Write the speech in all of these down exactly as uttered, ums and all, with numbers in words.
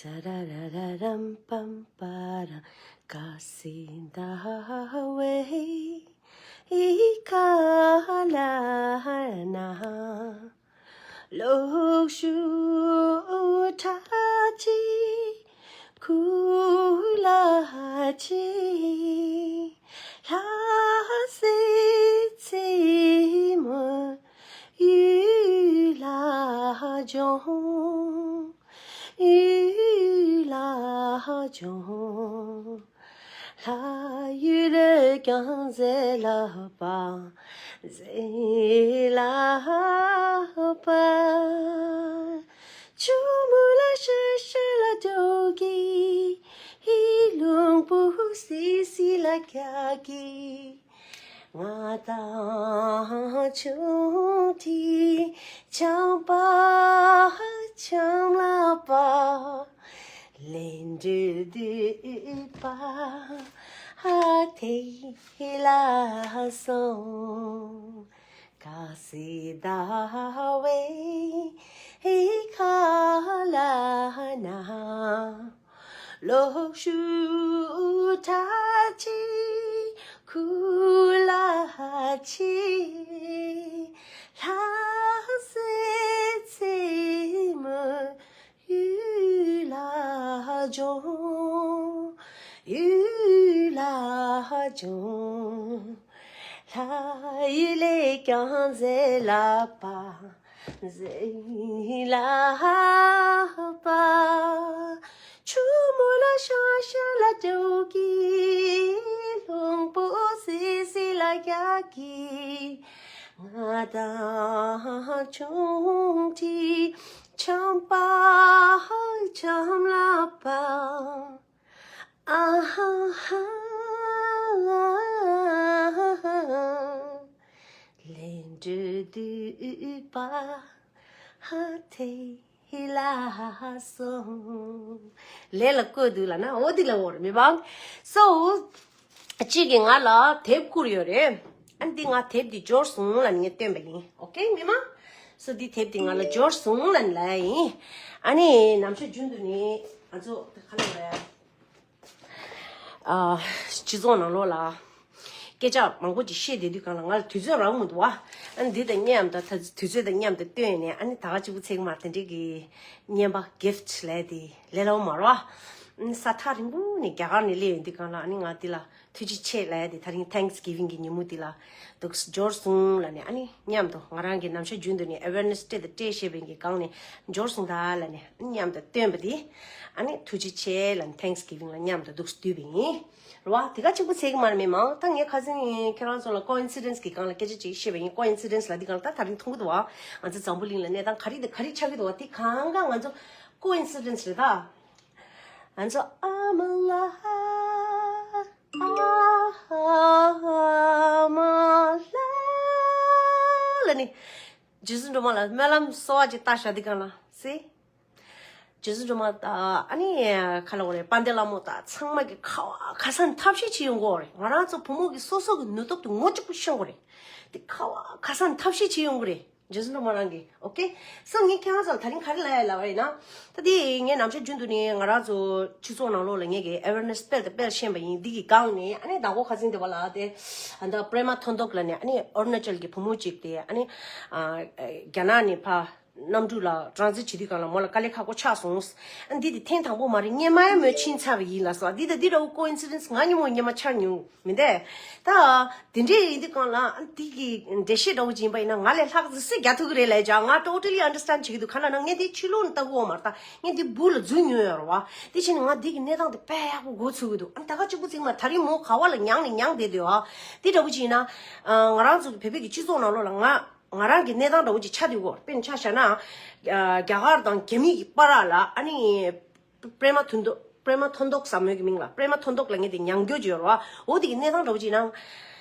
Tararararam pam param, kasi dawe ikala na. Lok shu ta chi ku la chi, la se che mo yu la jong, yu la jong. ལྷ་ཡུལ་ཀྱང་ཟེར་ལ་པ། ཟེར་ལ་པ། ཆུ་མོ་ལ་ཤ་ཤ་ལ་འགྲོ་གི། ཧི་ལུང་པོ་སི་སི་ལ་རྒྱག་གི། ང་དང་ཆུང་དུས་ཆམ་པ་ཆམ་ལ་པ། ལེན་འདྲི་དུས་པ་ཧ་ཐེ་ལ་སོང་། ཀ་སི་ད་བའི་ཧི་ཁ་ལ་ན། ལོག་ཤུ་ད་ཅི་ཁུ་ལ་ཅི། ལྷ་སའི་རྩེ་མོ་ཡུལ་ལ་སྦྱོང་། ཡུལ་ལ་སྦྱོང་། ལྷ་ཡུལ་ལས་ཀྱང་མཛེས་ལགས་པ། མཛེས་ལགས་པ། ཆུ་མོ་ལ་ཤ་ཤ་ལ་འགྲོ་གི། ལུང་པོ་སི་སི་ལ་རྒྱག་གི། ང་དང་ཆུང་དུས་ཆམ་པ་ཆམ་ལ་པ། ཨ་ཧ་ཧ། ལེན་འདྲི་དུས་པ་ཧ་ཐེ་ལ་སོང་། ལས་ལ་བཀོད་འདུག་ལ་ན་འོ་དེ་ལ་འོར་མི་བང་། སོ། གཅིག་གིས་ང་ལ་དེབ་བསྐུར་ཡོད་རེད། ཨ་ནི་འདི་ང་དེབ་འདི་འབྱོར་སོང་ལ་ནི་ངས་སྟོན་པ་ཡིན། ཨོ་ཀེ་མི་མང་། སོ་འདི་དེབ་འདི་ང་ལ་འབྱོར་སོང་ལ་ནི་ལ་ཡིན། ཨ་ནི་ནམ་ཞག་རྒྱུན་དུ་ནི་ང་ཚོ་ད་ག་ལ་རེད། ཨ། སྤྱི་ཚོགས་ནང་ལོགས་ལ་སྐད་ཆ་མང་པོ་ཅིག་བཤད་བསྡད་དུས་གང་ལ་ང་ལ་དུས་ཚོད་རག་མི་འདུག་བ། ཨ་ནི་འདི་དང་མཉམ་དུ་ད་དུས་ཚོད་དང་མཉམ་དུ་བཏོན་ནས་ཨ་ནི་ད་ག་གཅིག་པུ་ཚེག་མ་དེ་འདྲས་ཀྱི་རྔན་པ་གིཕ་ཊི་ལས་དེ་ལས་སླ་བོ་མ་རེད་བ། ཨ་ནི་ས་ཐག་རིང་པོ་ནས་རྒྱ་གར་ནས་སླེབས་ཡོང་དུས་གང་ལ་ཨ་ནི་ང་འདི་ལ་ཐུགས་རྗེ་ཆེ་ལབ་ཡ་དེ་ད་རིང་Thanksgiving་གི་ཉིན་མོ་འདི་ལ་འདུག་འབྱོར་སོང་ལབ་ནས་ཨ་ནི་མཉམ་དུ་ང་རང་གི་ནམ་ཞག་རྒྱུན་དུ་ནས་awareness་སྤྲད་དང་སྤྲད་ཤེས་པའི་གི་སྒང་ནས་འབྱོར་སོང་ད་ལབ་ནས་ཨ་ནི་མཉམ་དུ་བཏོན་པ་དེ་ཨ་ནི་ཐུགས་རྗེ་ཆེ་ལབ་ནས་Thanksgiving་ལ་མཉམ་དུ་འདུག་བསྡུས་པ་ཡིན། རེད་བ། དེ་ག་གཅིག་པུ་ཚད་ཀྱི་མ་རེད་མི་མང་། ད་ངས་ཁ་སང་ཁྱེད་རང་ཚོ་ལ་coincidence་གི་སྒང་ལ་སྐད་ཆ་ཅིག་བཤད་པ་ཡིན། coincidence་ལ་འདི་སྒང་ལ་ད་ད་རིང་མཐོང་གི་འདུག་བ། ང་ཚོ་འཛམ་བུ་གླིང་ལ་གནས་སྟངས་ག་རེ་དང་ག་རེ་ཆགས་ཀྱི་འདུག་བ། དེ་གང་ག་ང་ཚོ་coincidence་རེད་ད། ང་ཚོ་I'm alive, I'm alive་ལ་ནི། རྗེ་བཙུན་སྒྲོལ་མ་ལ་སྨོན་ལམ་གསོལ་བ་ཅིག་བཏབ་ཤག་འདི་སྒང་ལ་སི། རྗེ་བཙུན་སྒྲོལ་མ་ད་ཨ་ནི་ག་ལབ་དགོས་རེད། དཔལ་ལྡན་ལྷ་མོ་ད་ཚང་མ་གི་ཁ་བ་ཁ་སང་ཐབས་ཤེས་བྱེད་ཡོང་གི་ཡོད་རེད། ང་རང་ཚོ་བུ་མོ་གི་སོ་སོ་གི་ནུས་སྟོབས་དེ་ངོ་གཅིག་པུ་ཤོང་གི་རེད། དེ་ཁ་བ་ཁ་སང་ཐབས་ཤེས་བྱེད་ཡོང་གི་རེད། རྗེ་བཙུན་སྒྲོལ་མ་རང་གིས། ཨོ་ཀེ། སོ་ངས་ཁྱེད་རང་ཚོ་ལ་ད་རིང་ག་རེ་ལབ་ཡ་ལབ་པ་ཡིན་ན། ད་དེ་ངས་ནམ་ཞག་རྒྱུན་དུ་ནས་ང་རང་ཚོ་སྤྱི་ཚོགས་ནང་ལོགས་ལ་ངས་ཀྱི་awareness་སྤེལ་དང་སྤེལ་བཞིན་པ་ཡིན། འདི་གི་སྒང་ནས་ཨ་ནི་ཟླ་གོ་ཁ་སང་དེ་བ་ལ་དེ་ཨ་ད་པྲེ་མ་ཐོན་ཐོག་ལ་ནས་ཨ་ནི་ཨ་རུ་ན་ཅལ་གྱི་བུ་མོ་གཅིག་དེ་ཨ་ནི་ཨ་རྒྱ་ནག་ནས་ཕ་གནམ་གྲུ་ལ་transit་བྱེད་དུས་སྒང་ལ་མོ་ལ་དཀའ་ལས་ཁག་པོ་ཆགས་སོང་། ཨ་འདི་དེ་ཐེངས་དང་པོ་མ་རེད། སྔོན་མ་ཡང་མོ་ཕྱིན་ཚར་བ་ཡིན་ལབ་སོང་། འདི་ད་འདི་འདྲ་བོ་coincidence་ང་སྔོན་མ་སྔོན་མ་ཆགས་མྱོང་། མི་འདུག་ད་དེ་འདྲས་ཡིན་དུས་སྒང་ལ་ཨ་དེ་གི་འགྲེལ་བཤད་འདྲ་བོ་ཅིག་ཡིན་པ་ཡིན་ན་ང་ལས་ལྷག་ཙམ་སུས་རྒྱག་ཐུབ་ཀྱི་རེད་ལབ་ཡ་ཅིག་ང་totally understand་བྱེད་ཀྱི་འདུག་ག་ལབ་ན་ངས་དེ་ཕྱི་ལོགས་ནས་ལྟ་གི་ཡོད་མ་རེད། ད་ངས་དེ་སྦུག་ལ་འཛུལ་མྱོང་ཡོད་རེད་བ། དེ་བྱས་ནས་ང་དེ་གི་གནས་སྟངས་དེ་དཔེ་ཡག་པོ་མགོ་ཚོས་ཀྱི་འདུག་ཨ་ད་ག་གཅིག་པུ་ཚིག་མ་ད་རིང་མོ་ག་བ་ལ་མྱངས་ནས་མྱངས་བསྡད་འདུག་ཨ་དེ་འདྲ་བོ་ཅིག་ཡིན་ན་ང་རང་ཚོ་བོད་པའི་གི་སྤྱི་ཚོགས་ནང་ལོགས་ལ་ང་ང་རང་གི་གནས་སྟངས་འདྲ་བོ་ཅིག་ཆགས་བསྡད་ཡོད། དཔེར་ན་ཆ་བཞག་ན་རྒྱ་གར་དང་རྒྱ་མི་གི་བར་ལ་ཨ་ནི། པྲེ་མ་ཐོན་ཐོག་པྲེ་མ་ཐོན་ཐོག་ཟབ་མོའི་གི་མིང་ལ་པྲེ་མ་ཐོན་ཐོག་ལ་ངས་དེ་མྱང་རྒྱུ་ཅིག་ཡོད་རེད་བ། འོ་དེ་གི་གནས་སྟངས་འདྲ་བོ་ཅིག་ན། ང་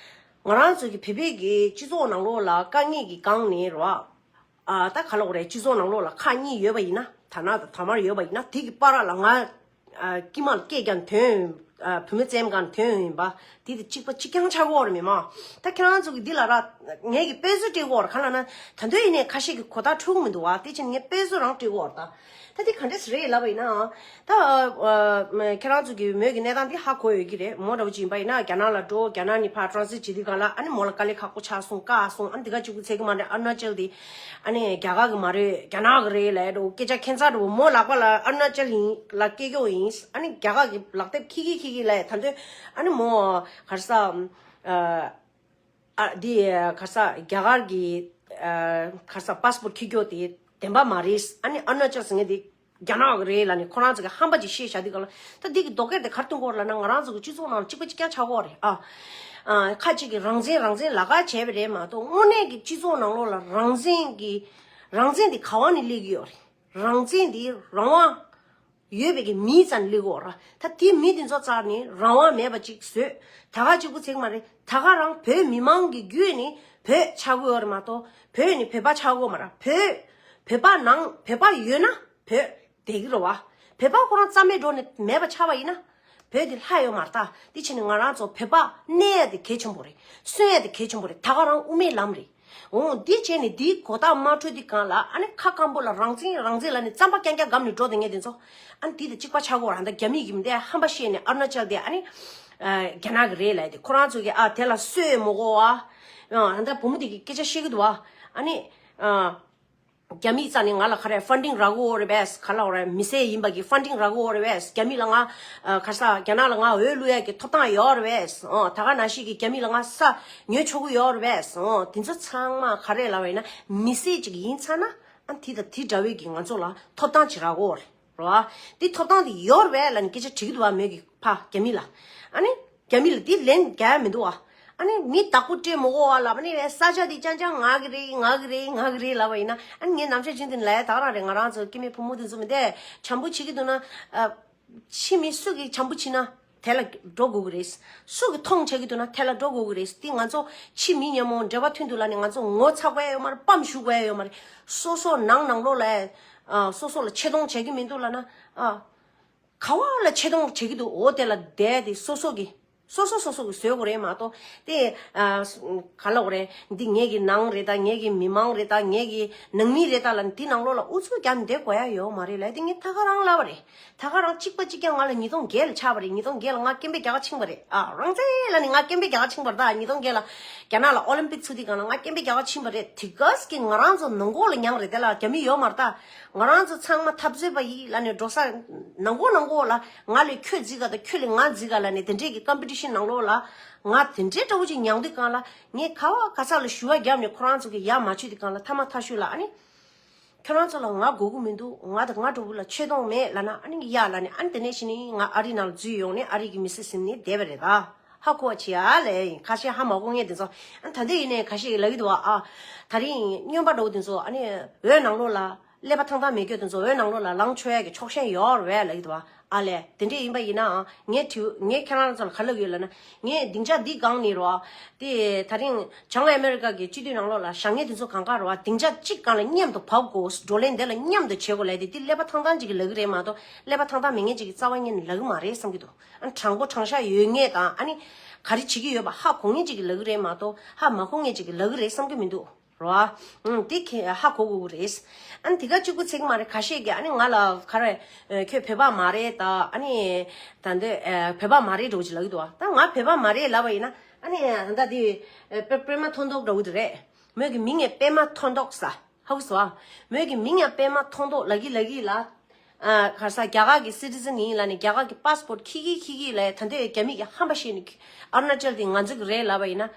རང་ཚོ་གི་བོད་པའི་གི་སྤྱི་ཚོགས་ནང་ལོགས་ལ་དཀའ་ངལ་གི་སྒང་ནས་རེད་བ། ཨ་ད་ག་ལབ་དགོས་རེད། སྤྱི་ཚོགས་ནང་ལོགས་ལ་ཁག་གཉིས་ཡོད་པ་ཡིན་ན། དར་ནག་དང་དར་དམར་ཡོད་པ་ཡིན་ན། དེ་གི་བར་ལ་ང་ཨ་དཀྱིལ་མ་ལ་སྐད་རྒྱག་ཐོན། ཨ་བུད་མེད་བཙན་གང་ཐོན་ཡིན་པ་དེ་དེ་གཅིག་པ་གཅིག་རྐྱང་ཆགས་ཀྱི་ཡོད་རེད་མི་མང་། ད་ཁྱེད་རང་ཚོ་གི་འདི་ལ་ར་ངས་ཀྱི་དཔེ་མཛོད་སྤྲད་ཀྱི་ཡོད་རེད། གང་ལབ་ན་ད་དུང་ཡིན་ནའི་ཁ་ཤས་ཀྱི་གོ་བརྡ་འཕྲོད་ཀྱི་མི་འདུག་བ། དེ་ཕྱིན་ངས་དཔེ་མཛོད་རང་སྤྲད་ཀྱི་ཡོད་རེད། ད་ད་དེ་ག་འདྲས་རེད་ལབ་པ་ཡིན་ན། ད་ཨ་ཁྱེད་རང་ཚོ་གི་མོས་ཀྱི་གནས་སྟངས་འདི་ཧ་གོ་ཡོད་ཀྱི་རེད། མོ་འདྲ་བོ་ཅིག་ཡིན་པ་ཡིན་ན་རྒྱ་ནག་ལ་འགྲོ། རྒྱ་ནག་ནས་ཕར་ཊ་རན་སིཊ་བྱེད་དུས་སྒང་ལ་ཨ་ནི་མོ་ལ་དཀའ་ལས་ཁག་པོ་ཆགས་སོང་། བཀག་སོང་། ཨ་ནི་འདི་ག་གཅིག་པུ་ཚད་ཀྱི་མ་རེད། ཨ་རུ་ན་ཅལ་དེ་ཨ་ནི་རྒྱ་གར་གི་མ་རེད། རྒྱ་ནག་གི་རེད་ལབ་འགྲོ། སྐད་ཆ་ཁྱད་མཚར་འདྲ་བོ། མོ་ལག་པ་ལ་ཨ་རུ་ན་ཅལ་ཡིན་ལ་སྐད་ཀྱོག་ཡིན། ཨ་ནི་རྒྱ་གར་གི་ལག་དེབ་འཁྱེར་གྱིན་འཁྱེར་གྱིན་ལབ། ད་དུང་ཨ་ནི་མོ་ག་རེ་ཟ། ཨ། ཨ་འདི་ག་རེ་ཟ། རྒྱ་གར་གྱི་ཨ་ག་རེ་ཟ་པ་སི་པོར་ཊི་འཁྱེར་རྒྱུ་དེ་བདེན་པ་མ་རེད། ཨ་ནི་ཨ་རུ་ན་ཅལ་ཟེར་མཁན་དེ་རྒྱ་ནག་གི་རེད་ལབ་ནས་ཁོ་རང་ཚོ་གི་ཧམ་པ་ཅིག་བཤད་བཞག་དུས་སྒང་ལ། ད་འདི་གི་ལྡོག་སྐད་དེ་ག་རེ་སྟོན་གྱི་ཡོད་རེད་ལབ་ན། ང་རང་ཚོ་གི་སྤྱི་ཚོགས་ནང་ལ་གཅིག་པ་གཅིག་རྐྱང་ཆགས་ཀྱི་ཡོད་རེད། ཨ་ཨ་ཁ་ཅིག་གིས་རང་བཙན་རང་བཙན་ལབ་ཁ་བྱས་པ་རེད་མ་གཏོགས། དངོས་གནས་ཀྱི་སྤྱི་ཚོགས་ནང་ལོགས་ལ་རང་བཙན་གྱི་རང་བཙན་དེ་ག་བ་ནས་སླེབས་ཀྱི་ཡོད་རེད། རང་བཙན་དེ་རང་དབང་ཡོད་པའི་གི་མིའི་རྩ་ནས་སླེབས་ཀྱི་ཡོད་རེད། ད་དེ་མི་དེ་ཚོ་རྩ་ནས་རང་དབང་མེད་པ་ཅིག་བཟོས། ད་ག་གཅིག་པུ་ཚད་མ་རེད། ད་ག་རང་བོད་མི་མང་གི་བརྒྱུད་ནས་བོད་ཆགས་ཀྱི་ཡོད་རེད་མ་གཏོགས། བོད་ནས་བོད་པ་ཆགས་ཀྱི་ཡོད་མ་རེད། བོད་བོད་པ་ནང་བོད་པ་ཡོད་ན་བོད་བསྡད་ཀྱི་རེད་བ། བོད་པ་ཁོ་རང་རྩ་མེད་འགྲོ་ནས་མེད་པ་ཆགས་པ་ཡིན་ན་བོད་དེ་ལྷག་ཡོད་མ་རེད། ད་དེ་བྱས་ནས་ང་རང་ཚོ་བོད་པ་གནས་ཡ་དེ་གལ་ཆེན་པོ་རེད། གསོན་ཡ་དེ་གལ་ཆེན་པོ་རེད། ད་ག་རང་དབུ་མའི་ལམ་རེད། འོ་འདི་བྱས་ནས་འདིའི་གོ་རྟོགས་མ་འཕྲོད་དུས་སྒང་ལ། ཨ་ནི་ཁ་སྐམ་པོ་ལ་རང་བཙན་རང་བཙན་ལབ་ནས་རྩམ་པ་རྐྱང་རྐྱང་སྒམ་ནས་འགྲོ་བསྡད་མཁན་དེ་ཚོ། ཨ་ནི་འདི་དང་གཅིག་པ་ཆགས་ཀྱི་ཡོད་རེད། ད་རྒྱ་མི་གིས་མི་འདི་ཧམ་པ་བཤད་ནས་ཨ་རུ་ན་ཅལ་དེ་ཨ་ནི་ཨ་རྒྱ་ནག་གི་རེད་ལབ་དེ། ཁོ་རང་ཚོ་གིས་ཨ་དེ་ལ་སུས་མི་གོ་བ། ཨ་ད་བུ་མོ་དེ་གིས་སྐད་ཆ་བཤད་ཀྱི་འདུག་བ། ཨ་ནི་ཨ་རྒྱ་མིའི་རྩ་ནས་ང་ལ་ག་རེ་ཕན་ཌིང་རག་གི་ཡོད་རེད་པས། ག་ལབ་དགོས་རེད། མི་སེར་ཡིན་པ་གི་ཕན་ཌིང་རག་གི་ཡོད་རེད་པས། རྒྱ་མི་ལ་ང་ཨ་ག་རེ་ཟ། རྒྱ་ནག་ལ་ང་འོས་བླུག་ཡ་གི་ཐོབ་ཐང་ཡོད་རེད་པས། ཨོ་ད་ག་ནང་བཞིན་གི་རྒྱ་མི་ལ་ང་ས་ཉོ་ཆོག་གི་ཡོད་རེད་པས། ཨོ་དེ་ཚོ་ཚང་མ་ག་རེ་ལབ་པ་ཡིན་ན། མི་སེར་ཅིག་ཡིན་ཚར་ན་ཨ་དེ་དང་དེ་འདྲ་བའི་གི་ང་ཚོ་ལ་ཐོབ་ཐང་ཅིག་རག་གི་ཡོད་རེད་བ། དེ་ཐོབ་ཐང་དེ་ཡོད་རེད་པས་ལབ་ནས་སྐད་ཆ་དྲི་གི་འདུག་བ། མོས་གི་ཕ་རྒྱ་མི་ལ། ཨ་ནི་རྒྱ་མི་ལ་དེ་ལན་རྒྱག་ཡ་མི་འདུག་བ། ཨ་ནི་མི་བདག་པོ་སྤྲད་མི་དགོས་བ་ལབ། ཨ་ནི་ས་ཆ་དེ་རྐྱང་རྐྱང་ང་གི་རེད། ང་གི་རེད། ང་གི་རེད་ལབ་པ་ཡིན་ན། ཨ་ནི་ངས་ནམ་ཞག་རྗེས་འདི་ལ་ད་ག་རང་རེད། ང་རང་ཚོ་སྐྱེ་དམན་ཕོ་མོ་དེ་ཚོ་མི་དེ་བྱམས་པོ་བྱེད་ཀྱི་འདུག་ན། ཨ་ཕྱི་མི་སུ་གིས་བྱམས་པོ་བྱེད་ན་དེ་ལ་འགྲོ་དགོས་ཀྱི་རེད། སུ་གིས་མཐོང་བྱེད་ཀྱི་འདུག་ན་དེ་ལ་འགྲོ་དགོས་ཀྱི་རེད། དེ་ང་ཚོ་ཕྱི་མི་མཉམ་པོ་འབྲེལ་བ་མཐུན་འདུག་ལབ་ནས་ང་ཚོ་ངོ་ཚ་དགོས་ཡ་ཡོད་མ་རེད། སྤམ་ཞུ་དགོས་ཡ་ཡོད་མ་རེད། སོ་སོ་ནང་ནང་ལོགས་ལ་ཨ་སོ་སོ་ལ་ཆེ་མཐོང་བྱེད་ཀྱི་མི་འདུག་ལབ་ན། ཨ་ག་བ་ལ་ཆེ་མཐོང་བྱེད་ཀྱི་འདུག་འོ་དེ་ལ་བསྡད་དེ་སོ་སོ་གི་སོ་སོ་སོ་སོ་གི་བཟོ་དགོས་རེད་མ་གཏོགས། དེ་ཨ་ག་ལབ་དགོས་རེད། འདི་ངེད་ཀྱི་ནང་རེད། ད་ངེད་ཀྱི་མི་མང་རེད། ད་ངེད་ཀྱི་ནང་མི་རེད། ད་ལབ་འདི་ནང་ལོགས་ལ་ཨུ་ཚུགས་རྒྱབ་བསྡད་དགོས་ཡ་ཡོད་མ་རེད་ལབ། དེ་ངས་ད་ག་རང་ལབ་པ་རེད། ད་ག་རང་གཅིག་པ་གཅིག་རྐྱང་ང་ལ་ཉིས་སྟོང་བརྒྱད་ལ་ཆགས་པ་རེད། ཉིས་སྟོང་བརྒྱད་ལ་ང་སྐད་འབོད་རྒྱག་ག་ཕྱིན་པ་རེད། ཨ་རང་བཙན་ལབ་ནས་ང་སྐད་འབོད་རྒྱག་ག་ཕྱིན་པ་རེད། ད་ཉིས་སྟོང་བརྒྱད་ལ་རྒྱ་ནག་ལ་ཨོ་ལིམ་པིག་ཚུགས་དུས་སྒང་ལ་ང་སྐད་འབོད་རྒྱག་ག་ཕྱིན་པ་རེད། དེ་ག་སྐད་ང་རང་ཚོ་ནང་ཁོག་ལ་མྱངས་རེད། དེ་ལ་རྒྱ་མི་ཡོད་མ་རེད། ད་ང་རང་ཚོ་ཚང་མ་འཐབ་རྩོད་པ་ཡིན་ལབ་ནས་འགྲོ་ས་ནང་ཁོག་ནང་ཁོག་ལ། ང་ལས་ཁྱོད་རྫིག་ག་དང་ཁྱོད་ལས་ང་རྫིག་ག་ལབ་ནས་དེ་འདྲས་ཀྱི་ཀམ་པི་ཊི་ཤན་ནང་ལོགས་ལ་ང་དེ་འདྲས་འདྲ་བོ་ཅིག་མྱངས་དུས་སྒང་ལ། ངས་ག་བ་ག་ས་ལ་ཞུ་བ་བརྒྱབ་ནས་ཁོ་རང་ཚོ་གི་ཡ་མ་བྱུས་དུས་སྒང་ལ། ཐ་མ་ཐ་ཤུ་ལ་ཨ་ནི་ཁྱོད་རང་ཚོ་ལ་ང་དགོས་ཀྱི་མི་འདུག་ང་དང་ང་འདྲ་བོ་ལ་ཆེ་མཐོང་མེད་ལབ་ན། ཨ་ནི་ཡ་ལབ་ནས། ཨ་ནི་དེ་ནས་གཞི་ནས་ང་ཨ་རི་ནང་ལ་འཛུལ་ཡོང་ནས་ཨ་རི་གི་མི་སེར་ཟིན་ནས་བསྡད་པ་རེད། ད་ཧ་གོ་བ་བྱེད་ཡ་ལས་ཡིན། ཁ་ཤས་ཧ་མ་གོ་མཁན་དེ་ཚོ། ཨ་ད་ལྟ་ཡིན་ནའི་ཁ་ཤས་ལབ་ཀྱི་འདུག་བ། ཨ་ད་རིང་སྨྱོན་པ་འདྲ་བོ་དེ་ཚོ་ཨ་ནི་འོད་ནང་ལོགས་ལ། ཀླད་པ་ཐང་ཐང་མེད་རྒྱུ་དེ་ཚོ་འོད་ནང་ལོགས་ལ་ལངས་ཆོག་ཡ་གི་ཆོག་ཤེས་ཡོད་རེད་ལབ་ཀྱི་འདུག་བ། ཨ་ལས། དེ་འདྲས་ཡིན་པ་ཡིན་ནའང་ངས་དྲི། ངས་ཁྱེད་རང་ཚོ་ལ་ག་ལབ་ཡོད་ལབ་ན། ངས་སྡིངས་ཆ་འདི་སྒང་ནས་རོ། དེ་ད་རིང་བྱང་ཨ་མེ་རི་ཀ་གི་སྤྱི་འཐུས་ནང་ལོགས་ལ་བཞག་མཁན་དེ་ཚོ་གང་ག་རོ། སྡིངས་ཆ་གཅིག་སྒང་ལ་མཉམ་དུ་བབས་དགོས། བགྲོ་གླེང་དེ་ལ་མཉམ་དུ་བྱེད་དགོས་ལབ་དེ། འདི་ཀླད་པ་ཐང་ཐང་ཅིག་གིས་ལབ་ཀྱི་རེད་མ་གཏོགས། ཀླད་པ་ཐང་ཐང་མེད་མཁན་ཅིག་གིས་རྩ་བ་ཉིད་ནས་ལབ་ཀྱི་མ་རེད་བསམ་གྱི་འདུག་ཨ་དྲང་པོ་དྲང་བཞག་ཡོད་མཁན་དང་། ཨ་ནི་ག་རེ་བྱེད་ཀྱི་ཡོད་པ་ཧ་གོ་མཁན་ཅིག་གིས་ལབ་ཀྱི་རེད་མ་གཏོགས། ཧ་མ་གོ་མཁན་ཅིག་གིས་ལབ་ཀྱི་རེད་བསམ་གྱི་མི་འདུག་རོ། ཨ་དེ་ཁྱེད་ཧ་གོ་དགོས་ཀྱི་རེད། ཨ་ནི་དེ་ག་གཅིག་པུ་ཚིག་མ་རེད། ཁ་ཤས་ཀྱིས་ཨ་ནི་ང་ལ་ག་རེ། ཨ་ཁྱོད་བོད་པ་མ་རེད་ད། ཨ་ནི་ད་འདི་ཨ་བོད་པ་མ་རེད་འདྲ་བོ་ཅིག་ལབ་ཀྱི་འདུག་ད་ང་བོད་པ་མ་རེད་ལབ་པ་ཡིན་ན། ཨ་ནི་ད་འདི་ཨ་པད་པད་མ་མཐོང་མདོག་འདྲ་བོ་དེ་རེད། མོས་ཀྱི་མིང་ཡང་པད་མ་མཐོང་མདོག་ཟེར། ཧ་གོ་སོང་ཨ། མོས་ཀྱི་མིང་ཡང་པད་མ་མཐོང་མདོག་ལབ་ཀྱི་ལབ་ཀྱི་ལ། ཨ་ག་རེ་ཟ། རྒྱ་གར་གྱི་སི་ཊི་ཛན་ཡིན་ལབ་ནས་རྒྱ་གར་གྱི་པ་སི་པོར་ཊི་འཁྱེར་གྱི་འཁྱེར་གྱི་ལབ། ད་འདི་རྒྱ་མི་གིས་ཧམ་པ་བཤད་ནས་ཨ་རུ་ན་ཅལ་དེ་ང་ཚོ་གི་རེད་ལབ་པ་ཡིན་ན།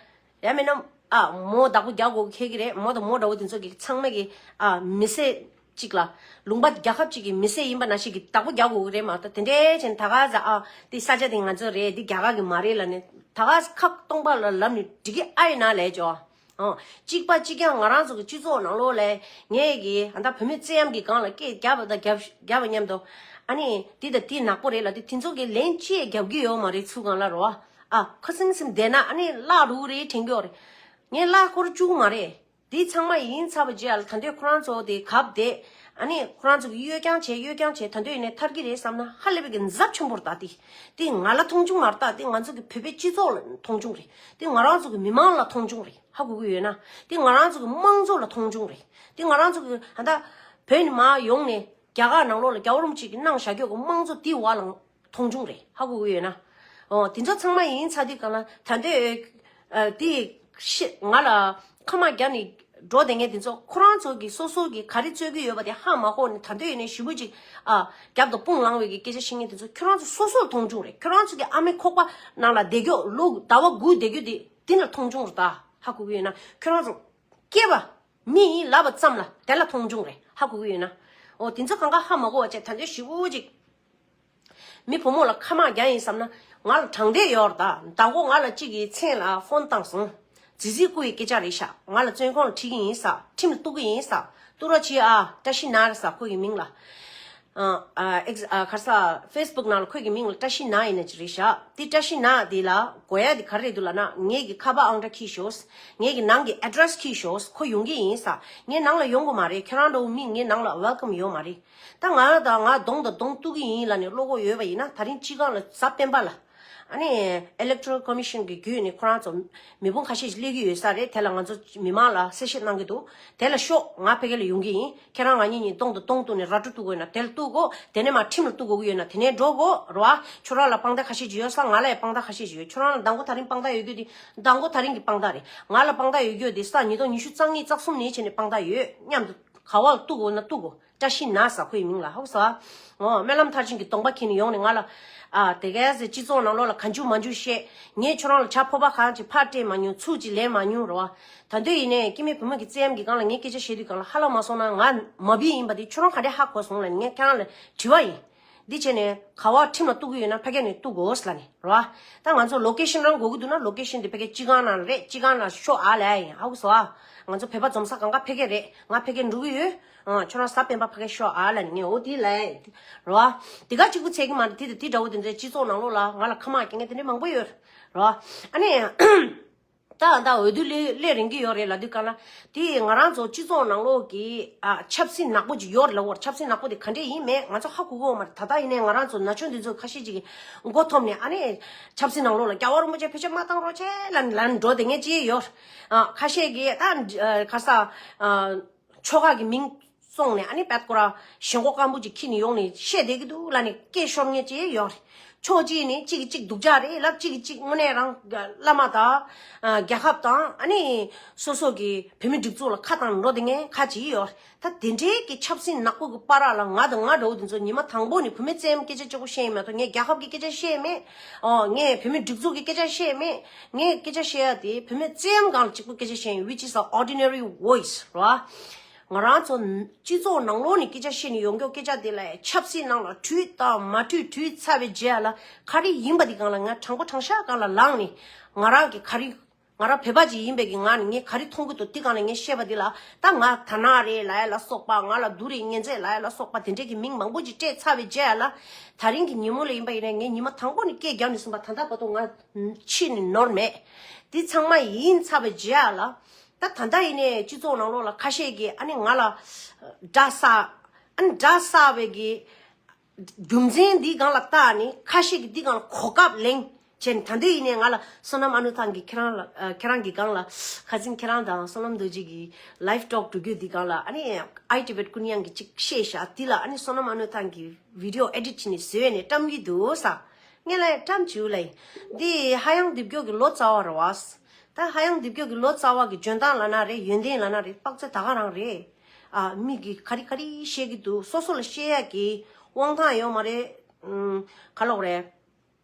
ཡང་མིན་ན་ཨ་མོ་བདག་པོ་རྒྱག་དགོས་ཁེལ་གྱི་རེད། མོ་དང་མོ་འདྲ་བོ་དེ་ཚོ་གི་ཚང་མ་གི་ཨ་མི་སེར་གཅིག་ལ། ལུང་པ་རྒྱལ་ཁབ་གཅིག་གི་མི་སེར་ཡིན་པ་ནང་བཞིན་གི་བདག་པོ་རྒྱག་དགོས་ཀྱི་རེད་མ་གཏོགས། དེ་འདྲའི་བྱས་ནས་ད་ག་ཟ། ཨ་དེ་ས་ཆ་དེ་ང་ཚོ་རེད། འདི་རྒྱ་གར་གི་མ་རེད་ལབ་ནས་ད་ག་ཁ་སྟོང་པ་ལ་ལབ་ནས་འགྲིག་གི་ཨ་ཡིན་ན་ལས་ཇོ། ཨོ། གཅིག་པ་གཅིག་རྐྱང་ང་རང་ཚོ་གི་སྤྱི་ཚོགས་ནང་ལོགས་ལ་ངས་གི་ཨ་ད་བུད་མེད་བཙན་གཡེམ་གི་སྒང་ལ་སྐད་རྒྱབ་པ་དང་རྒྱབ་རྒྱབ་པ་མཉམ་དུ། ཨ་ནི་འདི་དང་འདི་ནག་པོ་རེད་ལབ་དུས་དེ་ཚོ་གི་ལན་ཅི་ཡང་རྒྱབ་གི་ཡོད་མ་རེད། ཚུར་སྒང་ལ་རོ། ཨ་ཁ་སིམ་སིམ་བསྡད་ན་ཨ་ནི་བརླག་འགྲོ་གི་རེད་དྲན་གི་ཡོད་རེད། ངས་བརླག་འཁོར་བཅུག་གི་མ་རེད། འདི་ཚང་མ་ཡིན་ཚར་བ་རྗེས་ལ་ད་འདོད་ཁོ་རང་ཚོ་དེ་གབ་བསྡད། ཨ་ནི་ཁོ་རང་ཚོ་གི་གཡོ་བསྐྱང་བྱས་གཡོ་བསྐྱང་བྱས་ད་འདོད་ཡིན་ནས་ཐར་གི་རེད་བསམ་ན་ཧ་ལས་པའི་གི་འཛབ་ཆེན་པོ་རེད་ད། དེ་དེ་ང་ལ་མཐོང་ཆུང་མ་རེད་ད། དེ་ང་ཚོ་གི་བོད་པའི་སྤྱི་ཚོགས་ལ་མཐོང་ཆུང་རེད། དེ་ང་རང་ཚོ་གི་མི་མང་ལ་མཐོང་ཆུང་རེད། ཧ་གོ་གི་ཡོད་ན། དེ་ང་རང་ཚོ་གི་དམངས་གཙོ་ལ་མཐོང་ཆུང་རེད། དེ་ང་རང་ཚོ་གི་ད་ལྟ་བོད་ནས་མར་ཡོང་ནས་རྒྱ་གར་ནང་ལོགས་ལ་རྒྱལ་བ་རིན་པོ་ཆེ་གི་གནང་བཞག་རྒྱུ་གི་དམངས་གཙོ་དེ་བ་ལ་མཐོང་ཆུང་རེད། ཧ་གོ་གི་ཡོད་ན། ཨོ་དེ་ཚོ་ཚང་མ་ཡིན་ཚ་དུས་གང་ལ་ད་འདོད་ཨ་དེ་ཤི་ང་ལ་ཁ་མ་རྒྱག་ནས་འགྲོ་བསྡད་མཁན་དེ་ཚོ་ཁོ་རང་ཚོ་གི་སོ་སོ་གི་ག་རེ་རྩོད་ཀྱི་ཡོད་པ་དེ་ཧ་མ་གོ་ནས་ད་འདོད་ཡིན་ནའི་ཞི་བོ་ཅིག་ཨ་རྒྱབ་ཏུ་དཔུང་ལངས་བའི་གི་སྐད་ཆ་བཤད་མཁན་དེ་ཚོ་ཁྱོད་རང་ཚོ་སོ་སོར་མཐོང་ཆུང་རེད། ཁྱོད་རང་ཚོ་གི་ཨ་མའི་ཁོག་པ་ནང་ལ་བསྡད་རྒྱུ་ལོ་ཟླ་བ་དགུ་བསྡད་རྒྱུ་དེ་དེ་ལ་མཐོང་ཆུང་རེད་ད། ཧ་གོ་གི་ཡོད་ན་ཁྱོད་རང་ཚོ་སྐྱེས་པ་མི་ཡིན་ལབ་པ་ཙམ་ལ་དེ་ལ་མཐོང་ཆུང་རེད། ཧ་གོ་གི་ཡོད་ན། ཨོ་དེ་ཚོ་གང་ག་ཧ་མ་གོ་བ་བྱས་ད་འདོད་ཞི་བོ་ཅིག་མི་བུ་མོ་ལ་ཁ་མ་རྒྱག་ཡིན་བསམ་ན་ང་ལ་དྲང་བདེན་ཡོད་རེད་ད། མདང་དགོང་ང་ལ་གཅིག་གིས་མཚན་ལ་ཕོན་བཏང་སོང་། ཙི་ཙི་སྐུ་ཡི་སྐད་ཆ་རེད་ཤག་ང་ལ་བཙོན་ཁང་ལ་ཁྲིད་ཀྱི་ཡིན་ས། ཁྲིམས་ལ་གཏུག་གི་ཡིན་ས། གཏུག་རོགས་བྱེད་ཨ། བཀྲ་ཤིས་ནག་རེད་ས་ཁོ་གི་མིང་ལ། ཨ་ཨ་ཨེགས་ཨ་ག་རེ་ཟ་ཕེ་སི་བུག་ནང་ལ་ཁོ་གི་མིང་ལ་བཀྲ་ཤིས་ནག་ཡིན་ན་ཅི་རེད་ཤག་དེ་བཀྲ་ཤིས་ནག་དེ་ལ་དགོས་ཡ་དེ་ག་རེ་རེད་འདུག་ལབ་ན་ངེད་ཀྱི་ཁ་པར་ཨང་གྲངས་ཁྱེར་ཤོག་ངེད་ཀྱི་ནང་གི་ཨེ་ཌི་རེ་སི་ཁྱེར་ཤོག་ཁོ་ཡོང་གི་ཡིན་ས། ངས་ནང་ལ་ཡོང་གི་མ་རེད། ཁྱེད་རང་འདྲ་བོ་མི་ངའི་ནང་ལ་ཝེལ་ཀམ་ཡོད་མ་རེད། ད་ང་དང་ང་གདོང་དང་གདོང་གཏུག་གི་ཡིན་ལབ་ནས་བློ་ཁོག་ཡོད་པ་ཡིན་ན་ད་རིང་སྤྱི་ཁང་ལ་གཟའ་སྤེན་པ་ལ་ཨ་ནི་Electoral Commission གི་བརྒྱུད་ནས་ཁོ་རང་ཚོ་མི་དཔོན་ཁ་ཤས་ཤིག་སླེབས་ཀྱི་ཡོད་ས་རེད། དེ་ལ་ང་ཚོ་མི་མང་ལ་གསལ་བཤད་གནང་གི་འདུག་དེ་ལ་ཤོག་ང་ཕ་གི་ལ་ཡོང་གི་ཡིན། ཁྱེད་རང་ང་གཉིས་གཉིས་གདོང་དང་གདོང་གཏུག་ནས་ར་སྤྲོད་གཏུག་དགོས་ན་དེ་ལ་གཏུག་གོ་དེ་ནས་མར་ཁྲིམས་ལ་གཏུག་དགོས་ཀྱི་ཡོད་ན་དེ་ནས་འགྲོ་གོ་རེད་བ། ཁྱོད་རང་ལ་དཔང་རྟགས་ཁ་ཤས་ཅིག་ཡོད་ས་ང་ལ་ཡང་དཔང་རྟགས་ཁ་ཤས་ཅིག་ཡོད། ཁྱོད་རང་ལ་མདང་དགོང་ད་རིང་དཔང་རྟགས་ཡོད་དུས་དེ་མདང་དགོང་ད་རིང་གི་དཔང་རྟགས་རེད། ང་ལ་དཔང་རྟགས་ཡོད་རྒྱུ་དེ་ས་ཉིས་སྟོང་ཉི་ཤུ་རྩ་གཉིས་རྩ་གསུམ་ནས་བྱས་ནས་དཔང་རྟགས་ཡོད། མཉམ་དུ་ག་བ་ལ་གཏུག་དགོས་ན་གཏུག་གོ་བཀྲ་ཤིས་ནག་ས་ཁོའི་མིང་ལ་ཧ་གོ་སོང་། ཨོ་སྨོན་ལམ་མཐར་ཕྱིན་གྱི་གདོང་པ་ཁྱེར་ནས་ཡོང་ནས་ང་ལ་ཨ་དེ་གས་སྤྱི་ཚོགས་ནང་ལོགས་ལ་གང་བྱུང་མང་བྱུང་བཤད། ངས་ཁྱོད་རང་ལ་བྱ་ཕོར་པ་གང་ཅིག་ཕར་སྤྲད་མ་མྱོང་། ཚུར་ཅིག་ལེན་མ་མྱོང་རེད་བ། ད་འདོད་ཡིན་ནས་སྐྱེ་དམན་བུ་མོ་གི་བཙན་གྱི་སྒང་ལ་ངས་སྐད་ཆ་བཤད་དུས་སྒང་ལ་ཧ་ལམ་མ་སོང་ན་ང་མ་བི་ཡིན་པ་དེ་ཁྱོད་རང་ག་འདྲས་ཧ་གོ་སོང་ལབ་ནས་ངས་ཁྱེད་རང་ལ་དྲི་བ་ཡིན། འདི་བྱས་ནས་ག་བ་ཁྲིམས་ལ་གཏུག་གི་ཡོད་ན་ཕ་གི་ནས་གཏུག་དགོས་ལབ་ནས་རེད་བ། ད་ང་ཚོ་ལོ་ཀེ་ཤན་རང་དགོས་ཀྱི་འདུག་ན་ལོ་ཀེ་ཤན་དེ་ཕ་གི་སྤྱི་ཁང་ནང་རེད། སྤྱི་ཁང་ནང་ཤོག་ཨ་ལབ་ཡ་ཡིན། ཧ་གོ་སོང་ཨ། ང་ཚོ་བོད་པ་འཛོམས་ས་གང་ག་ཕ་གི་རེད། ང་ཕ་གི་འགྲོ་གི་ཡོད། ཨ་ཁྱོད་རང་གཟའ་སྤེན་པ་ཕ་གི་ཤོག་ཨ་ལབ་ནས་ངས་འོ་དེ་ལབ་ཡ་ཡིན་རེད་བ། དེ་ག་གཅིག་པུ་ཚད་ཀྱི་མ་རེད། དེ་དེ་དེ་འདྲ་བོ་དེ་ཚོའི་སྤྱི་ཚོགས་ནང་ལོགས་ལ་ང་ལ་ཁ་མ་རྒྱག་མཁན་དེ་འདྲ་མང་པོ་ཡོད་རེད་བ། ཨ་ནི། ད་ད་འོས་བསྡུ་སླེབས་སླེབས་རན་གྱི་ཡོད་རེད་ལབ་དུས་གང་ལ་དེ་ང་རང་ཚོ་སྤྱི་ཚོགས་ནང་ལོགས་ཀྱི་ཨ་ཆབ་སྲིད་ནག་པོ་ཅིག་ཡོད་རེད་ལབ་བར། ཆབ་སྲིད་ནག་པོ་དེ་ག་འདྲས་ཡིན་མེད་ང་ཚོ་ཧ་གོ་གི་ཡོད་མ་རེད། ད་ལྟ་ཡིན་ནའི་ང་རང་ཚོ་ན་ཆུང་འདི་ཚོ་ཁ་ཤས་ཅིག་གི་མགོ་འཐོམ་ནས་ཨ་ནི་ཆབ་སྲིད་ནང་ལོགས་ལ་རྒྱལ་བ་རིན་པོ་ཆེ་ཕལ་ཆེར་མ་བཏང་རོགས་བྱེད་ལབ་ལབ་འགྲོ་བསྡད་མཁན་ཅིག་ཡོད་རེད། ཨ་ཁ་ཤས་ཀྱིས་ད་ཨ་ག་ས་ཨ། ཆོལ་ཁ་གི་མིང་བཙོང་ནས་ཨ་ནི་བད་ཀོ་ར་ཞེན་ཁོག་སྐམ་པོ་ཅིག་ཁྱེར་ནས་ཡོང་ནས་བཤད་བསྡད་ཀྱི་འདུག་ལབ་ནས་སྐད་ཤོར་མཁན་ཅིག་ཡོད་རེད། ཕྱོགས་གཅིག་ནས་གཅིག་གིས་གཅིག་སྡུག་ཅག་རེད་ལབ། གཅིག་གིས་གཅིག་དངོས་གནས་རང་བླ་མ་དང་རྒྱལ་ཁབ་དང་ཨ་ནི་སོ་སོ་གི་བོད་མི་སྒྲིག་འཛུགས་ལ་ཁ་བཏང་འགྲོ་བསྡད་མཁན་ཁ་ཅིག་ཡོད་རེད། ད་དེ་འདྲའི་གི་ཆབ་སྲིད་ནག་པོ་གི་བར་ལ་ང་དང་ང་འདྲ་བོ་དེ་ཚོ་ཉི་མ་དང་པོ་ནས་བུད་མེད་བཙན་གྱི་སྐད་ཆ་གཅིག་པོ་བཤད་ཡིན་མ་གཏོགས་ངས་རྒྱལ་ཁབ་ཀྱི་སྐད་ཆ་བཤད་མེད། ཨོ་ངས་བོད་མི་སྒྲིག་འཛུགས་ཀྱི་སྐད་ཆ་བཤད་མེད། ངས་སྐད་ཆ་བཤད་ཡ་དེ་བུད་མེད་བཙན་གྱི་སྒང་ལ་གཅིག་པུ་སྐད་ཆ་བཤད་ཡིན། Which is a ordinary voice ར། ང་རང་ཚོ་སྤྱི་ཚོགས་ནང་ལོགས་ནས་སྐད་ཆ་བཤད་ནས་ཡོང་མཁན་སྐད་ཆ་དེ་ལ་ཆབ་སྲིད་ནང་ལ་བྲུས་དང་མ་བྲུས་བྲུས་ཚར་བའི་རྗེས་ལ་ག་རེ་ཡིན་པ་དེ་སྒང་ལ་ང་དྲང་པོ་དྲང་བཞག་སྒང་ལ་ལངས་ནས་ང་རང་གི་ག་རེ་ང་རང་བོད་པ་ཅིག་ཡིན་པའི་གི་ངང་ནས་ངས་ག་རེ་མཐོང་གི་འདུག་དེ་སྒང་ལ་ངས་བཤད་པ་དེ་ལ་ད་ང་དར་ནག་རེད་ལབ་ཡ་ལ་སོགས་པ། ང་ལ་སྡུག་རུས་ངན་ཚད་ལབ་ཡ་ལ་སོགས་པ་དེ་འདྲས་ཀྱི་མིང་མང་པོ་ཅིག་སྤྲད་ཚར་བའི་རྗེས་ལ་ད་རིང་གི་ཉིན་མོ་ལ་ཡིན་པ་ཡིན་ན་ངས་ཉི་མ་དང་པོ་ནས་སྐད་རྒྱག་ནས་བཟུང་བ་ད་ལྟ་བར་དུ་ང་ཕྱིན་ནས་ནོར་མེད། དེ་ཚང་མ་ཡིན་ཚར་བའི་རྗེས་ལ་ད་ད་ལྟ་ཡིན་ནའི་སྤྱི་ཚོགས་ནང་ལོགས་ལ་ཁ་ཤས་ཀྱིས་ཨ་ནི་ང་ལ་དགྲ་ཟ། ཨ་ནི་དགྲ་ཟ་བའི་གི་རྒྱུ་མཚན་འདི་སྒང་ལ་བལྟས་ནས་ཁ་ཤས་ཀྱིས་འདི་སྒང་ལ་གོ་སྐབས་ལེན་བྱས་ནས་ད་ལྟ་ཡིན་ནའི་ང་ལ་བསོད་ནམས་ཨ་ནུ་ཐང་གིས་ཁྱེད་རང་ལ་ཨ་ཁྱེད་རང་གི་སྒང་ལ་ཁ་སང་ཁྱེད་རང་དང་བསོད་ནམས་རྡོ་རྗེ་གི་live talk འགྲོ་རྒྱུ་འདི་སྒང་ལ་ཨ་ནི་I Tibet ཀུན་དབྱངས་ཀྱིས་ཅིག་བཤད་ཤག་དེ་ལ་ཨ་ནི་བསོད་ནམས་ཨ་ནུ་ཐང་གིས་video edit བྱས་ནས་བཟོས་ནས་བཀྲམ་གྱི་འདུག་ས། ངས་ལབ་བཀྲམ་བྱུང་ལབ་ཡིན། འདི་ཧ་ཡང་རྡིབ་སྐྱོ་གི་ལོ་ཙཱ་བ་རེད་བ། ད་ཧ་ཡང་རྡིབ་སྐྱོ་གི་ལོ་ཙཱ་བ་གི་འཇོན་ཐང་ལབ་ན་རེད། ཡོན་ཏན་ལབ་ན་རེད། དཔག་ཚད་ད་ག་རང་རེད། ཨ་མི་གི་ག་རེ་ག་རེ་བཤད་ཀྱི་འདུག་སོ་སོ་ལ་བཤད་ཡ་གི་དབང་ཐང་ཡོད་མ་རེད། ཨུམ། ག་ལབ་དགོས་རེད།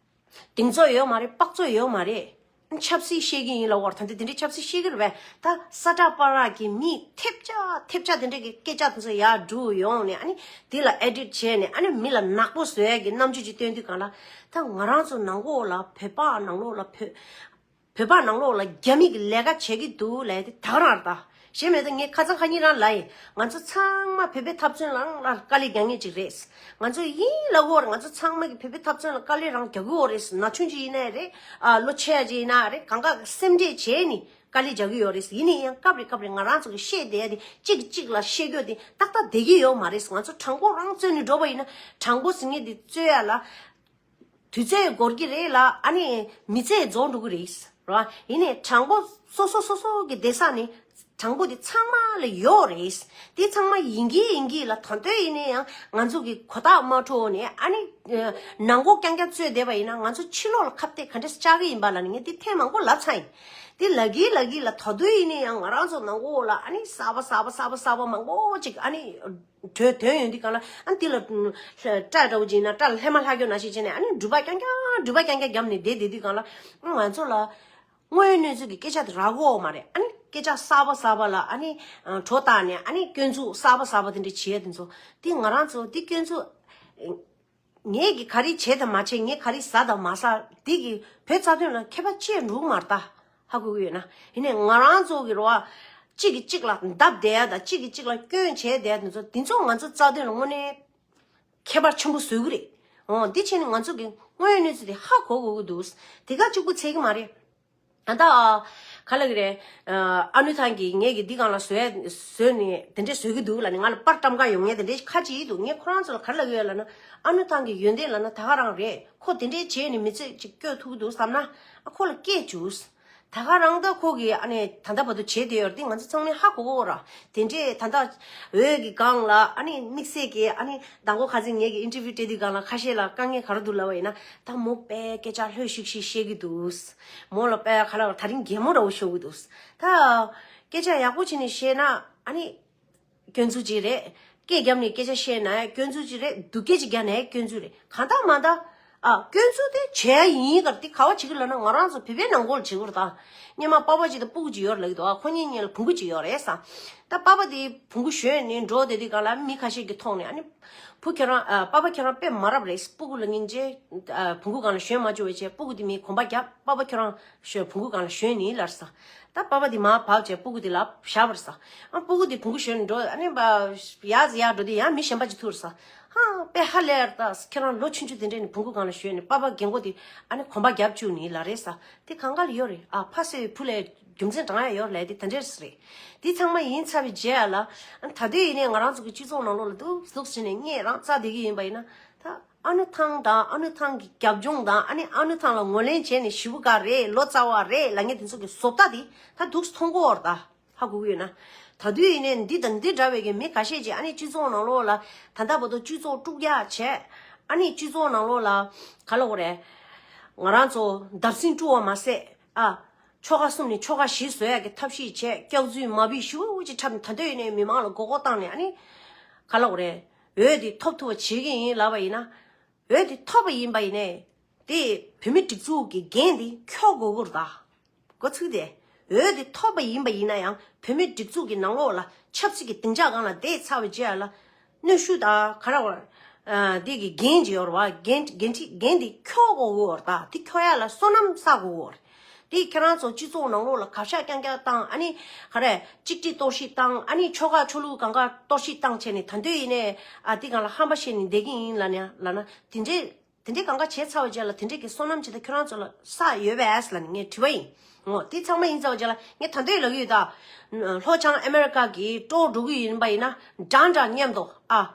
གདེང་ཚོད་ཡོད་མ་རེད། དཔག་ཚོད་ཡོད་མ་རེད། ཆབ་སྲིད་བཤད་ཀྱི་ཡིན་ལབ་བར་ད་འདི་དེ་འདྲའི་ཆབ་སྲིད་བཤད་ཀྱི་རེད་པས། ད་ས་བཀྲ་པ་ར་གི་མི་ཐེབས་ཆག་ཐེབས་ཆག་དེ་འདྲ་གི་སྐད་ཆ་དེ་ཚོ་ཡར་འགྲོ་ཡོང་ནས་ཨ་ནི་དེ་ལ་edit བྱས་ནས་ཨ་ནི་མི་ལ་ནག་པོ་བཟོ་ཡ་གི་རྣམ་དཔྱོད་ཅིག་སྟོན་དུས་གང་ལ་ད་ང་རང་ཚོ་ནང་ལོགས་ལ་བོད་པ་ནང་ལོགས་ལ་བོད་བོད་པ་ནང་ལོགས་ལ་རྒྱ་མི་གི་ལས་ཀ་བྱེད་ཀྱི་འདུག་ལབ་ཡ་དེ་ད་ག་རང་རེད་ད། ཤེས་མེད་ད། ངས་ཁ་སང་ཁ་ཉིན་རང་ལབ་ཡིན། ང་ཚོ་ཚང་མ་བོད་པའི་འཐབ་རྩོད་ལ་ལ་དཀའ་ལས་རྒྱག་མཁན་ཅིག་རེད། ང་ཚོ་ཡིན་ལབ་ཀྱི་ཡོད་རེད། ང་ཚོ་ཚང་མ་གི་བོད་པའི་འཐབ་རྩོད་ལ་དཀའ་ལས་རང་རྒྱག་གི་ཡོད་རེད། ན་ཆུང་ཅིག་ཡིན་ནའི་རེད། ཨ་ལོ་ཆེ་ཡ་ཅིག་ཡིན་ན་རེད། གང་ག་གི་སེམས་ཁྲལ་བྱས་ནས་ དཀའ་ལས་རྒྱག་གི་ཡོད་རེད། ཡིན་ན་ཡང་སྐབས་རེ་སྐབས་རེ་ང་རང་ཚོ་གི་བཤད་བསྡད་ཡ་དེ་གཅིག་གིས་གཅིག་ལ་བཤད་རྒྱུ་དེ་ཏག་ཏག་བསྡད་ཀྱི་ཡོད་མ་རེད། ང་ཚོ་དྲང་པོ་རང་རྩོད་ནས་འགྲོ་བ་ཡིན་ན་དྲང་པོ་ཟེར་མཁན་དེ་རྩོད་ཡ་ལ་དུས་ཚོད་འགོར་གྱི་རེད་ལ། ཨ་ནི་མི་ཚེ་རྫོགས་འགྲོ་གི་རེད། རེད་བ། ཡིན་ནའི་དྲང་པོ་སོ་སོ་སོ་སོ་གི་བསྡད་ས་ནས་དྲང་པོ་དེ་ཚང་མ་ལ་ཡོད་རེད། དེ་ཚང་མ་ཡིན་གྱི་ཡིན་གྱི་ལ། ད་དུང་ཡིན་ན་ཡང་ང་ཚོ་གི་གོ་རྟོགས་མ་འཕྲོད་ནས་ཨ་ནི་ནང་མགོ་རྐྱང་རྐྱང་རྩོད་བསྡད་པ་ཡིན་ན་ང་ཚོ་ཕྱི་ལོགས་ལ་ཁ་གཏད་ག་འདྲས་བཅག་གི་ཡིན་པ་ལ་ནི་ངས་དེ་ཐེངས་མང་པོ་ལབ་ཚར་ཡིན། དེ་ལབ་གི་ལབ་གི་ལ། ད་དུང་ཡིན་ན་ཡང་ང་རང་ཚོ་ནང་མགོ་ལ་ཨ་ནི་གསར་པ་གསར་པ་གསར་པ་གསར་པ་མང་པོ་ཅིག་ཨ་ནི་དོན་དོན་ཡོད་འདི་གང་ལ་ཨ་འདི་ལ་སྐྲ་འདྲ་བོ་ཅིག་ཡིན་ན་སྐྲ་ལ་ལྷས་མ་ལྷག་རྒྱུ་ནང་བཞིན་བྱས་ནས་ཨ་ནི་སྒྲུབ་པ་རྐྱང་རྐྱང་སྒྲུབ་པ་རྐྱང་རྐྱང་བརྒྱབ་ནས་བསྡད་བསྡད་དུས་གང་ལ་ང་ཚོ་ལ་དངོས་ཡོད་གནས་ཚུལ་གྱི་སྐད་ཆ་དེ་རག་གི་ཡོད་མ་རེད། ཨ་ནི་སྐད་ཆ་གསར་པ་གསར་པ་ལ་ཨ་ནི་གྲོ་བཏགས་ནས་ཨ་ནི་སྐྱོན་འཛུགས་གསར་པ་གསར་པ་དེ་འདྲ་བྱེད་ཡ་དེ་ཚོ་དེ་ང་རང་ཚོ་དེ་སྐྱོན་འཛུགས། ངས་ཀྱི་ག་རེ་བྱས་དང་མ་བྱས། ངས་ག་རེ་ཟ་དང་མ་ཟ། འདི་གི་བོད་རྩ་དོན་ལ་ཁྱད་པར་ཅི་འགྲོ་གི་མ་རེད་ད། ཧ་གོ་གི་ཡོད་ན། ཡིན་ནའི་ང་རང་ཚོ་གི་རེད་བ། གཅིག་གིས་གཅིག་ལ་བརྡབ་བསྡད་ཡ་དང་གཅིག་གིས་གཅིག་ལ་སྐྱོན་བྱས་བསྡད་ཡ་དེ་ཚོ་འདི་ཚོ་ང་ཚོ་རྩ་དོན་ལ་དངོས་གནས་ཁྱད་པར་ཆེན་པོ་བཟོ་གི་རེད། འོ་འདི་བྱས་ནས་ང་ཚོ་གི་དངོས་ཡོད་གནས་ཚུལ་དེ་ཧ་གོ་དགོས་ཀྱི་འདུག་དེ་ག་གཅིག་པུ་ཚད་ཀྱི་མ་རེད། ད་ལྟ་ག་ལ་གི་རེད། ཨ་ནུ་ཐང་གིས་ངས་ཀྱི་འདི་སྒང་ལ་བཟོས་བཟོས་ནས་དེ་འདྲས་བཟོ་གི་འདུག་ལབ་ནས་ང་ལ་པར་བཀྲམ་ག་ཡོང་ངས་དེ་འདྲས་ཁ་ཅིག་འདུག་ངས་ཁོ་རང་ཚོ་ལ་ག་ལ་གི་ཡོད་ལབ་ན། ཨ་ནུ་ཐང་གི་ཡོན་ཏན་ལབ་ན་ད་ག་རང་རེད། ཁོ་དེ་འདྲས་བྱས་ནས་མི་ཚེ་ཅིག་སྐྱོད་ཐུབ་ཀྱི་འདུག་བསམ་ན་ཨ་ཁོ་ལ་སྐད་བཅུག་ད་ག་རང་ད་ཁོ་གིས་ཨ་ནི་ད་ལྟ་བར་དུ་བྱས་བསྡད་ཡོད་རེད། དེ་ང་ཚོ་ཚང་མས་ཧ་གོ་གོ་ར། དེ་འདྲས་ད་ལྟ་འོས་ཀྱི་སྒང་ལ་ཨ་ནི་དམིགས་བསལ་གྱི་ཨ་ནི་མདང་དགོང་ཁ་སང་ངས་ཀྱི་ཨིན་ཊར་བིའུ་སྤྲད་དུས་སྒང་ལ་ཁ་ཤས་ལ་དཀའ་ངལ་ག་རེ་འདུག་ལབ་པ་ཡིན་ན། ད་མོ་དཔེ་སྐད་ཆ་ལྷོད་ཤིག་ཤིག་བཤད་ཀྱི་འདུག་མོ་ལ་དཔེ་ག་ལ་ད་རིང་གད་མོ་འདྲ་བོ་ཤོར་གྱི་འདུག་ད་སྐད་ཆ་ཡག་པོ་བྱས་ནས་བཤད་ན་ཨ་ནི་སྐྱོན་འཛུགས་ཅིག་རེད། སྐད་བརྒྱབ་ནས་སྐད་ཆ་བཤད་ན་སྐྱོན་འཛུགས་ཅིག་རེད། སྡུག་སྐད་ཅིག་རྒྱག་ན་སྐྱོན་འཛུགས་རེད། གང་ལྟར་མ་ལྟར་ཨ་སྐྱོན་འཛུགས་དེ་བྱས་ཡིན་གར་དེ་ག་བ་བྱེད་ཀྱི་ལབ་ན་ང་རང་ཚོ་བོད་པའི་ནང་ཁོལ་བྱེད་དགོས་རེད་ད། སྔོན་མ་པ་ཕ་གཅིག་དང་སྤུ་གུ་གཅིག་ཡོད་རེད་ལབ་ཀྱི་འདུག་ཨ་ཁོ་གཉིས་གཉིས་ལ་བུ་གུ་གཅིག་ཡོད་རེད་ས། ད་པ་ཕ་དེ་བུ་གུ་གཞོན་ནས་འགྲོ་བསྡད་དུས་སྒང་ལ་མི་ཁ་ཤས་ཀྱི་ཐོག་ནས་ཨ་ནི། བུ་ཁྱོད་རང་ཨ་པ་ཕ་ཁྱོད་རང་དཔེ་མ་རབས་རེད། སྤུ་གུ་ལ་སྙིང་རྗེ། ཨ་བོང་གུ་སྒང་ལ་ཞོན་མ་བཅུག་པ་བྱས་སྤུ་གུ་དེ་མིན་གོམ་པ་བརྒྱབ། པ་ཕ་ཁྱོད་རང་ཞོན་བོང་གུ་སྒང་ལ་ཞོན་ནི་ལབ་ས། ད་པ་ཕ་དེ་མར་བབས་བྱས་སྤུ་གུ་དེ་ལ་བཞག་པ་རེད་ས། ཨ་སྤུ་གུ་དེ་བོང་གུ་ཞོན་འགྲོ་ཨ་ནི་ཡར་ཡར་འགྲོ་དུས་ཡང་མི་གཞན་པ་ཅིག་ཐུག་རེད་ས། ཧ་དཔེ་ཧ་ལས་རེད་ད། ཁྱོད་རང་ལོ་ཆུང་ཆུང་དེ་འདྲས་ནས་བོང་གུ་སྒང་ལ་ཞོན་ནས་པ་ཕ་རྒན་གོག་དེ་ཨ་ནི་གོམ་པ་བརྒྱབ་བཅུག་ནི་ལབ་རེད་ས། དེ་གང་ག་ལ་ཡོད་རེད། ཨ་ཕ་སོའི་བུ་ལས་རྒྱུ་མཚན་དྲང་ཡ་ཡོད་ལབ་དེ་དེ་འདྲས་རེད། དེ་ཚང་མ་ཡིན་ཚར་བའི་རྗེས་ལ་ཨ་ད་དུང་ཡིན་ནའི་ང་རང་ཚོ་གི་སྤྱི་ཚོགས་ནང་ལོགས་ལ་འདུག་འདུག་ཟེར་ནས་ངས་རང་རྩ་བསྡད་ཀྱི་ཡིན་པ་ཡིན་ན། ད་ཨ་ནུ་ཐང་དང་ཨ་ནུ་ཐང་གི་རྒྱབ་ལྗོངས་དང་ཨ་ནི་ཨ་ནུ་ཐང་ལ་ངོས་ལེན་བྱས་ནས་ཞེ་པོ་དགའ་རེད། ལོ་ཙཱ་བ་རེད་ལབ་མཁན་དེ་ཚོ་གི་བཟོ་ལྟ་དེ་ད་འདུག་སེ་མཐོང་གི་ཡོད་རེད་ད། ཧ་གོ་གི་ཡོད་ན། ད་དུང་ཡིན་ནའི་འདི་དང་འདི་འདྲ་བའི་གི་མི་ཁ་ཤས་ཀྱིས་ཨ་ནི་སྤྱི་ཚོགས་ནང་ལོགས་ལ་ད་ལྟ་བར་དུ་སྤྱི་ཚོགས་དཀྲུག་རྒྱག་བྱས། ཨ་ནི་སྤྱི་ཚོགས་ནང་ལོགས་ལ་ག་ལབ་དགོས་རེད། ང་རང་ཚོ་བརྡབ་གསིག་དཀྲུག་པ་མ་ཟད་ཨ། ཆོལ་ཁ་གསུམ་ནས་ཆོལ་ཁ་བཞི་བཟོ་ཡག་གི་ཐབས་ཤེས་བྱས། སྐྱག་རྫུན་མ་བུ་ཞེ་པོ་ཅིག་འཁྲབ་ནས་ད་དུང་ཡིན་ནའི་མི་མང་ལ་མགོ་སྐོར་བཏང་ནས་ཨ་ནི་ག་ལབ་དགོས་རེད། འོས་དེ་ཐོབ་ཐུབ་པ་བྱེད་ཀྱི་ཡིན་ལབ་པ་ཡིན་ན། འོས་དེ་ཐོབ་པ་ཡིན་པ་ཡིན་ནའི། དེ་བོད་མི་སྒྲིག་འཛུགས་ཀྱི་འགན་དེ་འཁྱོག་དགོས་ཀྱི་རེད་ད། འགོ་ཚུགས་ཏེ། འོས་དེ་ཐོབ་པ་ཡིན་པ་ཡིན་ན་ཡང་བོད་མི་སྒྲིག་འཛུགས་ཀྱི་ནང་ལོགས་ལ་ཆབ་སྲིད་ཀྱི་སྡིངས་ཆ་སྒང་ལ་བསྡད་ཚར་བའི་རྗེས་ལ། གནོན་ཤུགས་དང་ག་རེ་བར། ཨ་དེ་གི་འགན་ཅིག་ཡོད་རེད་བ། འགན་འགན་འཁྲི་འགན་དེ་འཁྱོག་དགོས་ཀྱི་ཡོད་རེད་ད། དེ་འཁྱོག་ཡག་ལ་བསོད་ནམས་བསགས་དགོས་ཀྱི་ཡོད་རེད། དེ་ཁྱེད་རང་ཚོ་སྤྱི་ཚོགས་ནང་ལོགས་ལ་གབ་ཤ་རྐྱང་རྐྱང་བཏང་། ཨ་ནི་ག་རེ་གཅིག་སྒྲིལ་གཏོར་བཤིག་བཏང་། ཨ་ནི་ཆོལ་ཁ་ཆོས་ལུགས་གང་ག་གཏོར་བཤིག་བཏང་བྱས་ནས་ད་དུང་ཡིན་ནའི་ཨ་དེ་སྒང་ལ་ཧམ་པ་བཤད་ནས་བསྡད་ཀྱི་ཡིན་ལབ་ནས་ལབ་ན། དེ་འདྲའི་དེ་འདྲའི་གང་ག་བྱས་ཚར་བའི་རྗེས་ལ་དེ་འདྲའི་གི་བསོད་ནམས་ཇི་ལྟར་ཁྱོད་རང་ཚོ་ལ་བསགས་ཡོད་པས་ལབ་ནས་ངས་དྲིས་པ་ཡིན། འོ་དེ་ཚང་མ་ཡིན་ཚར་བའི་རྗེས་ལ་ངས་ད་ལྟའི་ལབ་ཀྱི་ཡོད་ད། ལྷོ་བྱང་ཨ་མེ་རི་ཀ་གི་ཀྲོ་འགྲོ་གི་ཡིན་པ་ཡིན་ན་འདྲ་འདྲ་མཉམ་དུ་ཨ།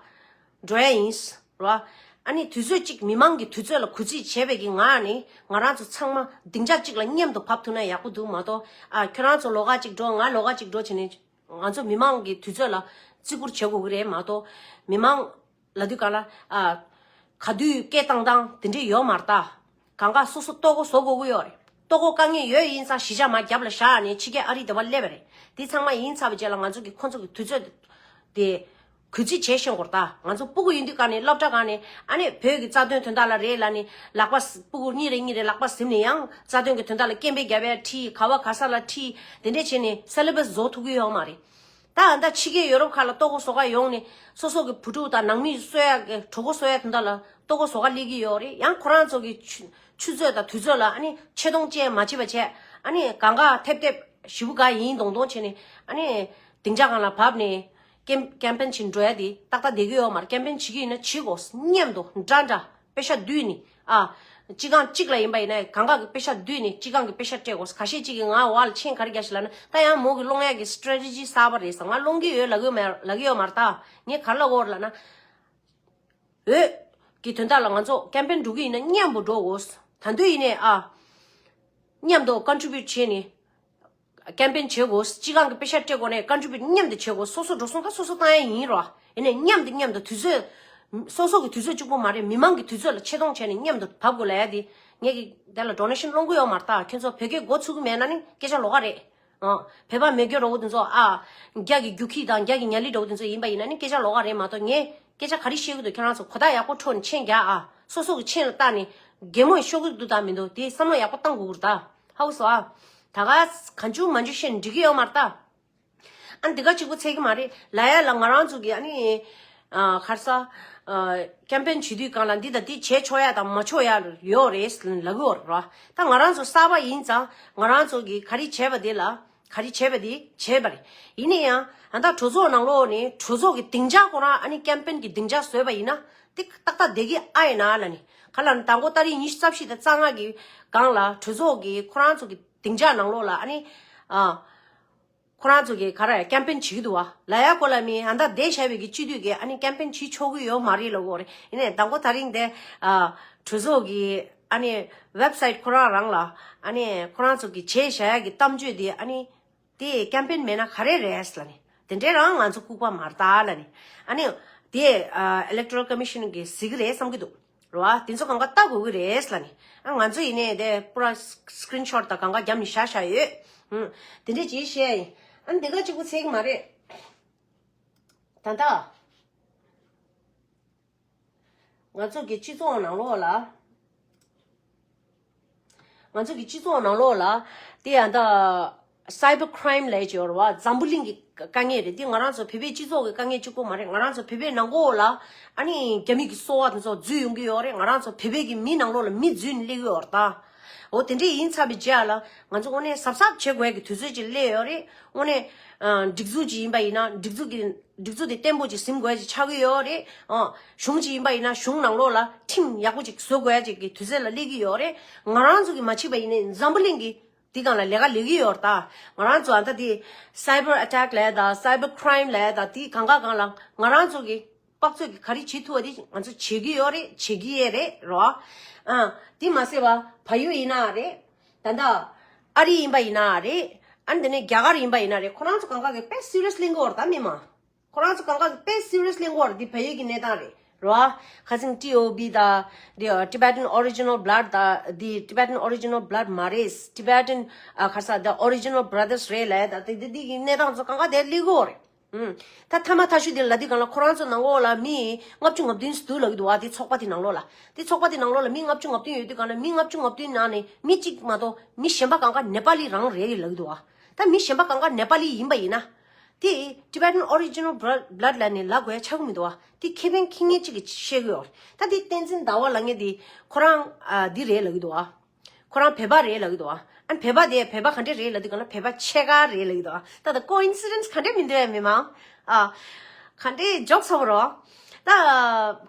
འགྲོ་ཡ་ཡིན། རེད་བ། ཨ་ནི་དུས་ཚོད་གཅིག་མི་མང་གི་དུས་ཚོད་ལ་གུས་བརྩི་བྱས་པའི་གི་ངང་ནས་ང་རང་ཚོ་ཚང་མ་སྡིངས་ཆ་གཅིག་ལ་མཉམ་དུ་བབས་ཐུབ་ན་ཡག་པོ་འདུག་མ་གཏོགས། ཨ་ཁྱོད་རང་ཚོ་ལོགས་ཀ་གཅིག་འགྲོ། ང་ལོགས་ཀ་གཅིག་འགྲོ་བྱས་ནས་ང་ཚོ་མི་མང་གི་དུས་ཚོད་ལ་བརྩི་བཀུར་བྱེད་དགོས་ཀྱི་རེད་མ་གཏོགས། མི་མང་ལབ་དུས་ག་ལ་ཨ་ག་དུས་སྐད་བཏང་སྟངས་དེ་འདྲས་ཡོད་མ་རེད་ད། གང་ག་སོ་སོ་ལྟོ་གོས་བཟོ་དགོས་ཀྱི་ཡོད་རེད། ལྟོ་གོས་དཀའ་ངལ་ཡོད་ཡིན་ཙང་གཞིས་ཆགས་མར་རྒྱབ་ལ་བཞག་ནས་ཕྱི་རྒྱལ་ཨ་རི་དེ་པར་སླེབས་པ་རེད། དེ་ཚང་མ་ཡིན་ཚར་བའི་རྗེས་ལ་ང་ཚོ་གི་ཁོང་ཚོ་གི་དུས་ཚོད་དེ་གུས་བརྩི་བྱེད་ཤེས་དགོས་རེད་ད། ང་ཚོ་སྤུ་གུ་ཡིན་དུས་ག་ནས་སློབ་གྲྭ་ག་ནས་ཨ་ནི་བོད་ཀྱི་རྩ་དོན་དོན་དག་ལ་རེད་ལབ་ནས་ལག་པ་སྤུ་གུ་གཉིས་རེ་གཉིས་རེ་ལག་པ་ཟིན་ནས་ཡང་རྩ་དོན་གྱི་དོན་དག་ལ་སྐད་འབོད་རྒྱབ་པའི་ཁྲིད། ག་བ་ག་ས་ལ་ཁྲིད། དེ་འདྲས་བྱས་ནས་སེ་ལེ་བས་བཟོ་ཐུབ་ཀྱི་ཡོད་མ་རེད། ད་ཨ་ད་ཕྱི་རྒྱལ་ཡོ་རོབ་ཁག་ལ་ལྟོ་གོས་བཟོ་ག་ཡོང་ནས་སོ་སོ་གི་བུ་ཕྲུག་དང་ནང་མི་གསོ་ཡ་གི་གྲོད་ཁོག་གསོ་ཡ་དོན་དག་ལ་ལྟོ་གོས་བཟོ་ག་སླེབས་ཀྱི་ཡོད་རེད། ཡང་ཁོ་རང་ཚོ་གི་ཆུ་ཆུ་ཚོད་དང་དུས་ཚོད་ལ་ཨ་ནི་ཆེ་མཐོང་ཅན་མ་བྱེད་པ་བྱས། ཨ་ནི་གང་ག་ཐེབས་ཐེབས་ཞེ་པོ་ག་ཡིན་མདོག་མདོག་བྱས་ནས་ཨ་ནི་སྡིངས་ཆ་སྒང་ལ་བབས་ནས་ཀེམ་ཀེམ་པེན་བྱེད་འགྲོ་ཡ་དེ་ཏག་ཏག་བསྡད་ཀྱི་ཡོད་མ་རེད། ཀེམ་པེན་བྱེད་ཀྱི་ཡིན་ན་བྱེད་དགོས། མཉམ་དུ་འདྲ་འདྲ་པེ་ཤ་བསྡུས་ནས་ཨ་ སྤྱི་ཁང་གཅིག་ལ་ཡིན་པ་ཡིན་ན་གང་ག་གི་པེ་ཤ་བསྡུས་ནས་སྤྱི་ཁང་གི་པེ་ཤ་སྤྲད་དགོས། ཁ་ཤས་གཅིག་གིས་ང་བ་ལ་ཆེན་ག་རེ་རྒྱག་ཤི་ལབ་ན། ད་ཡང་མོ་གི་སློང་ཡག་གི་སི་ཊེ་རེ་ཊི་ཇི་གསར་པ་རེད་ཟེར། ང་སློང་གི་ཡོད་ལབ་ཡོད་མ་ལབ་ཡོད་མ་རེད། ད་ངས་ག་རེ་ལབ་དགོས་རེད་ལབ་ན། འོས་ཀྱི་དོན་དག་ལ་ང་ཚོ་ཀེམ་པེན་འགྲོ་གི་ཡིན་ན་མཉམ་པོ་འགྲོ་དགོས། ད་དུང་ཡིན་ནའི་ཨ། མཉམ་དུ་ཀོན་ཊི་བིའུ་ཊི་བྱས་ནས། ཀེམ་པེན་བྱེད་དགོས། སྤྱི་ཁང་གི་པེ་ཤ་སྤྲད་དགོས་ནས་ཀོན་ཊི་བིའུ་ཊི་མཉམ་དུ་བྱེད་དགོས། སོ་སོ་འགྲོ་སོང་ད་སོ་སོ་བཏང་ཡ་ཡིན་རོ། ཡིན་ནའི་མཉམ་དུ་མཉམ་དུ་དུས་ཚོད། སོ་སོ་གི་དུས་ཚོད་གཅིག་པོ་མ་རེད། མི་མང་གི་དུས་ཚོད་ལ་ཆེ་མཐོང་བྱས་ནས་མཉམ་དུ་བབས་དགོས་ལབ་ཡ་དེ། ངས་ཀྱི་དེ་ལ་ཌོ་ནེ་ཤན་སློང་གི་ཡོད་མ་རེད། ད་ཁྱོད་ཚོ་བོད་སྐད་མགོ་ཚོས་གི་མེད་ན་ནི་སྐད་ཆ་ལོགས་ཀ་རེད། ཨ། བོད་པ་མེད་སྐྱོ་རོ་བོ་དེ་ཚོ་ཨ། རྒྱ་གི་རྒྱུག་ཁྱི་དང་རྒྱ་གི་ཉ་ལི་འདྲ་བོ་དེ་ཚོ་ཡིན་པ་ཡིན་ན་ནི་སྐད་ཆ་ལོགས་ཀ་རེད་མ་གཏོགས། ངས་སྐད་ཆ་ག་རེ་བཤད་གི་འདུག་ཁྱེད་རང་ཚོ་གོ་བརྡ་ཡག་པོ་འཕྲོད་ནས་མཆན་རྒྱག་ཨ། སོ་སོ་གི་མཆན་ལ་བལྟས་ནས་གད་མོ་ཤོར་གི་འདུག་དང་མི་འདུག་དེ་བསམ་བློ་ཡག་པོ་བཏང་དགོས་ཀྱི་རེད་ད། ཧ་གོ་སོང་ཨ། ད་ག་གང་བྱུང་མང་བྱུང་བཤད་ནས་འགྲིག་གི་ཡོད་མ་རེད་ད། ཨ་ནི་འདི་ག་གཅིག་པོ་ཚད་གི་མ་རེད་ལབ་ཡ་ལ། ང་རང་ཚོ་གི་ཨ་ནི། ཨ། ག་རེ་ཟ། ཨ། ཀེམ་པེན་བྱེད་དུས་སྒང་ལ་འདི་དང་འདི་བྱེད་ཆོག་ཡ་དང་མ་ཆོག་ཡ་ཡོད་རེད་ལབ་གི་ཡོད་རེད་ར། ད་ང་རང་ཚོ་གསར་པ་ཡིན་ཙང་ང་རང་ཚོ་གི་ག་རེ་བྱས་པ་དེ་ལ། ག་རེ་བྱས་པ་དེ་བྱས་པ་རེད། ཡིན་ན་ཡང་ཨ་ད་གྲོས་ཚོགས་ནང་ལོགས་ནས་གྲོས་ཚོགས་ཀྱི་སྡིངས་ཆ་ཁོ་རང་ཨ་ནི་ཀེམ་པེན་གྱི་སྡིངས་ཆ་བཟོས་པ་ཡིན་ན་དེ་ཏག་ཏག་བསྡད་ཀྱི་ཨ་ཡིན་ན་ལབ་ནི། ག་ལབ་ན་མདང་དགོང་ཏ་རིག་ཉི་ཤུ་རྩ་བཞི་དང་རྩ་ལྔ་གི་སྒང་ལ་གྲོས་ཚོགས་ཀྱི་ཁོ་རང་ཚོ་གི་སྡིངས་ཆ་ནང་ལོགས་ལ་ཨ་ནི། ཨ། ཁོ་རང་ཚོ་གི་ག་རེ་ཀེམ་པེན་བྱེད་ཀྱི་འདུག་བ་ལབ་ཡ་སྐོར་ལ་མི་ཨ་ད་བསྡད་བཞག་པའི་གི་སྤྱི་འཐུས་ཀྱི་ཨ་ནི་ཀེམ་པེན་བྱེད་ཆོག་གི་ཡོད་མ་རེད་ལབ་ཀྱི་ཡོད་རེད། ཡིན་ནའི་མདང་དགོང་ཏ་རིག་འདི། ཨ། གྲོས་ཚོགས་ཀྱི་ཨ་ནི་ཝེབ་སའིཊ་ཁོ་རང་རང་ལ་ཨ་ནི་ཁོ་རང་ཚོ་གི་བྱས་བཞག་ཡ་གི་གཏམ་བརྗོད་དེ་ཨ་ནི། དེ་ཀེམ་པེན་མེད་ན་ག་རེ་རེད་ལབ་ནི། དེ་འདྲའི་རང་ང་ཚོ་ལྐུགས་པ་མ་རེད་ད་ལབ་ནི། ཨ་ནི། དེ་ཨ། ཨི་ལེག་ཊོ་རལ་ཀོ་མི་ཤན་གྱིས་གཟིགས་ཀྱི་རེད་བསམ་གྱི་འདུག་རེད་བ། དེ་ཚོ་གང་ག་ལྟ་དགོས་ཀྱི་རེད་ལབ་ནི། ཨ། ང་ཚོ་ཡིན་ནའི་དེ་པུ་ར་སི་ཀི་རིན་ཤོཊ་དང་གང་ག་བརྒྱབ་ནས་བཞག་བཞག་ཡོད། ཧུམ། དེ་འདྲ་ཅིག་བཤད་ཡིན། ཨ་ནི་དེ་ག་གཅིག་པོ་ཚད་ཀྱི་མ་རེད། ད་ལྟ། ང་ཚོ་གི་སྤྱི་ཚོགས་ནང་ལོགས་ལ། ང་ཚོ་གི་སྤྱི་ཚོགས་ནང་ལོགས་ལ། དེ་ཡང་ད། སའི་བར་ཁི་རའིམ་ལབ་ཀྱི་ཡོད་རེད་བ། འཛམ་བུ་གླིང་གི་དཀའ་ངལ་རེད། དེ་ང་རང་ཚོ་བོད་པའི་སྤྱི་ཚོགས་ཀྱི་དཀའ་ངལ་གཅིག་པོ་མ་རེད། ང་རང་ཚོ་བོད་པའི་ནང་ལོགས་ལ། ཨ་ནི་རྒྱ་མི་གི་སོ་པ་དེ་ཚོ་འཛུལ་ཡོང་གི་ཡོད་རེད། ང་རང་ཚོ་བོད་པའི་གི་མི་ནང་ལོགས་ལ་མི་འཛུལ་ནས་སླེབས་ཀྱི་ཡོད་རེད་ད། འོ་དེ་འདྲས་ཡིན་ཚར་བའི་རྗེས་ལ་ང་ཚོ་དངོས་གནས་གཟབ་གཟབ་བྱེད་དགོས་ཀྱི་དུས་ཚོད་ཅིག་སླེབས་ཡོད་རེད། དངོས་གནས། ཨ། སྒྲིག་འཛུགས་ཅིག་ཡིན་པ་ཡིན་ན་སྒྲིག་འཛུགས་ཀྱི། སྒྲིག་འཛུགས་དེ་བརྟན་པོ་ཅིག་ཟིན་དགོས་ཡ་ཅིག་ཆགས་ཀྱི་ཡོད་རེད། ཨ། གཞུང་ཅིག་ཡིན་པ་ཡིན་ན་གཞུང་ནང་ལོགས་ལ་ཁྲིམས་ཡག་པོ་ཅིག་བཟོ་དགོས་ཡ་ཅིག་གི་དུས་ཚོད་ལ་སླེབས་ཀྱི་ཡོད་རེད། ང་རང་ཚོ་གིས་མ་བྱས་པ་ཡིན་ནའི་འཛམ་བུ་གླིང་གིས་དེ་སྒང་ལ་ལས་ཀ་ལས་ཀྱི་ཡོད་རེད་ད། ང་རང་ཚོ་ཨ་ད་དེ་སའི་བར་ཨ་ཊེག་ལབ་ཡ་ད་སའི་བར་ཁི་རའིམ་ལབ་ཡ་ད་དེ་གང་ག་སྒང་ལ་ང་རང་ཚོ་གིས་དཔག་ཚོད་ཀྱིས་ག་རེ་བྱེད་ཐུབ་པ་དེ་ང་ཚོ་བྱེད་ཀྱི་ཡོད་རེད། བྱེད་ཀྱི་ཡོད་རེད་རོ། ཨ། དེ་མ་ཟད་པ་བལ་ཡུལ་ཡིན་ན་རེད། ད་ལྟ་ཨ་རི་ཡིན་པ་ཡིན་ན་རེད། ཨ་ནི་དེ་ནས་རྒྱ་གར་ཡིན་པ་ཡིན་ན་རེད། ཁོ་རང་ཚོ་གང་ག་གིས་དཔེ་སི་རི་ཡས་ལེན་གྱི་ཡོད་རེད་ད་མི་མང་། ཁོ་རང་ཚོ་གང་ག་གིས་དཔེ་སི་རི་ཡས་ལེན་གྱི་ཡོད་རེད། འདི་བལ་ཡུལ་གྱི་གནས་སྟངས་རེད་རོ། ཁ་སང་ཊི་ཨོ་བི་དང་འདི་Tibetan Original Blood དང་འདི་Tibetan Original Blood མ་རེད། Tibetan ཨ་ག་རེ་ཟ་འདི་Original Brothers རེད་ལབ་ད་དེ་འདི་འདི་གི་གནས་སྟངས་ཚོ་གང་ག་དེ་སླེབས་ཀྱི་ཡོད་རེད། ཨུམ། ད་ཐ་མ་ཐ་ཤུ་དེ་ལ་དེ་གང་ལ་ཁོ་རང་ཚོ་ནང་ལོགས་ལ་མི་ལྔ་བཅུ་ང་བདུན་འདུག་ལབ་ཀྱི་འདུག་བ། དེ་ཚོགས་པ་དེ་ནང་ལོགས་ལ། དེ་ཚོགས་པ་དེ་ནང་ལོགས་ལ་མི་ལྔ་བཅུ་ང་བདུན་ཡོད་དུས་གང་ལ་མི་ལྔ་བཅུ་ང་བདུན་ནང་ནས་མི་གཅིག་མ་གཏོགས་མི་གཞན་པ་གང་ག་ནེ་པ་ལི་རང་རེད་ལབ་ཀྱི་འདུག་བ། ད་མི་གཞན་པ་གང་ག་ནེ་པ་ལི་ཡིན་པ་ཡིན་ན། དེ་Tibetan Original Blood ལབ་ནས་ལབ་དགོས་ཡ་ཆགས་ཀྱི་མི་འདུག་བ། དེ་ཁེ་ཕན་ཁེ་ངན་གཅིག་གིས་བཤད་ཀྱི་ཡོད་རེད། ད་དེ་བསྟན་འཛིན་ཟླ་བ་ལབ་མཁན་དེ་ཁོ་རང་ཨ་འདི་རེད་ལབ་ཀྱི་འདུག་བ། ཁོ་རང་བོད་པ་རེད་ལབ་ཀྱི་འདུག་ཨ། ཨ་ནི་བོད་པ་དེ་བོད་པ་ག་འདྲས་རེད་ལབ་དུས་གང་ལ་བོད་པ་ཕྱེད་ཀ་རེད་ལབ་ཀྱི་འདུག་ཨ། ད་ད་ཀོ་ཨིན་སི་ཌེན་སི་ག་འདྲས་མི་འདུག་ཨ་མི་མང་། ཨ། ག་འདྲས་འཇོག་ཚ་བོ་རོ། ད་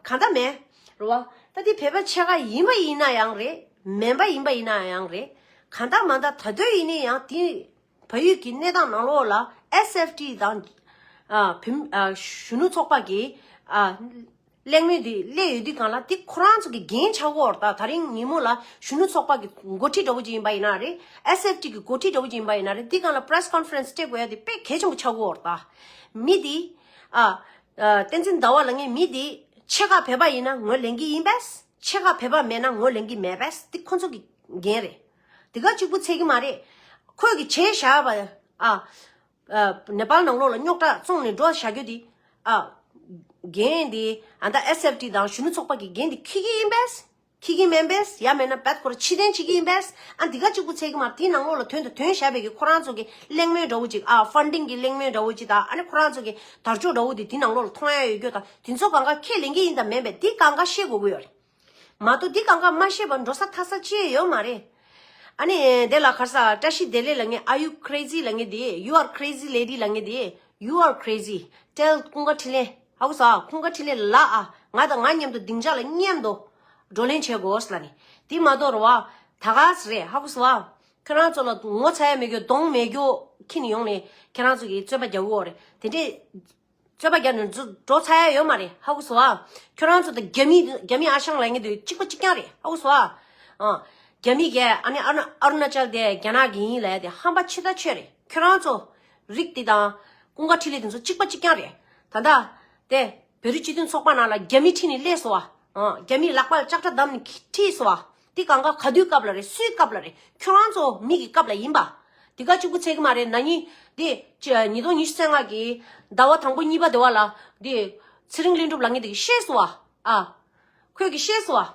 གང་ལྟར་མེད་རོ། ད་དེ་བོད་པ་ཕྱེད་ཀ་ཡིན་པ་ཡིན་ན་ཡང་རེད། མིན་པ་ཡིན་པ་ཡིན་ན་ཡང་རེད། གང་ལྟར་མ་ལྟར་ད་དུང་ཡིན་ནའི་ཡང་དེ་བལ་ཡུལ་གྱི་གནས་སྟངས་ནང་ལོགས་ལ་ཨེས་ཨེཕ་ཊི་དང་། ཨ། བོད། ཨ། གཞོན་ནུ་ཚོགས་པ་གི། ཨ། གླེང་མོལ་འདི་སླེབས་ཡོད་དུས་གང་ལ་འདི་ཁོ་རང་ཚོ་གི་འགན་ཆགས་ཀྱི་ཡོད་རེད་ད། དེ་རིང་ཉིན་མོ་ལ་གཞོན་ནུ་ཚོགས་པ་གི་འགོ་ཁྲིད་འདྲ་བོ་ཅིག་ཡིན་པ་ཡིན་ན་རེད། ཨེས་ཨེཕ་ཊི་གི་འགོ་ཁྲིད་འདྲ་བོ་ཅིག་ཡིན་པ་ཡིན་ན་རེད། འདི་སྒང་ལ་པི་རེ་སི་ཀོན་ཕ་རེན་སི་སྤྲད་དགོས་ཡ་དེ་དཔེ་གལ་ཆེན་པོ་ཆགས་ཀྱི་ཡོད་རེད་ད། མི་འདི། ཨ། ཨ། བསྟན་འཛིན་ཟླ་བ་ལབ་མཁན་མི་འདི་ཕྱེད་ཀ་བོད་པ་ཡིན་ན་ངོས་ལེན་གྱི་ཡིན་པས། ཕྱེད་ཀ་བོད་པ་མེད་ན་ངོས་ལེན་གྱི་མེད་པས། འདི་ཁོ་ཚོ་གི་འགན་རེད། འདི་ག་གཅིག་པུ་ཚད་ཀྱི་མ་རེད། ཁོས་གི་བྱས་བཞག་པ། ཨ། ཨ། ནེ་པཱལ་ནང་ལོགས་ལ་རྙོག་དྲ་བཙོང་ནས་འགྲོ་བཞག་རྒྱུ་དེ། ཨ། འགན་དེ་ཨ་ད་ཨེས་ཨེཕ་ཊི་དང་གཞོན་ནུ་ཚོགས་པ་གི་འགན་དེ་འཁྱེར་གྱི་ཡིན་པས། འཁྱེར་གྱི་མིན་པས། ཡང་མིན་ན་བད་ཁོ་ར་ཕྱིར་འཐེན་བྱེད་ཀྱི་ཡིན་པས། ཨ་འདི་ག་གཅིག་པུ་ཚད་ཀྱི་མ་རེད། དེའི་ནང་ལོགས་ལ་དོན་དང་དོན་བཞག་པའི་གི་ཁོ་རང་ཚོ་གི་གླེང་མོལ་འདྲ་བོ་ཅིག་ཨ་ཕན་ཌིང་གི་གླེང་མོལ་འདྲ་བོ་ཅིག་དང་ཨ་ནི་ཁོ་རང་ཚོ་གི་དར་ལྕོག་འདྲ་བོ་དེ་དེའི་ནང་ལོགས་ལ་མཐོང་ཡ་ཡོད་རྒྱུ་དང་དེ་ཚོ་གང་ག་ཁས་ལེན་གྱི་ཡིན་དང་མིན་པས་དེ་གང་ག་ཤེས་དགོས་ཀྱི་ཡོད་རེད། མ་གཏོགས་འདི་གང་ག་མ་ཤེས་པར་འགྲོ་ས་ཐར་ས་ཅི་ཡང་ཡོད་མ་རེད། ཨ་ནི་དེ་ལ་ག་རེ་ཟ། བཀྲ་ཤིས་བདེ་ལེགས་ལབ་མཁན། Are you crazy ལབ་མཁན་དེ། You are crazy lady ལབ་མཁན་དེ། You are crazy. Tell ཀུན་དགའ་འཕྲིན་ལས། ཧ་གོ་སོང་། ཀུན་དགའ་འཕྲིན་ལས་ལ་ཨ། ང་དང་ང་མཉམ་དུ་སྡིངས་ཆ་ལ་མཉམ་དུ་བགྲོ་གླེང་བྱེད་དགོས་ལབ་ནི། དེ་མ་གཏོགས་རེད་བ། ད་ག་ས་རེད། ཧ་གོ་སོང་བ། ཁྱོད་རང་ཚོ་ལ་ངོ་ཚ་ཡ་མེད་རྒྱུ་གདོང་མེད་རྒྱུ་ཁྱེར་ནས་ཡོང་ནས་ཁྱེད་རང་ཚོ་གིས་རྩོད་པ་རྒྱག་གི་ཡོད་རེད། དེ་འདྲས་རྩོད་པ་རྒྱག་ནས་འགྲོ་འགྲོ་ཚར་ཡ་ཡོད་མ་རེད། ཧ་གོ་སོང་བ། ཁྱོད་རང་ཚོ་དང་རྒྱ་མི་རྒྱ་མི་ཨ་ཞང་ལབ་མཁན་དེ་གཅིག་པ་གཅིག་རྐྱང་རེད། ཧ་གོ་སོང་བ། ཨ། རྒྱ་མི་གས་ཨ་ནི་ཨ་ཨ་རུ་ན་ཅལ་དེ་རྒྱ་ནག་གི་ཡིན་ལབ་ཡ་དེ་ཧམ་པ་ཆེ་ཐག་ཆོད་རེད། ཁྱོད་རང་ཚོ་རིགས་དེ་དང་ཀུན་དགའ་འཕྲིན་ལས་དེ་ཚོ་གཅིག་པ་གཅིག་རྐྱང་རེད། ད་ལྟ་དེ་བོད་རིགས་སྤྱི་མཐུན་ཚོགས་པ་ནང་ལ་རྒྱ་མི་ཁྲིད་ནས་སླེབས་སོང་བ། ཨ། རྒྱ་མིའི་ལག་པར་ལྕགས་དྲ་བསྡམས་ནས་ཁྲིད་སོང་བ། འདི་གང་ག་ག་དུས་སྐབས་ལ་རེད། སུའི་སྐབས་ལ་རེད། ཁྱོད་རང་ཚོ་མི་གི་སྐབས་ལ་ཡིན་པ། འདི་ག་གཅིག་པུ་ཚད་ཀྱི་མ་རེད། ན་ནིང་འདི་ཉིས་སྟོང་ཉི་ཤུ་རྩ་ལྔ་གི་ཟླ་བ་དང་པོ་གཉིས་པ་དེ་བ་ལ་འདི་ཚེ་རིང་ལྷུན་གྲུབ་ལབ་མཁན་དེ་གིས་བཤད་སོང་བ། ཨ། ཁོས་གིས་བཤད་སོང་བ།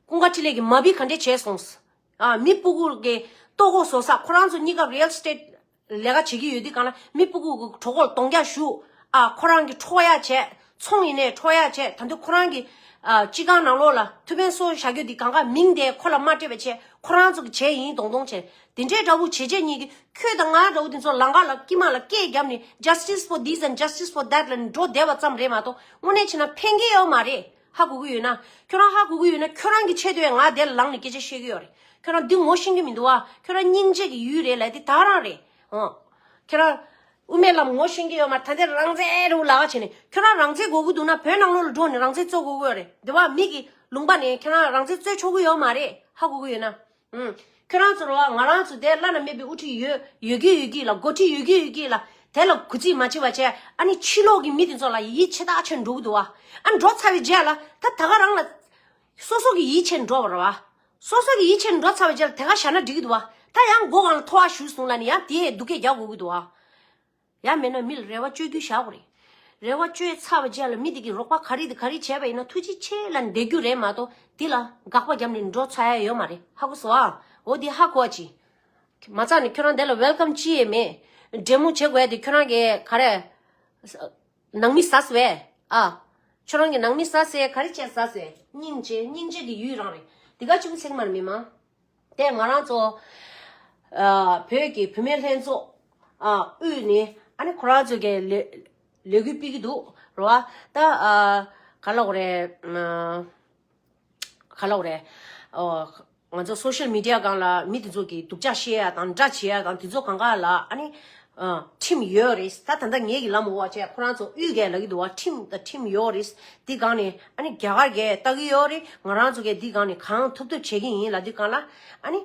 ཀུན་དགའ་འཕྲིན་ལས་ཀྱིས་མ་བི་ག་འདྲས་བྱས་སོང་། ཨ། མི་སྤུ་གུ་གི་ལྟོ་གོས་བཟོ་ས། ཁོ་རང་ཚོ་གཉིས་ཀ་རི་ཡལ་སི་ཊེཊ་ལས་ཀ་བྱེད་ཀྱི་ཡོད་དུས་གང་ལ་མི་སྤུ་གུ་གི་གྲོད་ཁོག་ལ་གདོང་རྒྱག་གཞུ། ཨ། ཁོ་རང་གི་འཕྲོག་ཡ་བྱས། ཚོང་ཡིན་ནའི་འཕྲོག་ཡ་བྱས། ད་དུང་ཁོ་རང་གི་ཨ། སྤྱི་ཁང་ནང་ལོགས་ལ་ཐུག་ཕན་གསོ་བཞག་རྒྱུ་འདི་གང་ག་མིང་དེ་ཁོ་ལ་མ་སྤྲད་པ་བྱས། ཁོ་རང་ཚོ་གི་བྱས་ཡིན་མདོག་མདོག་བྱས། དེ་འདྲའི་འདྲ་བོ་བྱས་བྱས་གཉིས་ཀྱིས་ཁྱོད་དང་ང་འདྲ་བོ་དེ་ཚོ་ལམ་ཁ་ལ་དཀྱིལ་མ་ལ་སྐད་བརྒྱབ་ནས་Justice for this and justice for that ལ་འགྲོ་བསྡད་པ་ཙམ་རེད་མ་གཏོགས་དངོས་གནས་བྱས་ན་ཕན་གྱི་ཡོད་མ་རེད། ཧ་གོ་གི་ཡོད་ན། ཁྱོད་རང་ཧ་གོ་གི་ཡོད་ན་ཁྱོད་རང་གི་ཆེད་དུ་ཡང་ང་དེ་ལ་ལངས་ནས་སྐད་ཆ་བཤད་ཀྱི་ཡོད་རེད། ཁྱོད་རང་འདི་ངོ་ཤེས་ཀྱི་མི་འདུག་བ། ཁྱོད་རང་སྙིང་རྗེ་གི་ཡུལ་རེད་ལབ་དེ་ད་རང་རེད། ཨོ། ཁྱོད་རང་དབུ་མའི་ལམ་ངོ་ཤེས་ཀྱི་ཡོད་མ་རེད། ད་ལྟའི་རང་བཙན་རུ་ལག་བྱས་ནས་ཁྱོད་རང་རང་བཙན་དགོས་ཀྱི་འདུག་ན་བོད་ནང་ལོགས་ལ་འགྲོ་ནས་རང་བཙན་རྩོད་དགོས་ཀྱི་ཡོད་རེད། དེ་བ་མི་གི་ལུང་པ་ནས་ཁྱོད་རང་རང་བཙན་རྩོད་ཆོག་གི་ཡོད་མ་རེད། ཧ་གོ་གི་ཡོད་ན། ཨུམ། ཁྱོད་རང་ཚོ་རོ། ང་རང་ཚོ་དེ་བླ་ན་མེད་པའི་དབུ་ཁྲིད་ཡོད་ཡོད་ཀྱི་ཡོད་ཀྱི་ལ། འགོ་ཁྲིད་ཡོད་ཀྱི་ཡོད་ཀྱི་ལ། དེ་ལ་གུས་བརྩི་མ་བྱེད་པ་བྱས། ཨ་ནི་ཕྱི་ལོགས་ཀྱི་མི་དེ་ཚོ་ལ་ཡིད་ཆེས་ཏག་ཆེ་འགྲོ་གི་འདུག་བ། ཨ་འགྲོ་ཚར་བའི་རྗེས་ལ་ད་ད་ག་རང་ལ་སོ་སོ་གི་ཡིད་ཆེས་འགྲོ་བ་རེད་བ། སོ་སོ་གི་ཡིད་ཆེས་འགྲོ་ཚར་བའི་རྗེས་ལ་དེ་ག་བཞག་ན་འགྲིག་གི་འདུག་བ། ད་ཡང་མགོ་སྒང་ལ་མཐོ་བ་གཞུས་སོང་ལབ་ནས་ཡང་དེ་སྡུག་སྐད་རྒྱག་དགོས་ཀྱི་འདུག་བ། ཡང་མིན་ན་མི་ལ་རེ་བ་བཅོལ་རྒྱུ་བཞག་དགོས་རེད། རེ་བ་བཅོལ་ཚར་བའི་རྗེས་ལ་མི་དེ་གིས་རོགས་པ་ག་རེ་དང་ག་རེ་བྱས་པ་ཡིན་ན་ཐུགས་རྗེ་ཆེ་ལབ་ནས་བསྡད་རྒྱུ་རེད་མ་གཏོགས་དེ་ལ་དགག་པ་བརྒྱབ་ནས་འགྲོ་ཚར་ཡ་ཡོད་མ་རེད། ཧ་གོ་སོང་ཨ། འོ་དེ་ཧ་གོ་བ་ཅིག་མ་རྩ་ནས་ཁྱོད་རང་དེ་ལ་ཝེལ་ཀམ་ཅི་ཡས་མེད། འབྲེལ་མོ་བྱེད་དགོས་ཡ་དེ་ཁྱོད་རང་གིས་ག་རེ། ནང་མི་ཟ་སོང་བས། ཨ། ཁྱོད་རང་གི་ནང་མི་ཟ་སོང་ག་རེ་བྱས་ཟ་སོང་། སྙིང་རྗེ་སྙིང་རྗེ་གི་ཡུལ་རང་རེད། དེ་ག་ཅུང་ཟད་མར་མི་མ། དེ་ང་རང་ཚོ། ཨ། བོད་ཀྱི་བུད་མེད་ལྷན་ཚོགས། ཨ། དབུས་ནས་ཨ་ནི་ཁོ་རང་ཚོ་གི་ལས་ལས་འགུལ་སྤེལ་གྱི་འདུག་རེད་བ། ད། ཨ། ག་ལབ་དགོས་རེད། ཨ། ག་ལབ་དགོས་རེད། ཨོ། ང་ཚོ་སོ་ཤལ་མི་ཌི་ཡ་སྒང་ལ་མི་དེ་ཚོ་གིས་སྡུག་ཅག་བཤད་ཡ་དང་འདྲ་བྱེད་ཡ་དང་དེ་ཚོ་གང་ག་ལ་ཨ་ནི། ཨ། ཁྲིམས་ཡོད་རེད། ད་ད་ལྟ་ངེད་ཀྱི་ལམ་འོག་བྱས་ཁོ་རང་ཚོ་དབུས་ཀྱིས་ལབ་ཀྱི་འདུག་བ། ཁྲིམས་དང་ཁྲིམས་ཡོད་རེད། དེ་སྒང་ནས་ཨ་ནི་རྒྱ་གར་གྱིས་ལྟ་གི་ཡོད་རེད། ང་རང་ཚོ་གིས་དེ་སྒང་ནས་གང་ཐུབ་ཐུབ་བྱེད་ཀྱི་ཡིན་ལབ་དུས་སྒང་ལ་ཨ་ནི།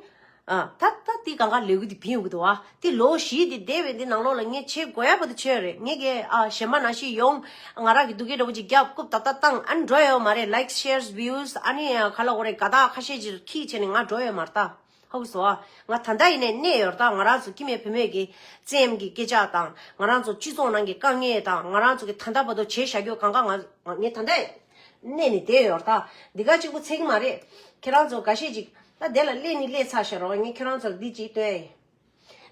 ཨ། ད་ད་དེ་གང་ག་ལས་འགུལ་དེ་བིན་ཡོང་གི་འདུག་བ། དེ་ལོ་བཞི་དེ་འདས་པའི་འདི་ནང་ལོགས་ལ་ངས་བྱེད་དགོས་ཡ་པོ་དེ་བྱས་ཡོད་རེད། ངས་ཀྱི་ཨ་གཞན་པ་ནང་བཞིན་ཡོང་ང་རང་གི་སྡུག་སྐད་འདྲ་པོ་ཅིག་རྒྱབ་རྐུབ་ཏག་ཏག་བཏང་ཨ་ནི་འགྲོ་ཡ་ཡོད་མ་རེད། ལའིཀ་ཤེར་བིའུ་ཨ་ནི་ག་ལབ་དགོས་རེད། དགའ་རྟགས་ཁ་ཤས་ཅིག་ཁྱེར་བྱས་ནས་ང་འགྲོ་ཡ་ཡོད་མ་རེད་ད། ཧ་གོ་སོང་ཨ། ང་ད་ལྟ་ཡིན་ནའི་གནས་ཡོད་རེད་ད། ང་རང་ཚོ་སྐྱེ་དམན་བུད་མེད་ཀྱི་བཙན་གྱི་སྐད་ཆ་དང་ང་རང་ཚོ་སྤྱི་ཚོགས་ནང་གི་དཀའ་ངལ་དང་ང་རང་ཚོ་གི་ད་ལྟ་བར་དུ་བྱས་བཞག་རྒྱུ་གང་ག་ང་ངས་ད་ལྟ་གནས་ནས་བསྡད་ཡོད་རེད་ད། འདི་ག་གཅིག་པུ་ཚད་ཀྱི་མ་རེད། ཁྱེད་རང་ཚོ་འགའ་ཤས་ཅིག་ད་དེ་ལ་སླེབས་ནི་སླེབས་ཚར་ཤག་རོགས། ངས་ཁྱེད་རང་ཚོར་འདི་ཅིག་སྟོན་ཡ་ཡིན།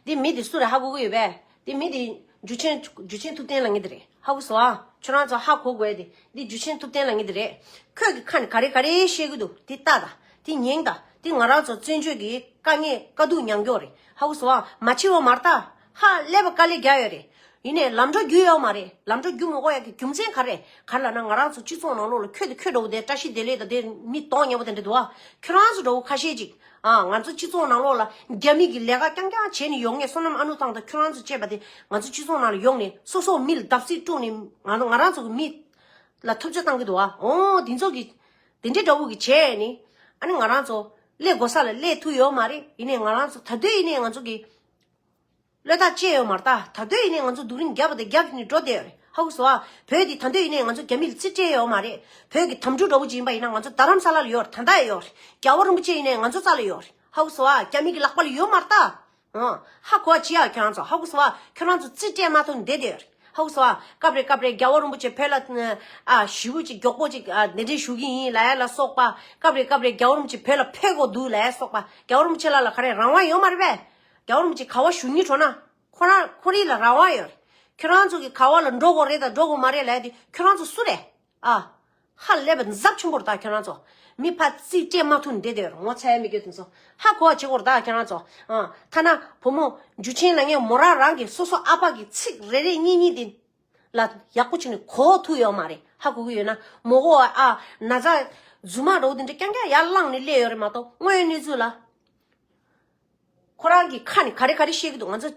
འདི་མི་འདི་སུ་རེད་ཧ་གོ་གི་ཡོད་པས། འདི་མི་འདི་འཇུ་ཆེན་འཇུ་ཆེན་ཐུབ་བསྟན་ལབ་མཁན་འདི་རེད། ཧ་གོ་སོང་ཨ། ཁྱོད་རང་ཚོ་ཧ་གོ་དགོས་འདི་འདི་འཇུ་ཆེན་ཐུབ་བསྟན་ལབ་མཁན་འདི་རེད། ཁོས་གི་ཁ་ནས་ག་རེ་ག་རེ་བཤད་གི་འདུག་འདི་ལྟ་ད། འདི་ཉན་ད། འདི་ང་རང་ཚོ་བཙན་བྱོལ་གི་དཀའ་ངལ་དཀའ་སྡུག་མྱངས་ཀྱོག་རེད། ཧ་གོ་སོང་ཨ། མ་འཆི་བ་མ་རེད་ད། ཧ་ཀླད་པ་དཀའ་ལས་རྒྱག་ཡོད་རེད། ཡིན་ནའི་ལམ་འགྲོ་རྒྱུ་ཡོད་མ་རེད། ལམ་འགྲོ་རྒྱུ་མི་དགོས་ཡ་གི་རྒྱུ་མཚན་ག་རེ་ག་རེ་ལབ་ན་ང་རང་ཚོ་སྤྱི་ཚོགས་ནང་ལོགས་ལ་ཁྱོད་དང་ཁྱོད་འདྲ་བོ་དེ་བཀྲ་ཤིས་བདེ་ལེགས་དང་དེ་མི་གདོང་ཉེ་བོ་དེ་འདྲ་འདུག་ཨ། ཁྱོད་རང་ཚོ་འདྲ་བོ་ཁ་ཤས་ཅིག་ཨ། ང་ཚོ་སྤྱི་ཚོགས་ནང་ལོགས་ལ་རྒྱ་མི་གི་ལས་ཀ་རྐྱང་རྐྱང་བྱས་ནས་ཡོང་ངས་བསོད་ནམས་ཨ་ནུ་ཐང་དང་ཁྱོད་རང་ཚོ་བཅས་པ་དེ་ང་ཚོ་སྤྱི་ཚོགས་ནང་ལ་ཡོང་ནས་སོ་སོ་མི་ལ་བརྡབ་གསིག་སྤྲོད་ནས་ང་ང་རང་ཚོ་གི་མི་ལ་ཐུབ་ཚོད་བཏང་གི་འདུག་ཨ། འོ་དེ་ཚོ་གི་དེ་འདྲའི་འདྲ་བོ་གི་བྱས་ནས་ཨ་ནི་ང་རང་ཚོ་སླེབས་དགོས་ས་ལ་སླེབས་ཐུབ་ཡོད་མ་རེད། ཡིན་ནའི་ང་རང་ཚོ་ད་དུང་ཡིན་ནའི་ང་ཚོ་གི་བློས་ཐག་བཅད་ཡོད་མ་རེད་ད། ད་དུང་ཡིན་ནའི་ང་ཚོ་སྡུག་རུས་བརྒྱབ་པ་དེ་བརྒྱབ་ནས་འགྲོ་བསྡད་ཡོད་རེད། ཧ་གོ་སོང་ཨ། བོད་འདི་ད་དུང་ཡིན་ནའི་ང་ཚོ་རྒྱ་མི་ལ་རྩིས་སྤྲད་ཡོད་མ་རེད། བོད་ཀྱི་དམ་ཕྲུག་འདྲ་བོ་ཅིག་ཡིན་པ་ཡིན་ན་ང་ཚོ་རྡ་རམ་ས་ལ་ལ་ཡོད་རེད། ད་ལྟ་ཡང་ཡོད་རེད། རྒྱལ་བ་རིན་པོ་ཆེ་ཡིན་ནའི་ང་ཚོ་རྩ་ལ་ཡོད་རེད། ཧ་གོ་སོང་ཨ། རྒྱ་མི་གི་ལག་པ་ལ་ཡོད་མ་རེད་ད། ཨ། ཧ་གོ་བ་ཅི་ཡ་ཁྱོད་རང་ཚོ། ཧ་གོ་སོང་ཨ། ཁྱོད་རང་ཚོ་རྩིས་སྤྲད་མ་ཐུབ་ནས་བསྡད་བསྡད་ཡོད་རེད། ཧ་གོ་སོང་ཨ། སྐབས་རེ་སྐབས་རེ་རྒྱལ་བ་རིན་པོ་ཆེ་བོད་ལ་ཨ་ཞེ་པོ་ཅིག་མགྱོགས་པོ་ཅིག་ཨ་གདན་འདྲེན་ཞུ་གི་ཡིན་ལབ་ཡ་ལ་སོགས་པ། སྐབས་རེ་སྐབས་རེ་རྒྱལ་བ་རིན་པོ་ཆེ་བོད་ལ་ཕེབས་དགོས་འདུག་ལབ་ཡ་སོགས་པ། རྒྱལ་བ་རིན་པོ་ཆེ་ལགས་ལ་ག་རེ་རང་དབང་ཡོད་མ་རེད་པས། རྒྱལ་བ་རིན་པོ་ཆེ་ག་བ་བཞུགས་སྙིང་བྲོ་ན། ཁོ་རང་ཁོ་རང་ལ་རང་དབང་ཡོད་རེད། ཁྱོད་རང་ཚོ་གི་ག་བ་ལ་འགྲོ་དགོས་རེད་དང་འགྲོ་དགོས་མ་རེད་ལབ་ཡ་དེ་ཁྱོད་རང་ཚོ་སུ་རེད། ཨ། ཧ་ལས་པ་འཛབ་ཆེན་པོ་རེད་ད་ཁྱོད་རང་ཚོ། མི་ཕར་རྩིས་སྤྲད་མ་ཐུབ་ནས་བསྡད་བསྡད་ཡོད་རེད། ངོ་ཚ་ཡ་མི་སྐྱོ་དེ་ཚོ། ཧ་གོ་བ་བྱེད་དགོས་རེད་ད་ཁྱོད་རང་ཚོ། ཨ། ཐ་ན་བུ་མོ་འཇུ་ཆེན་ལབ་མཁན་མོ་རང་རང་གི་སོ་སོ་ཨ་ཕ་གི་ཚིག་རེ་རེ་གཉིས་གཉིས་དེ་ལ་ཡག་པོ་བྱས་ནས་གོ་ཐུབ་ཡོད་མ་རེད། ཧ་གོ་གི་ཡོད་ན་མོ་གོ་ཨ་ན་ཚ་ རྫུན་མ་འདྲ་བོ་དེ་འདྲ་རྐྱང་རྐྱང་ཡར་བླངས་ནས་སླེབས་ཡོད་རེད་མ་གཏོགས། དངོས་ཡོད་གནས་ཚུལ་ལ། ཁོ་རང་གི་ཁ་ནས་ག་རེ་ག་རེ་བཤད་ཀྱི་འདུག་ང་ཚོ་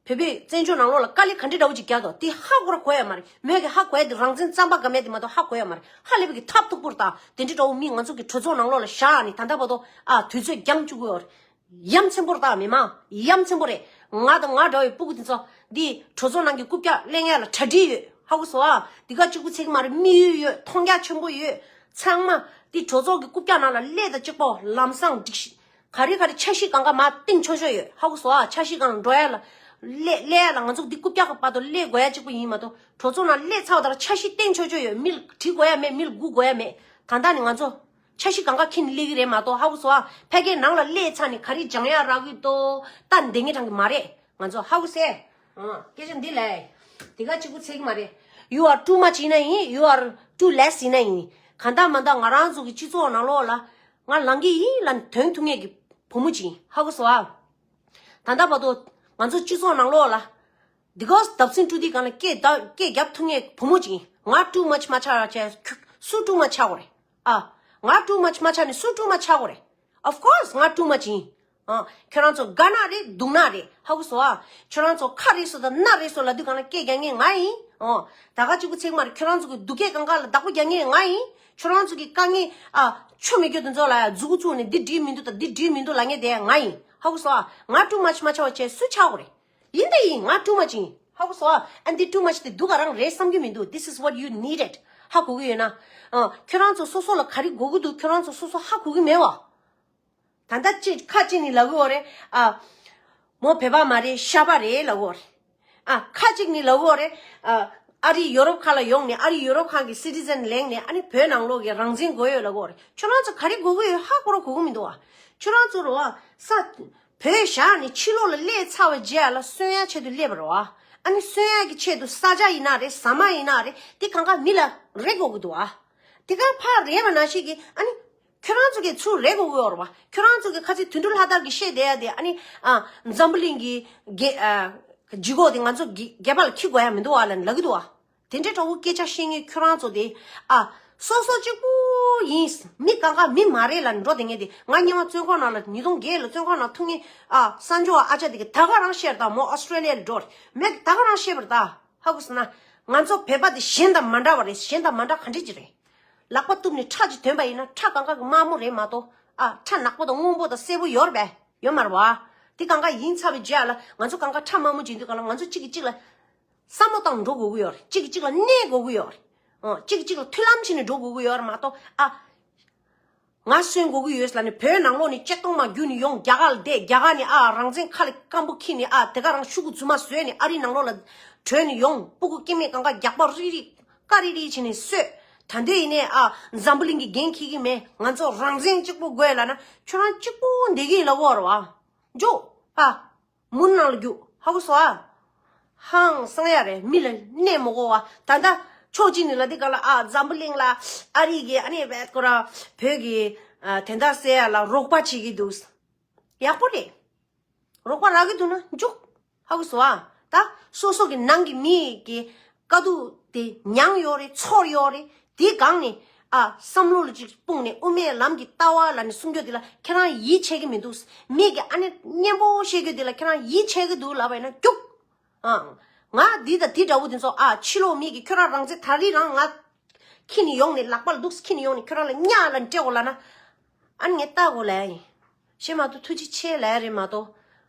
བོད་པའི་བཙན་བྱོལ་ནང་ལོགས་ལ་དཀའ་ལས་ག་འདྲ་འདྲ་བོ་ཅིག་རྒྱག་འདུག་དེ་ཧ་གོ་ར་གོ་ཡ་མ་རེད། མོས་ཀྱི་ཧ་གོ་ཡ་དེ་རང་བཙན་རྩམ་པ་ག་མེད་དེ་མ་གཏོགས་ཧ་གོ་ཡ་མ་རེད། ཧ་ལས་པའི་གི་ཐབས་སྡུག་པོ་རེད་ད། དེ་འདྲ་འདྲ་བོ་མི་ང་ཚོ་གི་གྲོས་ཚོགས་ནང་ལོགས་ལ་བཞག་ནས་ད་ལྟ་བར་དུ་ཨ་དུས་ཚོད་འགྱངས་བཅུག་གི་ཡོད་རེད། ཡ་མཚན་པོ་རེད་ད་མི་མང་། ཡ་མཚན་པོ་རེད། ང་དང་ང་འདྲ་བའི་སྤུ་གུ་དེ་ཚོ་འདི་གྲོས་ཚོགས་ནང་གི་རྐུབ་བཀྱག་ལེན་ཡ་ལ་གྲ་སྒྲིག་ཡོད། ཧ་གོ་སོང་ཨ། འདི་ག་གཅིག་པུ་ཚེ་གི་མ་རེད། དམིགས་ཡུལ་ཡོད། མཐོང་རྒྱ་ཆེན་པོ་ཡོད། ཚང་མ་འདི་གྲོས་ཚོགས་ཀྱི་རྐུབ་བཀྱག་ནང་ལ་སླེབས་དང་གཅིག་པོ་ལམ་སང་སྒྲིག་གཞི་ག་རེ་ག་རེ་འཆར་གཞི་སྒང་ག་མར་བཏིང་ཆོག་ཆོག་ཡོད། ཧ་གོ་སོང་ཨ། འཆར་གཞི་སྒང་འགྲོ་ཡ་ལ་སླེབས་སླེབས་ཡ་ལ་ང་ཚོ་འདི་རྐུབ་བཀྱག་གི་བར་དུ་སླེབས་དགོས་ཡ་གཅིག་པུ་ཡིན་མ་གཏོགས། གྲོས་ཚོགས་ནང་སླེབས་ཚར་བ་དང་འཆར་གཞི་བཏིང་ཆོག་ཆོག་ཡོད། མི་ལ་དྲི་དགོས་ཡ་མེད། མི་ལ་སྒུག་དགོས་ཡ་མེད། ད་ལྟ་ནི་ང་ཚོ་འཆར་གཞི་སྒང་ག་འཁྱེར་ནས་སླེབས་ཀྱི་རེད་མ་གཏོགས། ཧ་གོ་སོང་ཨ། ཕ་གིའི་ནང་ལ་སླེབས་ཚར་ནས་ག་རེ་སྦྱང་ཡ་རག་གི་འདུག་ད་འདི་ངས་དྲང་གི་མ་རེད། ང་ཚོ་ཧ་གོ་སོང་ཨ། སྐད་ཆ་འདི་ལས། འདི་ག་གཅིག་པུ་ཚེ་གི་མ་རེད། You are too much ཡིན་ན་ཡིན། You are too less ཡིན་ན་ཡིན། གང་ལྟར་མ་ལྟར་ང་རང་ཚོ་གི་སྤྱི་ཚོགས་ནང་ལོགས་ལ་ང་ལངས་ཀྱི་ཡིན་ལབ་དོན་ཐུག་མཁན་གྱི་བུ་མོ་ཅིག་ཡིན། ཧ་གོ་སོང་ཨ། ད་ལྟ་བར་དུ་ང་ཚོ་སྤྱི་ཚོགས་ནང་ལོགས་ལ། འདི་ག་བརྡབ་གསིག་སྤྲོ་དུས་སྒང་ལ་སྐད་བརྡབ་སྐད་རྒྱབ་ཐུབ་མཁན་བུ་མོ་ཅིག་ཡིན། ང་too much མ་ཆགས་བྱས་སུ་too much ཆགས་དགོས་རེད། ཨ། ང་too much མ་ཆགས་ནས་སུ་too much ཆགས་དགོས་རེད། Of course ང་too much ཡིན། ཨ། ཁྱོད་རང་ཚོ་དགའ་ན་རེད། སྡུག་ན་རེད། ཧ་གོ་སོང་ཨ། ཁྱོད་རང་ཚོ་ཁ་རེད་སོ་དང་སྣ་རེད་སོ་ལབ་དུས་སྒང་ལ་སྐད་རྒྱག་མཁན་ང་ཡིན། ཨོ། ད་ག་གཅིག་པུ་ཚེ་གི་མ་རེད། ཁྱོད་རང་ཚོ་གི་སྡུག་སྐད་སྒང་ག་ལ་བདག་པོ་རྒྱག་མཁན་ང་ཡིན། ཁྱོད་རང་ཚོ་གི་དཀའ་ངལ་ཨ་ཆོ་མེད་རྒྱུ་དེ་ཚོ་ལ་མཛུ་གུ་བཙུགས་ནས་འདི་འགྲིག་མི་འདུག་དང་འདི་འགྲིག་མི་འདུག་ལབ་མཁན་དེ་ང་ཡིན། ཧ་གོ་སོང་ཨ། ང་too much མ་ཆགས་པ་བྱས་སུ་ཆགས་དགོས་རེད། ཡིན་ད་ཡིན། ང་too much ཡིན། ཧ་གོ་སོང་ཨ། ཨ་འདི་too much དེ་སྡུག་ག་རང་རེད་བསམ་གྱི་མི་འདུག This is what you needed. ཧ་གོ་གི་ཡོད་ན། ཨ། ཁྱོད་རང་ཚོ་སོ་སོ་ལ་ག་རེ་དགོས་ཀྱི་འདུག་ཁྱོད་རང་ཚོ་སོ་སོ་ཧ་གོ་གི་མེད་བ། ད་ལྟ་ཅིག་ཁ་ཅིག་ནི་ལབ་གི་ཡོད་རེད། ཨ། མོ་བོད་པ་མ་རེད། ཤ་པ་རེད་ལབ་གི་ཡོད་རེད། ཨ། ཁ་ཅིག་ནི་ལབ་གི་ཡོད་རེད། ཨ། ཨ་རི་ཡོ་རོབ་ཁག་ལ་ཡོང་ནས་ཨ་རི་ཡོ་རོབ་ཁག་གི་citizen ལེན་ནས་ཨ་ནི་བོད་ནང་ལོགས་ཀྱི་རང་བཙན་དགོས་ཡོད་ལབ་གི་ཡོད་རེད། ཁྱོད་རང་ཚོ་ག་རེ་དགོས་ཀྱི་ཡོད་ཧ་གོ་ར་གོ་གི་མི་འདུག་ཨ། ཁྱོད་རང་ཚོ་རོ་ཨ་ས། བོད་བཞག་ནས་ཕྱི་ལོགས་ལ་སླེབས་ཚར་བའི་རྗེས་ལ་གསོན་ཡག་ཆེད་དུ་སླེབས་པ་རེད་བ། ཨ་ནི་གསོན་ཡག་གི་ཆེད་དུ་ས་ཆ་ཡིན་ན་རེད། ཟ་མ་ཡིན་ན་རེད། དེ་གང་ག་མི་ལ་རེ་དགོས་ཀྱི་འདུག་བ། དེ་ག་ཕར་རེད་པ་ནང་བཞིན་གྱི་ཨ་ནི་ཁྱོད་རང་ཚོ་གིས་ཚུར་རེ་དགོས་ཀྱི་ཡོད་རེད་བ། ཁྱོད་རང་ཚོ་གིས་ཁ་ཚིག་དོན་གྲུབ་ལྷ་དར་གྱིས་བཤད་བསྡད་ཡ་དེ་ཨ་ནི་ཨ་འཛམ་བུ་གླིང་གི་རྒྱལ་ཨ་ལྗིད་ཁོག་དེ་ང་ཚོ་རྒྱལ་རྒྱལ་བ་ལ་འཁྱེར་དགོས་ཡ་མི་འདུག་བ་ལབ་ལབ་ཀྱི་འདུག་བ། དེ་འདྲའི་འདྲ་བོ་སྐད་ཆ་བཤད་མཁན་ཁྱོད་རང་ཚོ་དེ། ཨ། སོ་སོ་གཅིག་པུ་ཡིན། མི་གང་ག་མི་མ་རེད་ལབ་འགྲོ་བསྡད་མཁན་དེ། ང་སྔོན་མ་བཙོན་ཁང་ནང་ལ་ཉིས་སྟོང་བརྒྱད་ལ་བཙོན་ཁང་ནང་ཐུག་མཁན། ཨ། གསར་འབྱོར་བ་ཨ་ཅག་དེ་གིས་ད་ག་རང་བཤད་པ་རེད་ད། མོ་ཨོ་སི་ཀྲོ་ལི་ཡ་ལ་འགྲོ་རེད། མོས་ད་ག་རང་བཤད་པ་རེད་ད། ཧ་གོ་སོང་ན། ང་ཚོ་བོད་པ་དེ་གཞན་དང་མ་འདྲ་བ་རེད། གཞན་དང་མ་འདྲ་ག་འདྲ་ཅིག་རེད། ལག་པ་གཏུབ་ནས་ཁྲག་ཅིག་ཐོན་པ་ཡིན་ན་ཁྲག་གང་ག་གི་དམར་མོ་རེད་མ་གཏོགས། ཨ། ཁྲག་ནག་པོ་དང་སྔོན་པོ་དང་སེར་པོ་ཡོད་རེད་པས། ཡོད་མ་རེད་བ། དེ་གང་ག་ཡིན་ཚར་བའི་རྗེས་ལ་ང་ཚོ་གང་ག་ཁྲག་དམར་མོ་ཅིག་འདུག་ག་ལ་ང་ཚོ་གཅིག་གིས་གཅིག་ལ་བསམ་བློ་བཏང་འགྲོ་དགོས་ཀྱི་ཡོད་རེད། གཅིག་གིས་གཅིག་ལ་གནས་དགོས་ཀྱི་ཡོད་རེད། ཨོ། གཅིག་གིས་གཅིག་ལ་མཐུན་ལམ་བྱས་ནས་འགྲོ་དགོས་ཀྱི་ཡོད་རེད་མ་གཏོགས། ཨ། ང་གསོན་དགོས་ཀྱི་ཡོད་ལབ་ནས་བོད་ནང་ལོགས་ནས་ཆིག་སྟོང་མ་བརྒྱུད་ནས་ཡོང་རྒྱ་གར་ལ་བསྡད། རྒྱ་གར་ནས་ཨ་རང་བཙན་ཁ་ལ་སྐམ་པོ་འཁྱེར་ནས་ཨ་དེ་ག་རང་ཤོག་གུ་རྫུན་མ་བཟོས་ནས་ཨ་རི་ནང་ལོགས་ལ་བྲོས་ནས་ཡོང་། སྤུ་གུ་སྐྱེ་དམན་གང་ག་རྒྱགས་པ་རིལ་རིལ་ཀ་རིལ་རིལ་བྱས་ནས་གསོས། ད་འདོད་ཡིན་ནས་ཨ་འཛམ་བུ་གླིང་གི་འགན་འཁྱེར་གྱི་མེད། ང་ཚོ་རང་བཙན་གཅིག་པུ་དགོས་ལབ་ན་ཁྱོད་རང་གཅིག་པུ་བསྡད་ཀྱི་ཡིན་ལབ་ཀྱི་ཡོད་རེད་བ། འཇོག་ཨ། མུན་ནང་ལ་རྒྱུག་ཧ་གོ་སོང་ཨ། ཧང་སང་ཡ་རེད། མི་ལ་གནས་མི་དགོས་བ། ད་ལྟ་ཕྱོགས་གཅིག་ནས་ལབ་དུས་སྒང་ལ་ཨ་འཛམ་བུ་གླིང་ལ་ཨ་རི་གི་ཨ་ནི་བས་ཁོ་ར་བོད་ཀྱི་ཨ་དོན་དག་སེལ་ཡ་ལ་རོགས་པ་བྱེད་ཀྱི་འདུག་ཡག་པོ་རེད། རོགས་པ་རག་གི་འདུག་ན་འཇུག་ཧ་གོ་སོང་ཨ། ད་སོ་སོ་གི་ནང་གི་མི་གི་དཀའ་སྡུག་དེ་མྱངས་ཡོད་རེད། ཚོར་ཡོད་རེད། དེའི་སྒང་ནས་ཨ་བསམ་བློ་ལ་ཅིག་སྤུངས་ནས་དབུ་མའི་ལམ་གྱི་ལྟ་བ་ལབ་ནས་གསུང་རྒྱུ་དེ་ལ་ཁྱེད་རང་ཡིད་ཆེས་ཀྱི་མི་འདུག་མི་གི་ཨ་ནི་སྙན་པོ་བཤད་རྒྱུ་དེ་ལ་ཁྱེད་རང་ཡིད་ཆེས་ཀྱི་འདུག་ལབ་པ་ཡིན་ན་རྒྱུག་ཨ། ང་འདི་དང་འདི་འདྲ་བོ་དེ་ཚོ་ཨ་ཕྱི་ལོགས་མི་གི་ཁྱོད་རང་རང་བཙན་ད་རིང་རང་ང་ཁྱེར་ནས་ཡོང་ནས་ལག་པ་ལ་འདུག་སེ་ཁྱེར་ནས་ཡོང་ནས་ཁྱོད་རང་ལ་གཉའ་ལ་སྤྲད་དགོས་ལབ་ན། ཨ་ནི་ངས་ལྟ་དགོས་ལབ་ཡ་ཡིན། ཤེས་མ་གཏོགས་ཐུགས་རྗེ་ཆེ་ལབ་ཡ་རེད་མ་གཏོགས།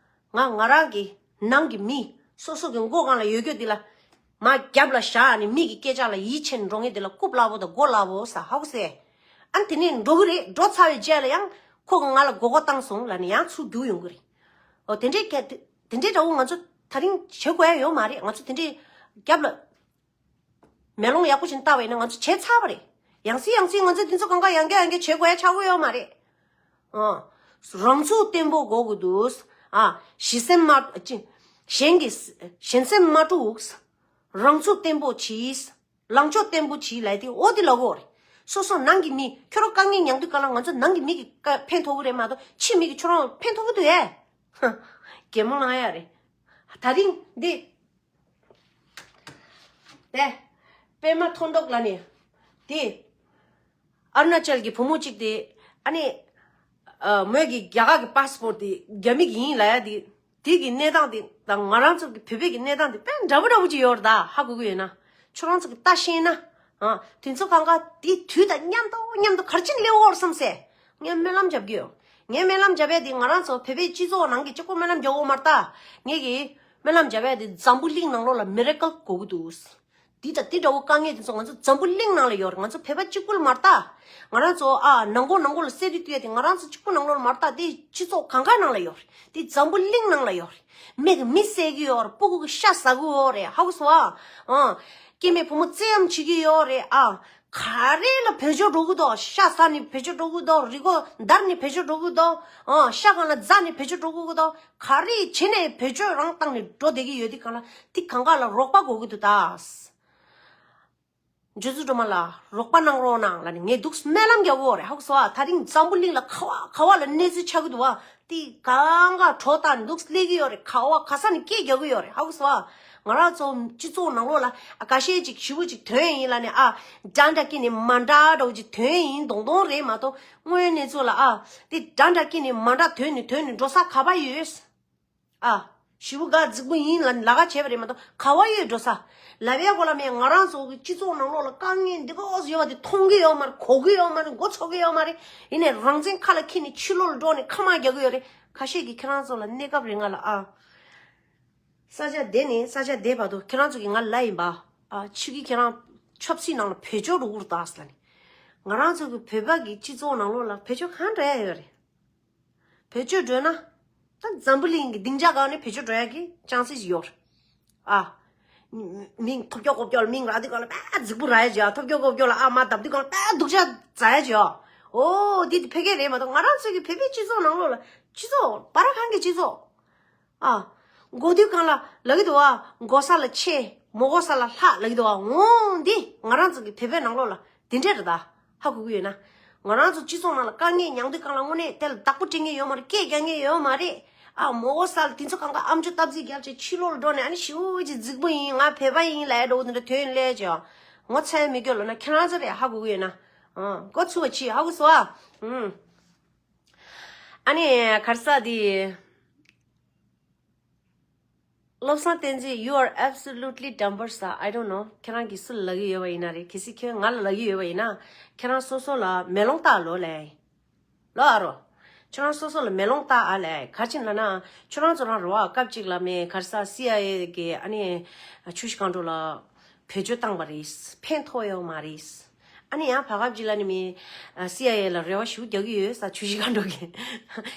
ང་ང་རང་གི་ནང་གི་མི་སོ་སོ་གི་མགོ་སྒང་ལ་ཡོད་རྒྱུ་འདི་ལ་མར་རྒྱབ་ལ་བཞག་ནས་མི་གི་སྐད་ཆ་ལ་ཡིད་ཆེས་འགྲོ་མཁན་འདི་ལ་རྐུབ་སླ་པོ་དང་མགོ་སླ་པོ་ཟེར་ཧ་གོ་སོང་ཨ། ཨ་ནི་དེ་ནས་འགྲོ་གི་རེད། འགྲོ་ཚར་བའི་རྗེས་ལ་ཡང་ཁོ་གིས་ང་ལ་མགོ་སྐོར་བཏང་སོང་ལབ་ནས་ཡང་ཚུར་རྒྱུག་ཡོང་གི་རེད། འོ་དེ་འདྲའི་སྐད་དེ་འདྲའི་འདྲ་བོ་ང་ཚོ་ད་རིང་བྱེད་དགོས་ཡ་ཡོད་མ་རེད། ང་ཚོ་དེ་འདྲའི་རྒྱབ་ལ་མེ་ལོང་ཡག་པོ་ཞིག་བཏགས་པ་ཡིན་ན་ང་ཚོ་བྱས་ཚར་བ་རེད། ཡང་སེ་ཡང་སེ་ང་ཚོ་འདི་ཚོ་གང་ག་ཡང་བསྐྱར་ཡང་བསྐྱར་བྱེད་དགོས་ཡ་ཆགས་ཀྱི་ཡོད་མ་རེད། ཨ། རང་ཚུགས་བརྟན་པོ་དགོས་ཀྱི་འདུག་ཨ། ཞེན་སེམས་མ། ཅི། གཞན་གྱི། ཞེན་སེམས་མ་དཀྲུགས། རང་ཚུགས་བརྟན་པོ་གྱིས། ལངས་ཕྱོགས་བརྟན་པོ་གྱིས་ལབ་དེ་འོ་དེ་ལབ་ཀྱི་ཡོད་རེད། སོ་སོ་ནང་གི་མི་ཁྱོད་རང་དཀའ་ངལ་མྱངས་དུས་སྒང་ལ་ང་ཚོ་ནང་གི་མི་གི་ཀ་ཕན་ཐོགས་ཀྱི་རེད་མ་གཏོགས་ཕྱི་མི་གི་ཁྱོད་རང་ཕན་ཐོགས་ཀྱི་འདུག་ཨེ། ཧ། གད་མོ་ལངས་ཡ་རེད། ད་རིང་འདི། དེ། པད་མ་མཐོང་གྲོགས་ལ་ནི། དེ། ཨ་རུ་ན་ཅལ་གྱི་བུ་མོ་གཅིག་དེ་ཨ་ནི་ཨ་མོས་ཀྱི་རྒྱ་གར་གྱི་པཱ་སི་པོར་ཊི་དེ་རྒྱ་མི་གི་ཡིན་ལབ་ཡ་དེ། དེ་གི་གནས་སྟངས་དེ་དང་ང་རང་ཚོ་གི་བོད་པའི་གི་གནས་སྟངས་དེ་དཔེ་འདྲ་པོ་འདྲ་པོ་ཅིག་ཡོད་རེད་ད། ཧ་གོ་གི་ཡོད་ན། ཁྱོད་རང་ཚོ་གི་ལྟ་ཤེས་ན། ཨ་དེ་ཚོ་གང་ག་དེ་དུས་དང་མཉམ་དུ་མཉམ་དུ་ག་རེ་བྱས་ནས་སླེབས་ཡོད་རེད་བསམ་སེ། ངས་སྨོན་ལམ་རྒྱབ་ཀྱི་ཡོད། ངས་སྨོན་ལམ་རྒྱབ་ཡ་དེ་ང་རང་ཚོ་བོད་པའི་སྤྱི་ཚོགས་ནང་གི་གཅིག་པོ་སྨོན་ལམ་རྒྱག་དགོས་མ་རེད་ད། ངས་གི་སྨོན་ལམ་རྒྱབ་ཡ་དེ་འཛམ་བུ་གླིང་ནང་ལོགས་ལ་མི་རེ་ཀལ་དགོས་ཀྱི་འདུག། འདི་དང་འདི་འདྲ་བོ་དཀའ་ངལ་དེ་ཚོ་ང་ཚོ་འཛམ་བུ་གླིང་ནང་ལ་ཡོད་རེད། ང་ཚོ་བོད་པ་གཅིག་པུ་ལ་མ་རེད་ད། ང་རང་ཚོ་ཨ་ནང་ཁོག་ནང་ཁོག་ལ་གསེར་རི་བཏུས་ཡ་དེ་ང་རང་ཚོ་གཅིག་པུ་ནང་ལོགས་ལ་མ་རེད་ད། དེ་སྤྱི་ཚོགས་གང་ག་ནང་ལ་ཡོད་རེད། དེ་འཛམ་བུ་གླིང་ནང་ལ་ཡོད་རེད། མི་གིས་མི་བསད་ཀྱི་ཡོད་རེད། ཕྲུ་གུ་གིས་ཤ་ཟ་གི་ཡོད་རེད། ཧ་གོ་སོང་ཨ། ཨ་སྐྱེ་དམན་བུ་མོ་བཙན་གཡེམ་བྱེད་ཀྱི་ཡོད་རེད་ཨ། ག་རེ་ལ་བེད་སྤྱོད་འགྲོ་གི་འདུག། ཤ་ཟ་ནས་བེད་སྤྱོད་འགྲོ་གི་འདུག། རུས་ཁོག་འདར་ནས་བེད་སྤྱོད་འགྲོ་གི་འདུག། ཨ་ཤ་སྒང་ལ་འཛག་ནས་བེད་སྤྱོད་འགྲོ་གི་འདུག། ག་རེ་བྱས་ནས་བེད་སྤྱོད་རང་བཏང་ནས་འགྲོ་བསྡད་ཀྱི་ཡོད་དེ་གང་ལ་དེ་གང་ག་ལ་རོགས་པ་དགོས་ཀྱི་འདུག་ད། འཇུ་ཚུལ་སྒྲོལ་མ་ལགས་རོགས་པ་གནང་རོགས་གནང་ལབ་ནས་ངས་འདུག་སྨོན་ལམ་རྒྱག་གི་ཡོད་རེད། ཧ་གོ་སོང་ཨ། ད་རིང་འཛམ་བུ་གླིང་ལ་ག་བ་ག་བ་ལ་གནས་ཚུལ་ཆགས་ཀྱི་འདུག་བ། དེ་གང་ག་གྲོགས་དང་འདུག་སླེབས་ཀྱི་ཡོད་རེད། ག་བ་ག་ས་ནས་སྐད་རྒྱག་གི་ཡོད་རེད། ཧ་གོ་སོང་ཨ། ང་རང་ཚོ་སྤྱི་ཚོགས་ནང་ལོགས་ལ་ཨ་ཁ་ཤས་ཅིག་ཞེ་པོ་ཅིག་ཐོན་ཡིན་ལབ་ནས་ཨ་འདྲ་འདྲ་སྐྱེས་ནས་མ་འདྲ་འདྲ་བོ་ཅིག་ཐོན་ཡིན་མདོག་མདོག་རེད་མ་གཏོགས། དངོས་ཡོད་གནས་ཚུལ་ལ་ཨ་དེ་འདྲ་འདྲ་སྐྱེས་ནས་མ་འདྲ་ཐོན་ནས་ཐོན་ནས་འགྲོ་ས་ག་པར་ཡོད། ཨ། ཞེ་པོ་དགའ་རྫིག་པོ་ཡིན་ལ་ལ་ག་བྱས་པ་རེད་མ་གཏོགས་ག་བ་ཡོད་འགྲོ་ས། ལབ་ཡ་གོ་ལ་མེད། ང་རང་ཚོ་གི་སྤྱི་ཚོགས་ནང་ལོགས་ལ་དཀའ་ངལ་འདི་གོ་ཡོད་པ་དེ་མཐོང་གི་ཡོད་མ་རེད། གོ་གི་ཡོད་མ་རེད། མགོ་ཚོས་ཀྱི་ཡོད་མ་རེད། ཡིན་ནའི་རང་བཙན་ཁ་ལ་འཁྱེར་ནས་ཕྱི་ལོགས་ལ་འགྲོ་ནས་ཁ་དམག་རྒྱག་གི་ཡོད་རེད། ཁ་ཤས་ཀྱིས་ཁྱེད་རང་ཚོ་ལ་གནས་སྐབས་རིང་ང་ལ་ཨ། ས་ཆ་དེ་ནས་ས་ཆ་དེ་བར་དུ་ཁྱེད་རང་ཚོ་གིས་ང་ལབ་ཡིན་པ། ཨ་ཕྱི་གི་ཁྱེད་རང་ཆབ་སྲིད་ནང་ལ་བེད་སྤྱོད་འགྲོ་གི་རེད་ད་ཟེར་ལབ་ནས། ང་རང་ཚོ་གི་བོད་པ་གི་སྤྱི་ཚོགས་ནང་ལོགས་ལ་བེད་སྤྱོད་གང་འགྲོ་ཡ་ཡོད་རེད། བེད་སྤྱོད་འགྲོ་ན། ད་འཛམ་བུ་གླིང་གི་སྡིངས་ཆ་སྒང་ནས་བེད་སྤྱོད་འགྲོ་ཡ་གི་ཅང་སི་ཞིག་ཡོད་རེད། ཨ། མིང་ཐོབ་སྐྱོ་ཀོབ་སྐྱོ་ལ་མིང་རག་དུས་སྒང་ལ་དཔེ་རྫིག་པོ་རག་ཡ་ཅིག། ཨ་ཐོབ་སྐྱོ་ཀོབ་སྐྱོ་ལ་ཨ་མ་བརྡབ་དུས་སྒང་ལ་དཔེ་སྡུག་ཅག་ཟ་ཡ་ཅིག། ཨོ་འདི་ཕལ་སྐད་རེད་མ་གཏོགས་ང་རང་ཚོའི་གི་བོད་པའི་སྤྱི་ཚོགས་ནང་ལོགས་ལ་སྤྱི་ཚོགས་སྦ་ར་ཁང་གི་སྤྱི་ཚོགས། ཨ། མགོ་དུས་སྒང་ལ་ལབ་ཀྱི་འདུག་ཨ། མགོ་ས་ལ་ཆེ། མོ་མགོ་ས་ལ་ལྷག་ལབ་ཀྱི་འདུག་ཨ། འོང་འདི་ང་རང་ཚོ་གི་བོད་པའི་ནང་ལོགས་ལ་དེ་འདྲས་རེད་ད། ཧ་གོ་གི་ཡོད་ན། ང་རང་ཚོ་སྤྱི་ཚོགས་ནང་ལ་དཀའ་ངལ་མྱངས་དུས་སྒང་ལ་དངོས་གནས་དེ་ལ་བདག་པོ་སྤྲད་མཁན་ཡོད་མ་རེད། སྐད་རྒྱག་མཁན་ཡོད་མ་རེད། ཨ་མོ་མགོ་ས་ལ་དེ་ཚོ་གང་ག་ཨམ་ཅོག་སྟབས་ཚིག་རྒྱབ་བྱས་ཕྱི་ལོགས་ལ་འགྲོ་ནས་ཨ་ནི་ཞེ་པོ་ཅིག་རྫིག་པོ་ཡིན། ང་བོད་པ་ཡིན་ལབ་འགྲོ་འདི་འདྲ་དོན་ལས་ཅིག། ངོ་ཚ་ཡ་མི་སྐྱོ་ལབ་ན་ཁྱེད་རང་ཚོ་རེད། ཧ་གོ་གི་ཡོད་ན། ཨ་མགོ་ཚོས་པ་ཆེ། ཧ་གོ་སོང་ཨ། ཨུམ། ཨ་ནི་ག་རེ་ཟེར་དེ། བློ་བཟང་བསྟན་འཛིན you are absolutely dumb ཟེར། I don't know ཁྱེད་རང་གིས་སུ་ལ་ལབ་ཀྱི་ཡོད་པ་ཡིན་ན་རེད། གལ་སྲིད་ཁྱེད་ང་ལ་ལབ་ཀྱི་ཡོད་པ་ཡིན་ན་ཁྱེད་རང་སོ་སོ་ལ་མེ་ལོང་བཏགས་ལོ་ལེ། ལོ་ཨ་རོ། ཁྱེད་རང་སོ་སོ་ལ་མེ་ལོང་བཏགས་ཨ་ལེ། ག་རེ་བྱས་ནས་ལབ་ན་ཁྱེད་རང་ཚོ་རང་རེད་བ། སྐབས་གཅིག་ལ་མེ་ག་རེ་ཟེར་སི་ཨའི་ཨེ་གིས་ཨ་ནི་ཆུ་བཞི་སྒང་དྲུག་ལ་བེད་སྤྱོད་བཏང་པ་རེད། ཕན་ཐོགས་ཡོད་མ་རེད། ཨ་ནི་ཡང་བར་སྐབས་ཅིག་ལ་ནི་མི་ཨ་སི་ཨའི་ཨེ་ལ་རེ་བ་ཞེ་པོ་རྒྱག་གི་ཡོད་ཟེར། ཆུ་བཞི་སྒང་དྲུག་གིས་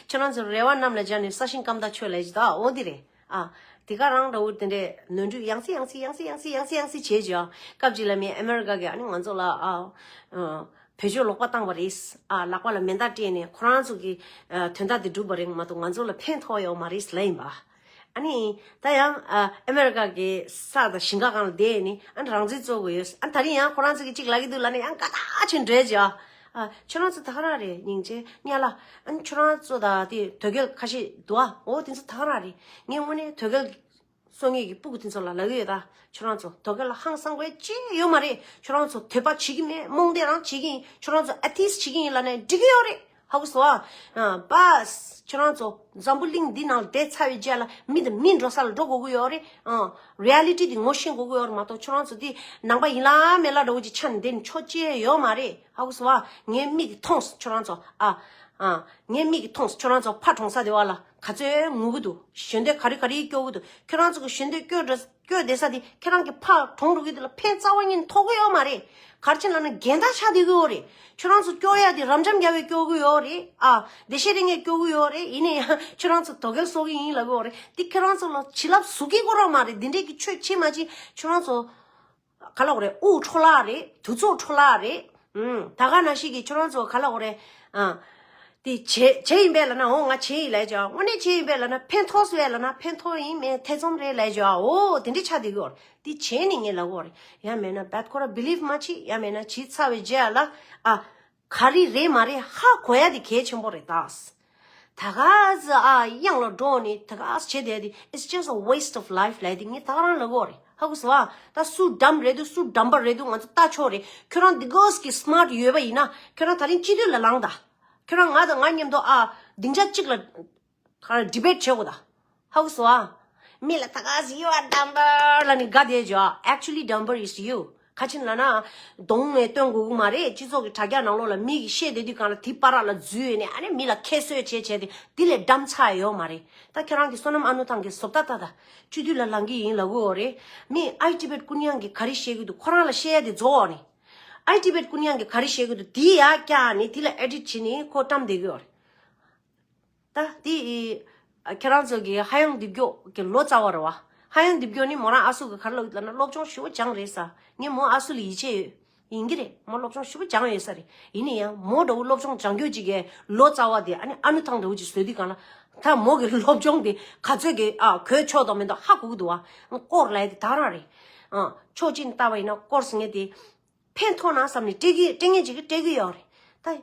ཁྱོད་རང་ཚོ་རེ་བ་གནམ་ལ་སྦྱར་ནས་ས་ཞིང་སྐམ་ཐག་ཆོད་ལབ་ཀྱི་འདུག། འོ་འདི་རེད། ཨ་དེ་ག་རང་འདྲ་བོ་དེ་འདྲས་ནོར་འཁྲུལ་ཡང་སེ་ཡང་སེ་ཡང་སེ་ཡང་སེ་ཡང་སེ་བྱས་ཀྱི། སྐབས་ཅིག་ལ་མི་ཨ་མེ་རི་ཀ་གིས་ཨ་ནི་ང་ཚོ་ལ་ཨ་ཨ་བེད་སྤྱོད་ལོག་པ་བཏང་བ་རེད། ཨ་ལག་པ་ལ་མེ་མདའ་སྤྲད་ནས་ཁོ་རང་ཚོ་གི་ཨ་དོན་དག་དེ་བསྒྲུབས་པ་རེད་མ་གཏོགས་ང་ཚོ་ལ་ཕན་ཐོགས་ཡོད་མ་རེད་ལབ་ཡིན་པ། ཨ་ནི་ད་ཡང་ཨ་ཨ་མེ་རི་ཀ་གི་ས་དང་ཞིང་ཁ་སྒང་ལ་བསྡད་ནས་ཨ་ནི་རང་བཙན་རྩོད་དགོས་ཡོད། ཨ་ནི་ད་རིང་ཡང་ཁོ་རང་ཚོ་གིས་གཅིག་ལབ་ཀྱི་འདུག་ལབ་ནས་ཡང་དགའ་ཐག་ཆོད་འགྲོ་ཡ་ཅིག། ཨ་ཁྱོད་རང་ཚོ་ད་ག་རང་རེད། སྙིང་རྗེ་གཉའ་ལ། ཨ་ནི་ཁྱོད་རང་ཚོ་ད་དེ་དོལ་རྒྱལ་ཁ་ཤས་འདུག་ཨ། འོ་དེ་ཚོ་ད་ག་རང་རེད། ངས་དངོས་གནས་དོལ་རྒྱལ་གསོ་མཁན་གྱི་སྤུ་གུ་དེ་ཚོ་ལ་ལབ་ཀྱི་ཡོད་ད། ཁྱོད་རང་ཚོ་དོལ་རྒྱལ་ལ་ཧང་སང་དགོས་ཅི་ཡོད་མ་རེད། ཁྱོད་རང་ཚོ་དད་པ་བྱེད་ཀྱི་མེད། རྨོངས་དད་རང་བྱེད་ཀྱི་ཡིན། ཁྱོད་རང་ཚོ་ཨེ་ཐི་ཨིསྟ་བྱེད་ཀྱི་ཡིན་ལབ་ན་འགྲིག་གི་ཡོད་རེད། ཧ་གོ་སོང་ཨ། ཨ་བས་ཁྱོད་རང་ཚོ་འཛམ་བུ་གླིང་འདི་ནང་བསྡད་ཚར་བའི་རྗེས་ལ་མི་དང་མི་འགྲོ་ས་ལ་འགྲོ་དགོས་ཀྱི་ཡོད་རེད། ཨ་རི་ཨེ་ལི་ཊི་འདི་ངོ་ཤེས་དགོས་ཀྱི་ཡོད་རེད་མ་གཏོགས་ཁྱོད་རང་ཚོ་འདི་ནང་པ་ཡིན་ལ་མེད་ལ་འདྲ་བོ་ཅིག་ཆ་ནས་བསྡད་ནས་ཆོག་ཅི་ཡོད་མ་རེད། ཧ་གོ་སོང་ཨ། ངའི་མིག་གིས་མཐོང་སོང་ཁྱོད་རང་ཚོ། ཨ་ཨ་ངའི་མིག་གིས་མཐོང་སོང་ཁྱོད་རང་ཚོ་ཕར་གྲོངས་ས་དེ་བ་ལ་ག་ཚོད་ངུ་གི་འདུག། ཞལ་འདོན་ག་རེ་ག་རེ་སྐྱོར་གི་འདུག། ཁྱོད་རང་ཚོ་གི་ཞལ་འདོན་སྐྱོར་འགྲོ་སྐྱོར་བསྡད་ས་དེ་ཁྱེད་རང་གི་ཕར་གྲོངས་འགྲོ་གི་འདུག་ལ་ཕན་རྩ་བ་ཉིད་ཐོགས་གི་ཡོད་མ་རེད། ག་རེ་བྱས་ན་ན་འགལ་ཟླ་ཆགས་བསྡད་གི་ཡོད་རེད། ཁྱོད་རང་ཚོ་སྐྱོར་ཡ་དེ་རབ་འབྱམས་རྒྱལ་བས་སྐྱོར་གི་ཡོད་རེད། ཨ་བདེ་གཤེགས་རིན་པོ་ཆེས་སྐྱོར་གི་ཡོད་རེད། ཡིན་ནའི་ཡང་ཁྱོད་རང་ཚོ་དོལ་རྒྱལ་གསོ་གི་ཡིན་ལབ་གི་ཡོད་རེད། དེ་ཁྱོད་རང་ཚོ་ལ་བྱིན་རླབས་ཟུག་གི་ཁོ་རང་མ་རེད། འདི་འདྲས་ཀྱི་ཆོས་བྱེད་མ་བྱེད་ཁྱོད་རང་ཚོ། ག་ལབ་དགོས་རེད། དབུགས་འཕྲོ་བརླག་རེད། དུས་ཚོད་འཕྲོ་བརླག་རེད། ཨུམ། ད་ག་ནང་བཞིན་གྱི་ཁྱོད་རང་ཚོ་ག་ལབ་དགོས་རེད། ཨ། དེ་བྱེད་བྱེད་ཡིན་པས་ལབ་ན་འོ་ང་བྱེད་ཡིན་ལབ་ཅོག། དངོས་གནས་བྱེད་ཡིན་པས་ལབ་ན་ཕན་ཐོགས་སུ་བས་ལབ་ན་ཕན་ཐོགས་ཡིན་མེད་ཐེ་ཚོམ་རེད་ལབ་ཅོག། འོ་དེ་འདྲ་ཆགས་བསྡད་ཀྱི་ཡོད་རེད། དེ་བྱས་ནས་ངས་ལབ་དགོས་རེད། ཡང་མེད་ན་བད་ཁོ་ར་བི་ལིབ་མ་བྱེད། ཡང་མེད་ན་བྱས་ཚར་བའི་རྗེས་ལ་ཨ། ག་རེ་རེད་མ་རེད་ཧ་གོ་ཡ་དེ་གལ་ཆེན་པོ་རེད་ད། ད་ག་ཟེ་ཨ་གཡང་ལ་འགྲོ་ནི་ད་ག་ཟེ་བྱེད་དེ་དེ། It's just a waste of life ལབ་དེ་ངས་ད་ག་རང་ལབ་གོ་རེད། ཧ་གོ་སོང་ཨ། ད་སུ་dumb རེད་འདུག་སུ་dumber རེད་འདུག་ང་ཚོ་ལྟ་ཆོག་རེད། ཁྱོད་རང་འདི་གོས་ཀྱི་smart ཡོད་པ་ཡིན་ན་ཁྱོད་རང་ད་རིང་སྤྱི་འཐུས་ལ་ལངས་ད། ཁྱོད་རང་ང་དང་ང་མཉམ་དུ་ཨ་སྡིངས་ཆ་གཅིག་ལ་ག་རེ་debate བྱེད་དགོས་ད། ཧ་གོ་སོང་ཨ། མི་ལ་ད་ག་ཟེ་you are dumber ལབ་ནི་དགའ་བསྡད་བྱོས། Actually dumber is you. ག་ཅི་ལབ་ན། གདོང་ནས་སྟོན་དགོས་ཀྱི་མ་རེད། སྤྱི་ཚོགས་ཀྱི་དྲ་རྒྱ་ནང་ལོགས་ལ་མི་གིས་བཤད་བསྡད་དུས་སྒང་ལ་དེའི་བར་ལ་འཛུལ་ནས་ཨ་ནི་མི་ལ་ཁྱད་གསོད་བྱས་བྱས་ཏེ་དེ་ལས་dumb ཆགས་ཡོད་མ་རེད། ད་ཁྱེད་རང་གི་བསོད་ནམས་ཨ་ནུ་ཐང་གི་བཟོ་ལྟ་ལྟ་ད། སྤྱི་འཐུས་ལ་ལངས་ཀྱི་ཡིན་ལབ་གི་ཡོད་རེད། མི་ཨའི་ཏི་བེད་ཀུན་དབྱངས་ཀྱིས་ག་རེ་བཤད་ཀྱི་འདུག་ཁོ་རང་ལ་བཤད་ཡ་དེ་རྫོགས་ནས། ཨའི་ཏི་བེད་ཀུན་དབྱངས་ཀྱིས་ག་རེ་བཤད་ཀྱི་འདུག་དེ་ཡར་བཀྱགས་ནས་དེ་ལ་edit བྱས་ནས་ཁོ་བཀྲམ་བསྡད་ཀྱི་ཡོད་རེད། ད་དེ་ཨི་ཁྱེད་རང་ཚོ་གི་ཧ་ཡང་རྡིབ་སྐྱོ་གི་ལོ་ཙཱ་བ་རེད་བ། ཧ་ཡང་རྡིབ་སྐྱོ་ནི་མོ་རང་ཨ་སུ་གི་ག་རེ་ལབ་ཡོད་ལབ་ན་སློབ་སྦྱོང་ཞེ་པོ་སྦྱངས་རེད་ས། ངས་མོ་ཨ་སུ་ལ་ཡིད་ཆེས་ཡོད། ཡིན་གྱི་རེད། མོ་སློབ་སྦྱོང་ཞེ་པོ་སྦྱངས་ཡོད་ས་རེད། ཡིན་ན་ཡང་མོ་འདྲ་བོ་སློབ་སྦྱོང་སྦྱང་རྒྱུ་ཅིག་གི་ལོ་ཙཱ་བ་དེ་ཨ་ནི་ཨ་ནུ་ཐང་འདྲ་བོ་ཅིག་བཟོས་དུས་སྒང་ལ། ད་མོ་གི་སློབ་སྦྱོང་དེ་ག་ཚོད་ཀྱི་ཨ་གོ་ཆོག་དང་མེད་དང་ཧ་གོ་གི་འདུག་བ། སྐོར་ལབ་ཡ་དེ་ད་རང་རེད། ཨ་ཕྱོགས་གཅིག་ནས་བལྟས་པ་ཡིན་ན་སྐོར་ཟེར་མཁན་དེ། ཕན་ཐོགས་ན་བསམ་ནས་སྤྲད་ཀྱི་སྤྲད་མཁན་ཅིག་གིས་སྤྲད་ཀྱི་ཡོད་རེད་ད།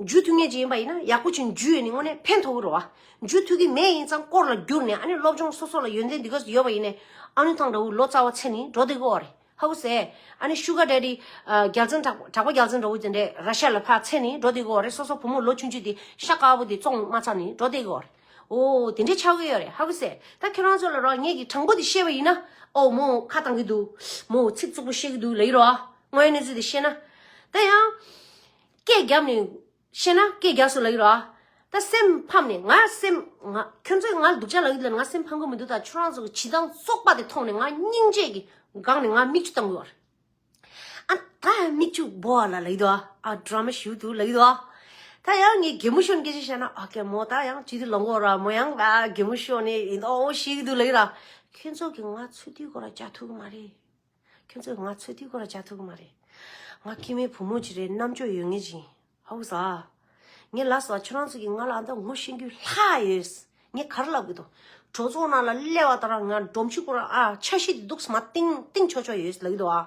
འཇུ་ཐུབ་མཁན་ཅིག་ཡིན་པ་ཡིན་ན་ཡག་པོ་ཅིག་འཇུས་ཡོད་ནི་དངོས་གནས་ཕན་ཐོགས་ཀྱི་རེད་བ། འཇུ་ཐུབ་ཀྱི་མེད་ཡིན་ཙང་སྐོར་ལ་བསྒྱུར་ནས་ཨ་ནི་སློབ་སྦྱོང་སོ་སོ་ལ་ཡོན་ཏན་འདི་ག་ཡོད་པ་ཡིན་ནའི་ཨ་ནུ་ཐང་འདྲ་བོ་ལོ་ཙཱ་བ་འཚོལ་ནི་འགྲོ་བསྡད་ཀྱི་ཡོད་རེད། ཧ་གོ་སོང་། ཨ་ནི་ཤུ་གར་ཌེ་ཌི་རྒྱལ་མཚན་གྲགས་གྲགས་པ་རྒྱལ་མཚན་འདྲ་བོ་དེ་འདྲས་ར་ཤ་ལ་ཕར་འཚོལ་ནི་འགྲོ་བསྡད་ཀྱི་ཡོད་རེད། སོ་སོ་བུ་མོ་ལོ་ཆུང་ཆུང་དེ་ཤ་དཀར་པོ་དེ་བཙོང་མ་ཚར་ནི་འགྲོ་བསྡད་ཀྱི་ཡོད་རེད། ཨོ་དེ་འདྲས་ཆགས་ཀྱི་ཡོད་རེད། ཧ་གོ་སོང་། ད་ཁྱེད་རང་ཚོ་ལ་རོགས་ངེད་ཀྱི་དྲང་པོ་དེ་བཤད་པ་ཡིན་ན། ཨོ་མོ་ཁ་བཏང་གི་འདུག་མོ་ཚིག་རྩུབ་པོ་བཤད་ཀྱི་འདུག་ལབ་ཀྱི་རེད་བ། དངོས་ཡོད་གནས་ཚུལ་དེ་བཤད་ན། ད་ཡང་སྐད་བརྒྱབ་ནས་བཤད་ན་སྐད་རྒྱག་སོང་ལབ་ཀྱི་རེད་བ། ད་སེམས་ཕམ་ནས་ང་སེམས་ང་ཁྱོད་ཚོས་ང་ལ་སྡུག་ཅག་ལབ་ཀྱི་འདུག་ལབ་ན་ང་སེམས་ཕམ་གི་མི་འདུག་ད་ཁྱོད་རང་ཚོ་གི་བྱེད་སྟངས་བཙོག་པ་དེ་མཐོང་ནས་ང་སྙིང་རྗེ་གིས་འགག་ནས་ང་མིག་ཆུ་བཏང་གི་ཡོད་རེད། ཨ་ད་མིག་ཆུ་སྦོ་བ་ལ་ལབ་ཀྱི་འདུག་ཨ་ཌ་ར་མ་ཞུ་འདུག་ལབ་ཀྱི་འདུག་ད་ཡང་ངས་གད་མོ་ཤོར་ནས་སྐད་ཆ་བཤད་ན། ཨ་ཀེ་མོ་ད་ཡང་ཅི་དུས་ལོང་གོ་ར་མོ་ཡང་ཨ་གད་མོ་ཤོར་ནས་ཡིན་འོ་ཤི་གི་འདུག་ལབ་ཀྱི་ར། ཁྱོད་ཚོ་གིས་ང་ཚོད་དུས་སྐོར་ར་བྱ་ཐུབ་གི་མ་རེད། ཁྱོད་ཚོས་ང་ཚོད་དུས་སྐོར་ར་བྱ་ཐུབ་གི་མ་རེད། ང་སྐྱེ་དམན་བུ་མོ་ཅིག་རེད། རྣམ་དཔྱོད་ཡོད་མཁན་ཅིག་ཡིན། ཧ་གོ་སོང་། ངས་ལབ་སོང་། ཁྱོད་རང་ཚོ་གིས་ང་ལ་ཨ་ད་ངོ་ཤེས་རྒྱུ་ལྷག་ཡོད། ངས་ག་རེ་ལབ་གི་འདུག་གྲོས་ཚོགས་ནང་ལ་སླེབས་པ་དང་ང་སྒྲོམ་གཞི་སྐོར་ཨ་འཆར་གཞི་དེ་འདུག་སེ་མར་བཏིང་བཏིང་ཆོག་ཆོག་ཡོད་ལབ་ཀྱི་འདུག་ཨ།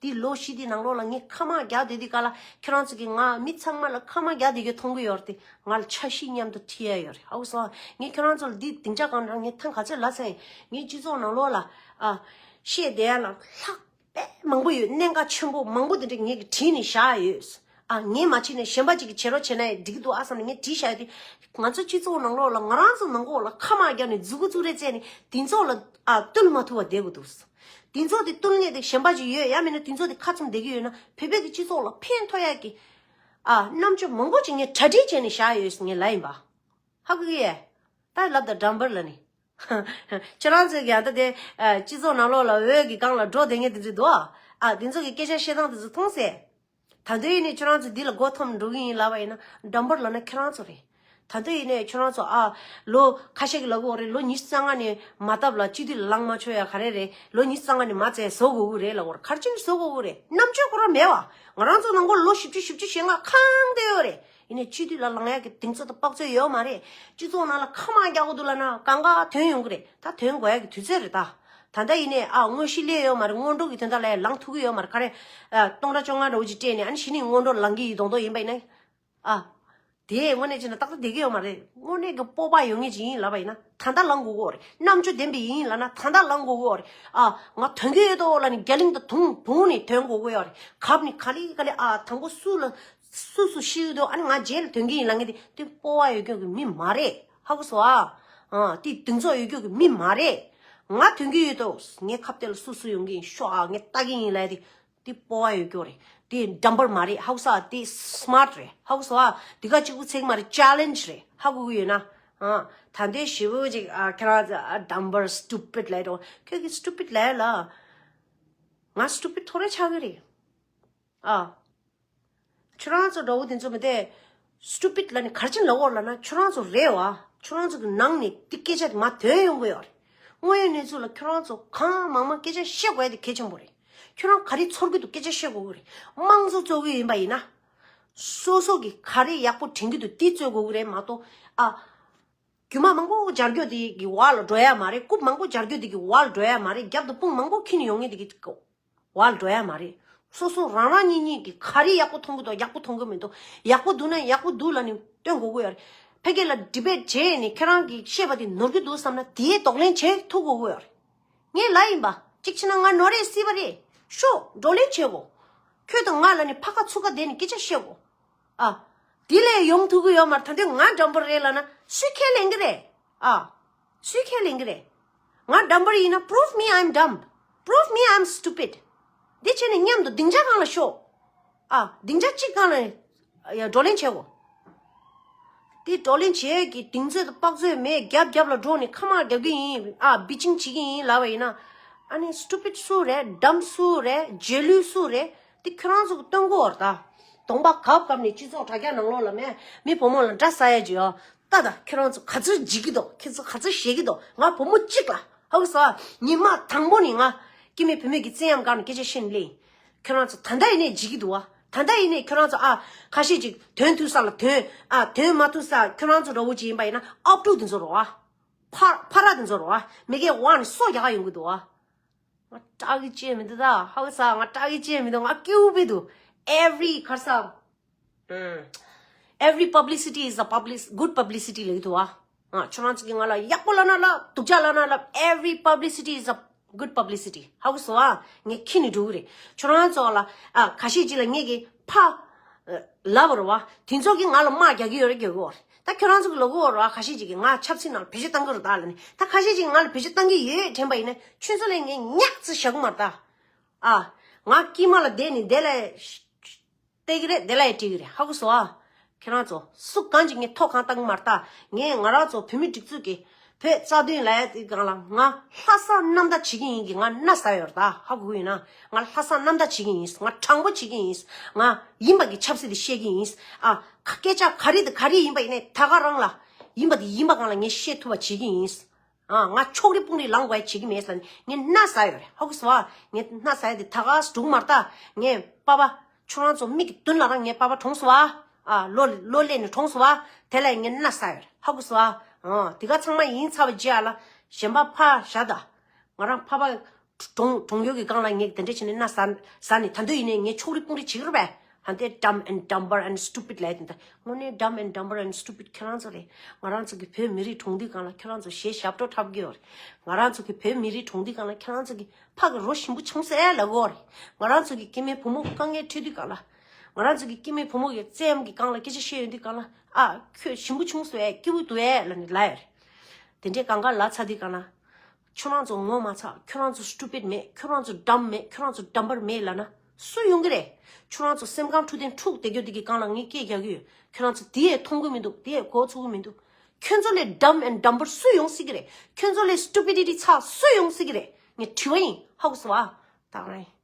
དེ་ལོ་བཞི་དེའི་ནང་ལོགས་ལ་ངས་ཁ་དམག་རྒྱག་བསྡད་དུས་སྐབས་ལ་ཁྱོད་རང་ཚོ་གིས་ང་མི་ཚང་མ་ལ་ཁ་དམག་རྒྱག་བསྡད་རྒྱུ་མཐོང་གི་ཡོད་རེད་དེ། ང་ལ་འཆར་གཞི་མཉམ་དུ་ཁྲིད་ཡ་ཡོད་རེད། ཧ་གོ་སོང་། ངས་ཁྱོད་རང་ཚོ་ལ་འདི་སྡིངས་ཆ་སྒང་ནང་ངས་ཐེངས་ག་ཚོད་ལབ་ཚར་ཡིན། ངས་སྤྱི་ཚོགས་ནང་ལོགས་ལ་ཨ་བཤད་བསྡད་ཡ་ལ་ལྷག་དཔེ་མང་པོ་ཡོད། གནད་འགག་ཆེན་པོ་མང་པོ་དེ་འདྲ་ངས་ཀྱིས་བྲིས་ནས་བཞག་ཡོད། ཨ་ངས་མ་བྱས་ནས་གཞན་པ་ཅིག་གིས་བྱེད་རོགས་བྱས་ན་ཡང་འགྲིག་གི་འདུག་ཨ་བསམ་ནས་ངས་བྲིས་བཞག་ཡོད་དེ། ང་ཚོ་སྤྱི་ཚོགས་ནང་ལོགས་ལ་ང་རང་ཚོ་ནང་ལོགས་ལ་ཁ་དམག་རྒྱག་ནས་མཛུ་གུ་བཙུགས་རེས་བཙལ་ནས་དེ་ཚོ་ལ་ཨ་བཏུལ་མ་ཐུབ་པ་བསྡད་དགོས་འདུག་དེ་ཚོ་དེ་བཏུལ་མཁན་དེ་གཞན་པ་ཅིག་ཡོད། ཡང་མིན་ན་དེ་ཚོ་དེ་ཁ་བཙུམ་བསྡད་ཀྱི་ཡོད་ན་བོད་པའི་གི་སྤྱི་ཚོགས་ལ་ཕན་ཐོགས་ཡག་གི་ཨ་རྣམ་དཔྱོད་མང་པོ་ཅིག་ངས་གྲ་སྒྲིག་བྱས་ནས་བཞག་ཡོད་ཟེར་ངས་ལབ་ཡིན་པ། ཧ་གོ་གི་ཡས། ད་ལབ་དང་འགྲམ་པར་ལ་ནི། ཁྱེད་རང་ཚོས་ཀྱང་ད་དེ་ཨ་སྤྱི་ཚོགས་ནང་ལོགས་ལ་འོད་ཀྱི་སྒང་ལ་འགྲོ་བསྡད་མཁན་དེ་ཚོ་འདུག་ཨ། ཨ་དེ་ཚོ་གི་སྐད་ཆ་བཤད་སྟངས་དེ་ཚོ་མཐོང་སེ། ད་དུང་ཡིན་ནའི་ཁྱོད་རང་ཚོ་འདི་ལ་མགོ་འཐོམས་འགྲོ་གི་ཡིན་ལབ་པ་ཡིན་ན་འགྲམ་པར་ལབ་ན་ཁྱེད་རང་ཚོ་རེད། ད་དུང་ཡིན་ནའི་ཁྱོད་རང་ཚོ་ཨ་ལོ་ཁ་ཤས་ཀྱིས་ལབ་གི་ཡོད་རེད། ལོ་ཉི་ཤུ་རྩ་ལྔ་ནས་མ་བཏབ་ལ་སྤྱི་འཐུས་ལ་ལངས་མ་ཆོག་ཡ་ག་རེ་རེད། ལོ་ཉི་ཤུ་རྩ་ལྔ་ནས་མ་བཙལ་བཟོ་དགོས་ཀྱི་རེད་ལབ་གི་ཡོད་རེད། ག་རེ་བྱས་ནས་བཟོ་དགོས་ཀྱི་རེད། རྣམ་དཔྱོད་ཁོ་རང་མེད་པ། ང་རང་ཚོ་ནང་ལོ་བཞི་བཅུ་བཞི་བཅུ་ཞེ་ལྔ་ཁེངས་བསྡད་ཡོད་རེད། ཡིན་ནའི་སྤྱི་འཐུས་ལ་ལངས་ཡག་གི་གདེང་ཚོད་དང་དཔག་ཚོད་ཡོད་མ་རེད། སྤྱི་ཚོགས་ནང་ལ་ཁ་དམག་རྒྱག་གི་འདུག་ལབ་ན་གང་ག་དོན་ཡོང་གི་རེད། ད་དོན་འགོ་ཡག་གི་དུས་ཚོད་རེད་ད། ད་ལྟ་ཡིན་ནའི་ཨ་དངོས་གཞི་སླེབས་ཡོད་མ་རེད། སྔོན་འགྲོ་གི་དོན་དག་ལ་ཡང་ལངས་ཐུབ་ཀྱི་ཡོད་མ་རེད། ག་རེ་ཨ་སྟོང་ཕྲག་བཅོ་ལྔ་འདྲ་བོ་ཅིག་སྤྲད་ནས་ཨ་ནི་གཞི་ནས་སྔོན་འགྲོ་ལངས་ཀྱི་ཡོད་མདོག་མདོག་ཡིན་པ་ཡིན་ན། ཨ་དེ་དངོས་གནས་བྱས་ན་ཏག་ཏག་བསྡད་ཀྱི་ཡོད་མ་རེད། དངོས་གནས་ཀྱི་སྤོབས་པ་ཡོད་མཁན་ཅིག་ཡིན་ལབ་པ་ཡིན་ན་ད་ལྟ་ལངས་དགོས་ཀྱི་ཡོད་རེད། རྣམ་དཔྱོད་ལྡན་པའི་ཡིན་ལབ་ན་ད་ལྟ་ལངས་དགོས་ཀྱི་ཡོད་རེད། ཨ་ང་ཐོན་གྱི་ཡོད་དོ་ལབ་ནས་རྒྱ་གླིང་དང་དུང་དུང་ནས་ཐོན་དགོས་ཀྱི་ཡོད་རེད། གབ་ནས་ག་ལེ་ག་ལེ་ཨ་དང་པོ་སུ་ལ་སུ་སུ་ཤི་ཡོད་དོ་ཨ་ནི་ང་རྗེས་ལ་ཐོན་གྱི་ཡིན་ལབ་མཁན་དེ་དེ་སྤོབས་པ་ཡོད་མཁན་གྱི་མི་མ་རེད། ཧ་གོ་སོང་ཨ། ཨ་དེ་གདེང་ཚོད་ཡོད་མཁན་གྱི་མི་མ་རེད། ང་ཐོན་གྱི་ཡོད་དོ། ངའི་ཁ་གཏད་ལ་སུ་སུ་ཡོང་གི་ཡིན་ཤོག་ཨ། ངས་ལྟ་གི་ཡིན་ལབ་དེ་དེ་སྤོབས་པ་ཡོད་མཁན་རེད། དེ་འགྲམ་པར་མ་རེད། ཧ་གོ་སོང་ཨ། དེ་སི་མཱར་ཊི་རེད། ཧ་གོ་སོང་ཨ། དེ་ག་གཅིག་པུ་ཚིག་མ་རེད། ཅེ་ལེན་ཇི་རེད། ཧ་གོ་གི་ཡོད་ན། ཨ་ད་འདྲ་ཞེ་པོ་ཅིག་ཨ་ཁྱེད་རང་ཚོ་ཨ་འགྲམ་པར་སི་ཊུ་པིཌ་ལབ་འགྲོ། ཁྱོད་ཀྱིས་སི་ཊུ་པིཌ་ལབ་ལ། ང་སི་ཊུ་པིཌ་ཐོ་རེ་ཆགས་ཀྱི་རེད། ཨ། ཁྱོད་རང་ཚོ་འདྲ་བོ་དེ་ཚོ་མི་དེ། སི་ཊུ་པིཌ་ལབ་ནི་ག་རེ་བྱས་ནས་ལབ་དགོས་ལབ་ན་ཁྱོད་རང་ཚོ་རེད་བ། ཁྱོད་རང་ཚོ་གི་ནང་ནས་དེ་སྐད་ཆ་དེ་མར་ཐོན་ཡོང་གི་ཡོད་རེད། དངོས་ཡོད་གནས་ཚུལ་ལ་ཁྱོད་རང་ཚོ་གང་མང་མང་སྐད་ཆ་བཤད་དགོས་ཡ་དེ་གལ་ཆེན་པོ་རེད། ཁྱོད་རང་ག་རེ་ཚོར་གི་འདུག་སྐད་ཆ་བཤད་དགོས་ཀྱི་རེད། དམངས་གཙོ་རྩོད་ཀྱི་ཡིན་པ་ཡིན་ན། སོ་སོ་གི་ག་རེ་ཡག་པོ་དྲན་གི་འདུག་དེ་རྩོད་དགོས་ཀྱི་རེད་མ་གཏོགས། ཨ། རྒྱུ་མ་མང་པོ་སྦྱར་རྒྱུ་དེ་གི་འོག་ལ་འགྲོ་ཡ་མ་རེད། རྐུབ་མང་པོ་སྦྱར་རྒྱུ་དེ་གི་འོག་ལ་འགྲོ་ཡ་མ་རེད། རྒྱབ་ཏུ་དཔུང་མང་པོ་འཁྱེར་ནས་ཡོང་མཁན་དེ་གི་འོག་ལ་འགྲོ་ཡ་མ་རེད། སོ་སོ་རང་རང་གཉིས་གཉིས་ཀྱི་ག་རེ་ཡག་པོ་མཐོང་གི་འདུག་ཡག་པོ་མཐོང་གི་མི་འདུག་ཡག་པོ་འདུག་ན་ཡག་པོ་འདུག་ལབ་ནས་སྟོན་དགོས་ཀྱི་ཡོད་རེད། ཕ་གི་ལ་ཌི་བེཊ་བྱས་ནས་ཁྱེད་རང་གིས་བཤད་པ་དེ་ནོར་གྱི་འདུག་བསམ་ན་དེའི་གདོང་ལེན་བྱེད་ཐུབ་དགོས་ཀྱི་ཡོད་རེད། ངས་ལབ་ཡིན་པ། གཅིག་བྱས་ན་ང་ནོར་རེད་སྲིད་པ་རེད། ཤོག་བགྲོ་གླེང་བྱེད་དགོས། ཁྱོད་དང་ང་ལབ་ནས་ཕ་ཁ་ཚུགས་ཁ་བསྡད་ནས་སྐད་ཆ་བཤད་དགོས། ཨ། དེ་ལས་ཡོང་ཐུབ་ཀྱི་ཡོད་མ་རེད། ད་དུང་ང་ཌམ་པར་རེད་ལབ་ན་སུས་ཁས་ལེན་གྱི་རེད། ཨ། སུས་ཁས་ལེན་གྱི་རེད། ང་ཌམ་པར་ཡིན་ན་prove me I'm dumb, prove me I'm stupid. འདི་བྱས་ནས་མཉམ་དུ་སྡིངས་ཆ་སྒང་ལ་ཤོག་ཨ། སྡིངས་ཆ་གཅིག་སྒང་ལ་ཡ་བགྲོ་གླེང་བྱེད་དགོས། འདི་བགྲོ་གླེང་བྱེད་ཀྱི་གདེང་ཚོད་དང་དཔག་ཚོད་མེད། རྒྱབ་རྒྱབ་ལ་འགྲོ་ནས་ཁ་དམག་རྒྱབ་ཀྱི་ཡིན། ཨ། བི་ཅིང་བྱེད་ཀྱི་ཡིན་ལབ་པ་ཡིན་ན། ཨ་ནི་སི་ཊུ་པིཌ་སུ་རེད། ཌམ་སུ་རེད། རྗེས་ལུས་སུ་རེད། འདི་ཁྱོད་རང་ཚོ་གིས་སྟོན་དགོས་པ་རེད་ད། གདོང་པ་གབ་གབ་ནས་སྤྱི་ཚོགས་དྲ་རྒྱ་ནང་ལོགས་ལ་མེད་མི་བུ་མོ་ལ་འདྲ་ཟ་ཡ་ཅིག་ཡོད། ད་ད་ཁྱོད་རང་ཚོ་ག་ཚོད་འཇིགས་ཀྱི་འདུག་ཁྱོད་ཚོ་ག་ཚོད་ཞེད་ཀྱི་འདུག་ང་བུ་མོ་གཅིག་ལ་ཧ་གོ་སོང་ཨ། ཉི་མ་དང་པོ་ནས་ང་སྐྱེ་དམན་བུད་མེད་ཀྱི་བཙན་གཡེམ་སྒང་ནས་སྐད་ཆ་བཤད་ནས་སླེབས་ཡིན། ཁྱོད་རང་ཚོ་ད་ལྟ་ཡིན་ནའི་འཇིགས་ཀྱི་འདུག་བ། ད་ལྟ་ཡིན་ནའི་ཁྱོད་རང་ཚོ་ཨ། ཁ་ཤས་ཅིག་དོན་མཐུན་ས་ལ་དོན་ཨ། དོན་མ་མཐུན་ས། ཁྱོད་རང་ཚོ་འདྲ་བོ་ཅིག་ཡིན་པ་ཡིན་ན་ཨབ་ཕྲུག་དེ་ཚོ་རེད་བ། ཕ་ཕ་ར་དེ་ཚོ་རེད་བ། མི་སྐད་དབང་ནས་སོ་རྒྱག་ག་ཡོང་གི་འདུག་བ། ང་སྐྲག་གི་སྐྱེ་མི་འདུག་ད་ཧ་གོ་ས། ང་སྐྲག་གི་སྐྱེ་མི་འདུག་ང་སྐྱིད་པོ་འདུག Every ཁ་ས། ཨུམ། Every publicity is a public good publicity ལབ་ཀྱི་འདུག་ཨ། ང་ཁྱོད་རང་ཚོ་གིས་ང་ལ་ཡག་པོ་ལབ་ན་ལབ། སྡུག་ཅག་ལབ་ན་ལབ། Every publicity is a good publicity. ཧ་གོ་སོང་ཨ། ངས་ཁྱེར་ནས་འགྲོ་གི་རེད། ཁྱོད་རང་ཚོ་ལ་ཨ། ཁ་ཤས་ཅིག་ལ་ངེད་ཀྱི་ཕ་ལབ་པ་རེད་བ། དེ་ཚོ་གིས་ང་ལ་དམག་རྒྱག་གི་ཡོད་རེད། རྒྱག་གི་ཡོད་རེད། ད་ཁྱོད་རང་ཚོ་གིས་ལབ་ཀྱི་ཡོད་རེད་བ། ཁ་ཤས་ཅིག་གིས་ང་ཆབ་སྲིད་ནང་ལ་བེད་སྤྱོད་བཏང་གི་རེད་ད་ལབ་ནས། ད་ཁ་ཤས་ཅིག་གིས་ང་ལ་བེད་སྤྱོད་བཏང་གི་ཡོད་དྲན་པ་ཡིན་ན། ཁྱོད་ཚོ་ལ་ངས་ཉག་ཙམ་བཞག་གི་མ་རེད་ད། ཨ། ང་དཀྱིལ་མ་ལ་བསྡད་ནས་དེ་ལ་སྟེར་གི་རེད། དེ་ལ་ཡ་སྤྲད་གི་རེད། ཧ་གོ་སོང་ཨ། ཁྱེད་རང་ཚོ་སུ་གང་ཅིག་ངས་ཐོ་གང་བཏང་གི་མ་རེད་ད། ངས་ང་རང་ཚོ་བོད་མི་སྒྲིག་འཛུགས་ཀྱི་བོད་རྩ་དོན་ལབ་ཡ་དེ་སྒང་ལ་ང་ལྷག་བསམ་རྣམ་དག་བྱེད་ཀྱི་ཡིན་གྱི། ང་མནའ་ཟ་ཡོད་རེད་ད། ཧ་གོ་གི་ཡོད་ན། ང་ལྷག་བསམ་རྣམ་དག་བྱེད་ཀྱི་ཡིན། ང་དྲང་པོ་བྱེད་ཀྱི་ཡིན། ང་ཡིན་པ་གི་ཆབ་སྲིད་དེ་བཤད་ཀྱི་ཡིན། ཨ། སྐད་ཆ་ག་རེ་དང་ག་རེ་ཡིན་པ་ཡིན་ནའི་ད་ག་རང་ལ་ཡིན་པ་དེ་ཡིན་པ་སྒང་ལ་ངས་བཤད་ཐུབ་པ་བྱེད་ཀྱི་ཡིན། ཨ། ང་ཕྱོགས་རིས་དཔུང་རིས་ལངས་དགོས་ཡ་བྱེད་ཀྱི་མེད་ཟེར་ནས་ངས་མནའ་ཟ་ཡོད་རེད། ཧ་གོ་སོང་ཨ། ངས་མནའ་ཟ་ཡ་དེ་ད་ག་སེ་འགྲུབ་མ་རེད་ད། ངས་པ་ཕ་ཁྱོད་རང་ཚོ་མིག་གི་མདུན་ལ་རང་ངའི་པ་ཕ་གྲོངས་སོང་བ། ཨ། ལོ་ལོ་ལས་ནས་གྲོངས་སོང་བ། དེ་ལ་ངས་མནའ་ཟ་ཡོད་རེད། ཧ་གོ་སོང་ཨ། ཨ། དེ་ག་ཚང་མ་ཡིན་ཚར་བ་རྗེས་ཨ་ལ་གཞན་པ་ཕར་བཞག་ད། ང་རང་ཕ་ཕ་གྲོངས་གྲོངས་ཡོད་ཀྱི་སྒང་ལ་ངས་དེ་འདྲ་བྱས་ནས་མནའ་ཟ་ཟ་ནས་ད་དུང་ཡིན་ནའི་ངས་ཕྱོགས་རིས་དཔུང་རིས་བྱེད་ཀྱི་རེད་པས། ཧ། འདི་dumb and dumber and stupid ལབ་ཡ་དེ་འདྲ། དངོས་གནས་dumb and dumber and stupid ཁྱེད་རང་ཚོ་རེད། ང་རང་ཚོ་གི་བོད་མི་རིགས་གྲོངས་དུས་སྒང་ལ་ཁྱེད་རང་ཚོ་ཞལ་ཞབས་བྲོ་འཁྲབ་ཀྱི་ཡོད་རེད། ང་རང་ཚོ་གི་བོད་མི་རིགས་གྲོངས་དུས་སྒང་ལ་ཁྱེད་རང་ཚོ་གི་ཕ་གི་རོ་ཞིམ་པོ་ཆང་ཟེར་ལབ་ཀྱི་ཡོད་རེད། ང་རང་ཚོ་གི་སྐྱེ་དམན་བུ་མོ་དཀའ་ངལ་འཕྲད་དུས་སྒང་ལ། ང་རང་ཚོ་གི་སྐྱེ་དམན་བུ་མོ་གི་བཙན་གཡེམ་གི་སྒང་ལ་སྐད་ཆ་བཤད་ཡོང་དུས་སྒང་ལ། ཨ། ཁྱོད་ཞིམ་པོ་ཆུང་སོང་ཨེ། སྐྱིད་པོ་འདུག་ཨེ་ལབ་ནས་ལབ་ཡོད་རེད། དེ་འདྲའི་སྒང་ག་ལབ་ཚར་དུས་སྒང་ལ། ཁྱོད་རང་ཚོ་ངོ་མ་ཚ། ཁྱོད་རང་ཚོ་stupid མེད། ཁྱོད་རང་ཚོ་dumb མེད། ཁྱོད་རང་ཚོ་dumber མེད་ལབ་ན་སུ་ཡོང་གི་རེད། ཁྱོད་རང་ཚོ་སེམས་ཁམས་འཕྲོད་བསྟེན་འཁྲུག་བསྡད་རྒྱུ་འདི་གི་སྒང་ལ་ངས་སྐད་རྒྱག་གི་ཡོད། ཁྱོད་རང་ཚོ་དེ་ཡས་མཐོང་གི་མི་འདུག་དེ་ཡས་གོ་ཚོར་གི་མི་འདུག་ཁྱོད་ཚོ་ལས་dumb and dumber སུ་ཡོང་སྲིད་ཀྱི་རེད། ཁྱོད་ཚོ་ལས་stupidity ཚ་སུ་ཡོང་སྲིད་ཀྱི་རེད། ངས་དྲི་བ་ཡིན། ཧ་གོ་སོང་བ། ད་རང་ཡིན།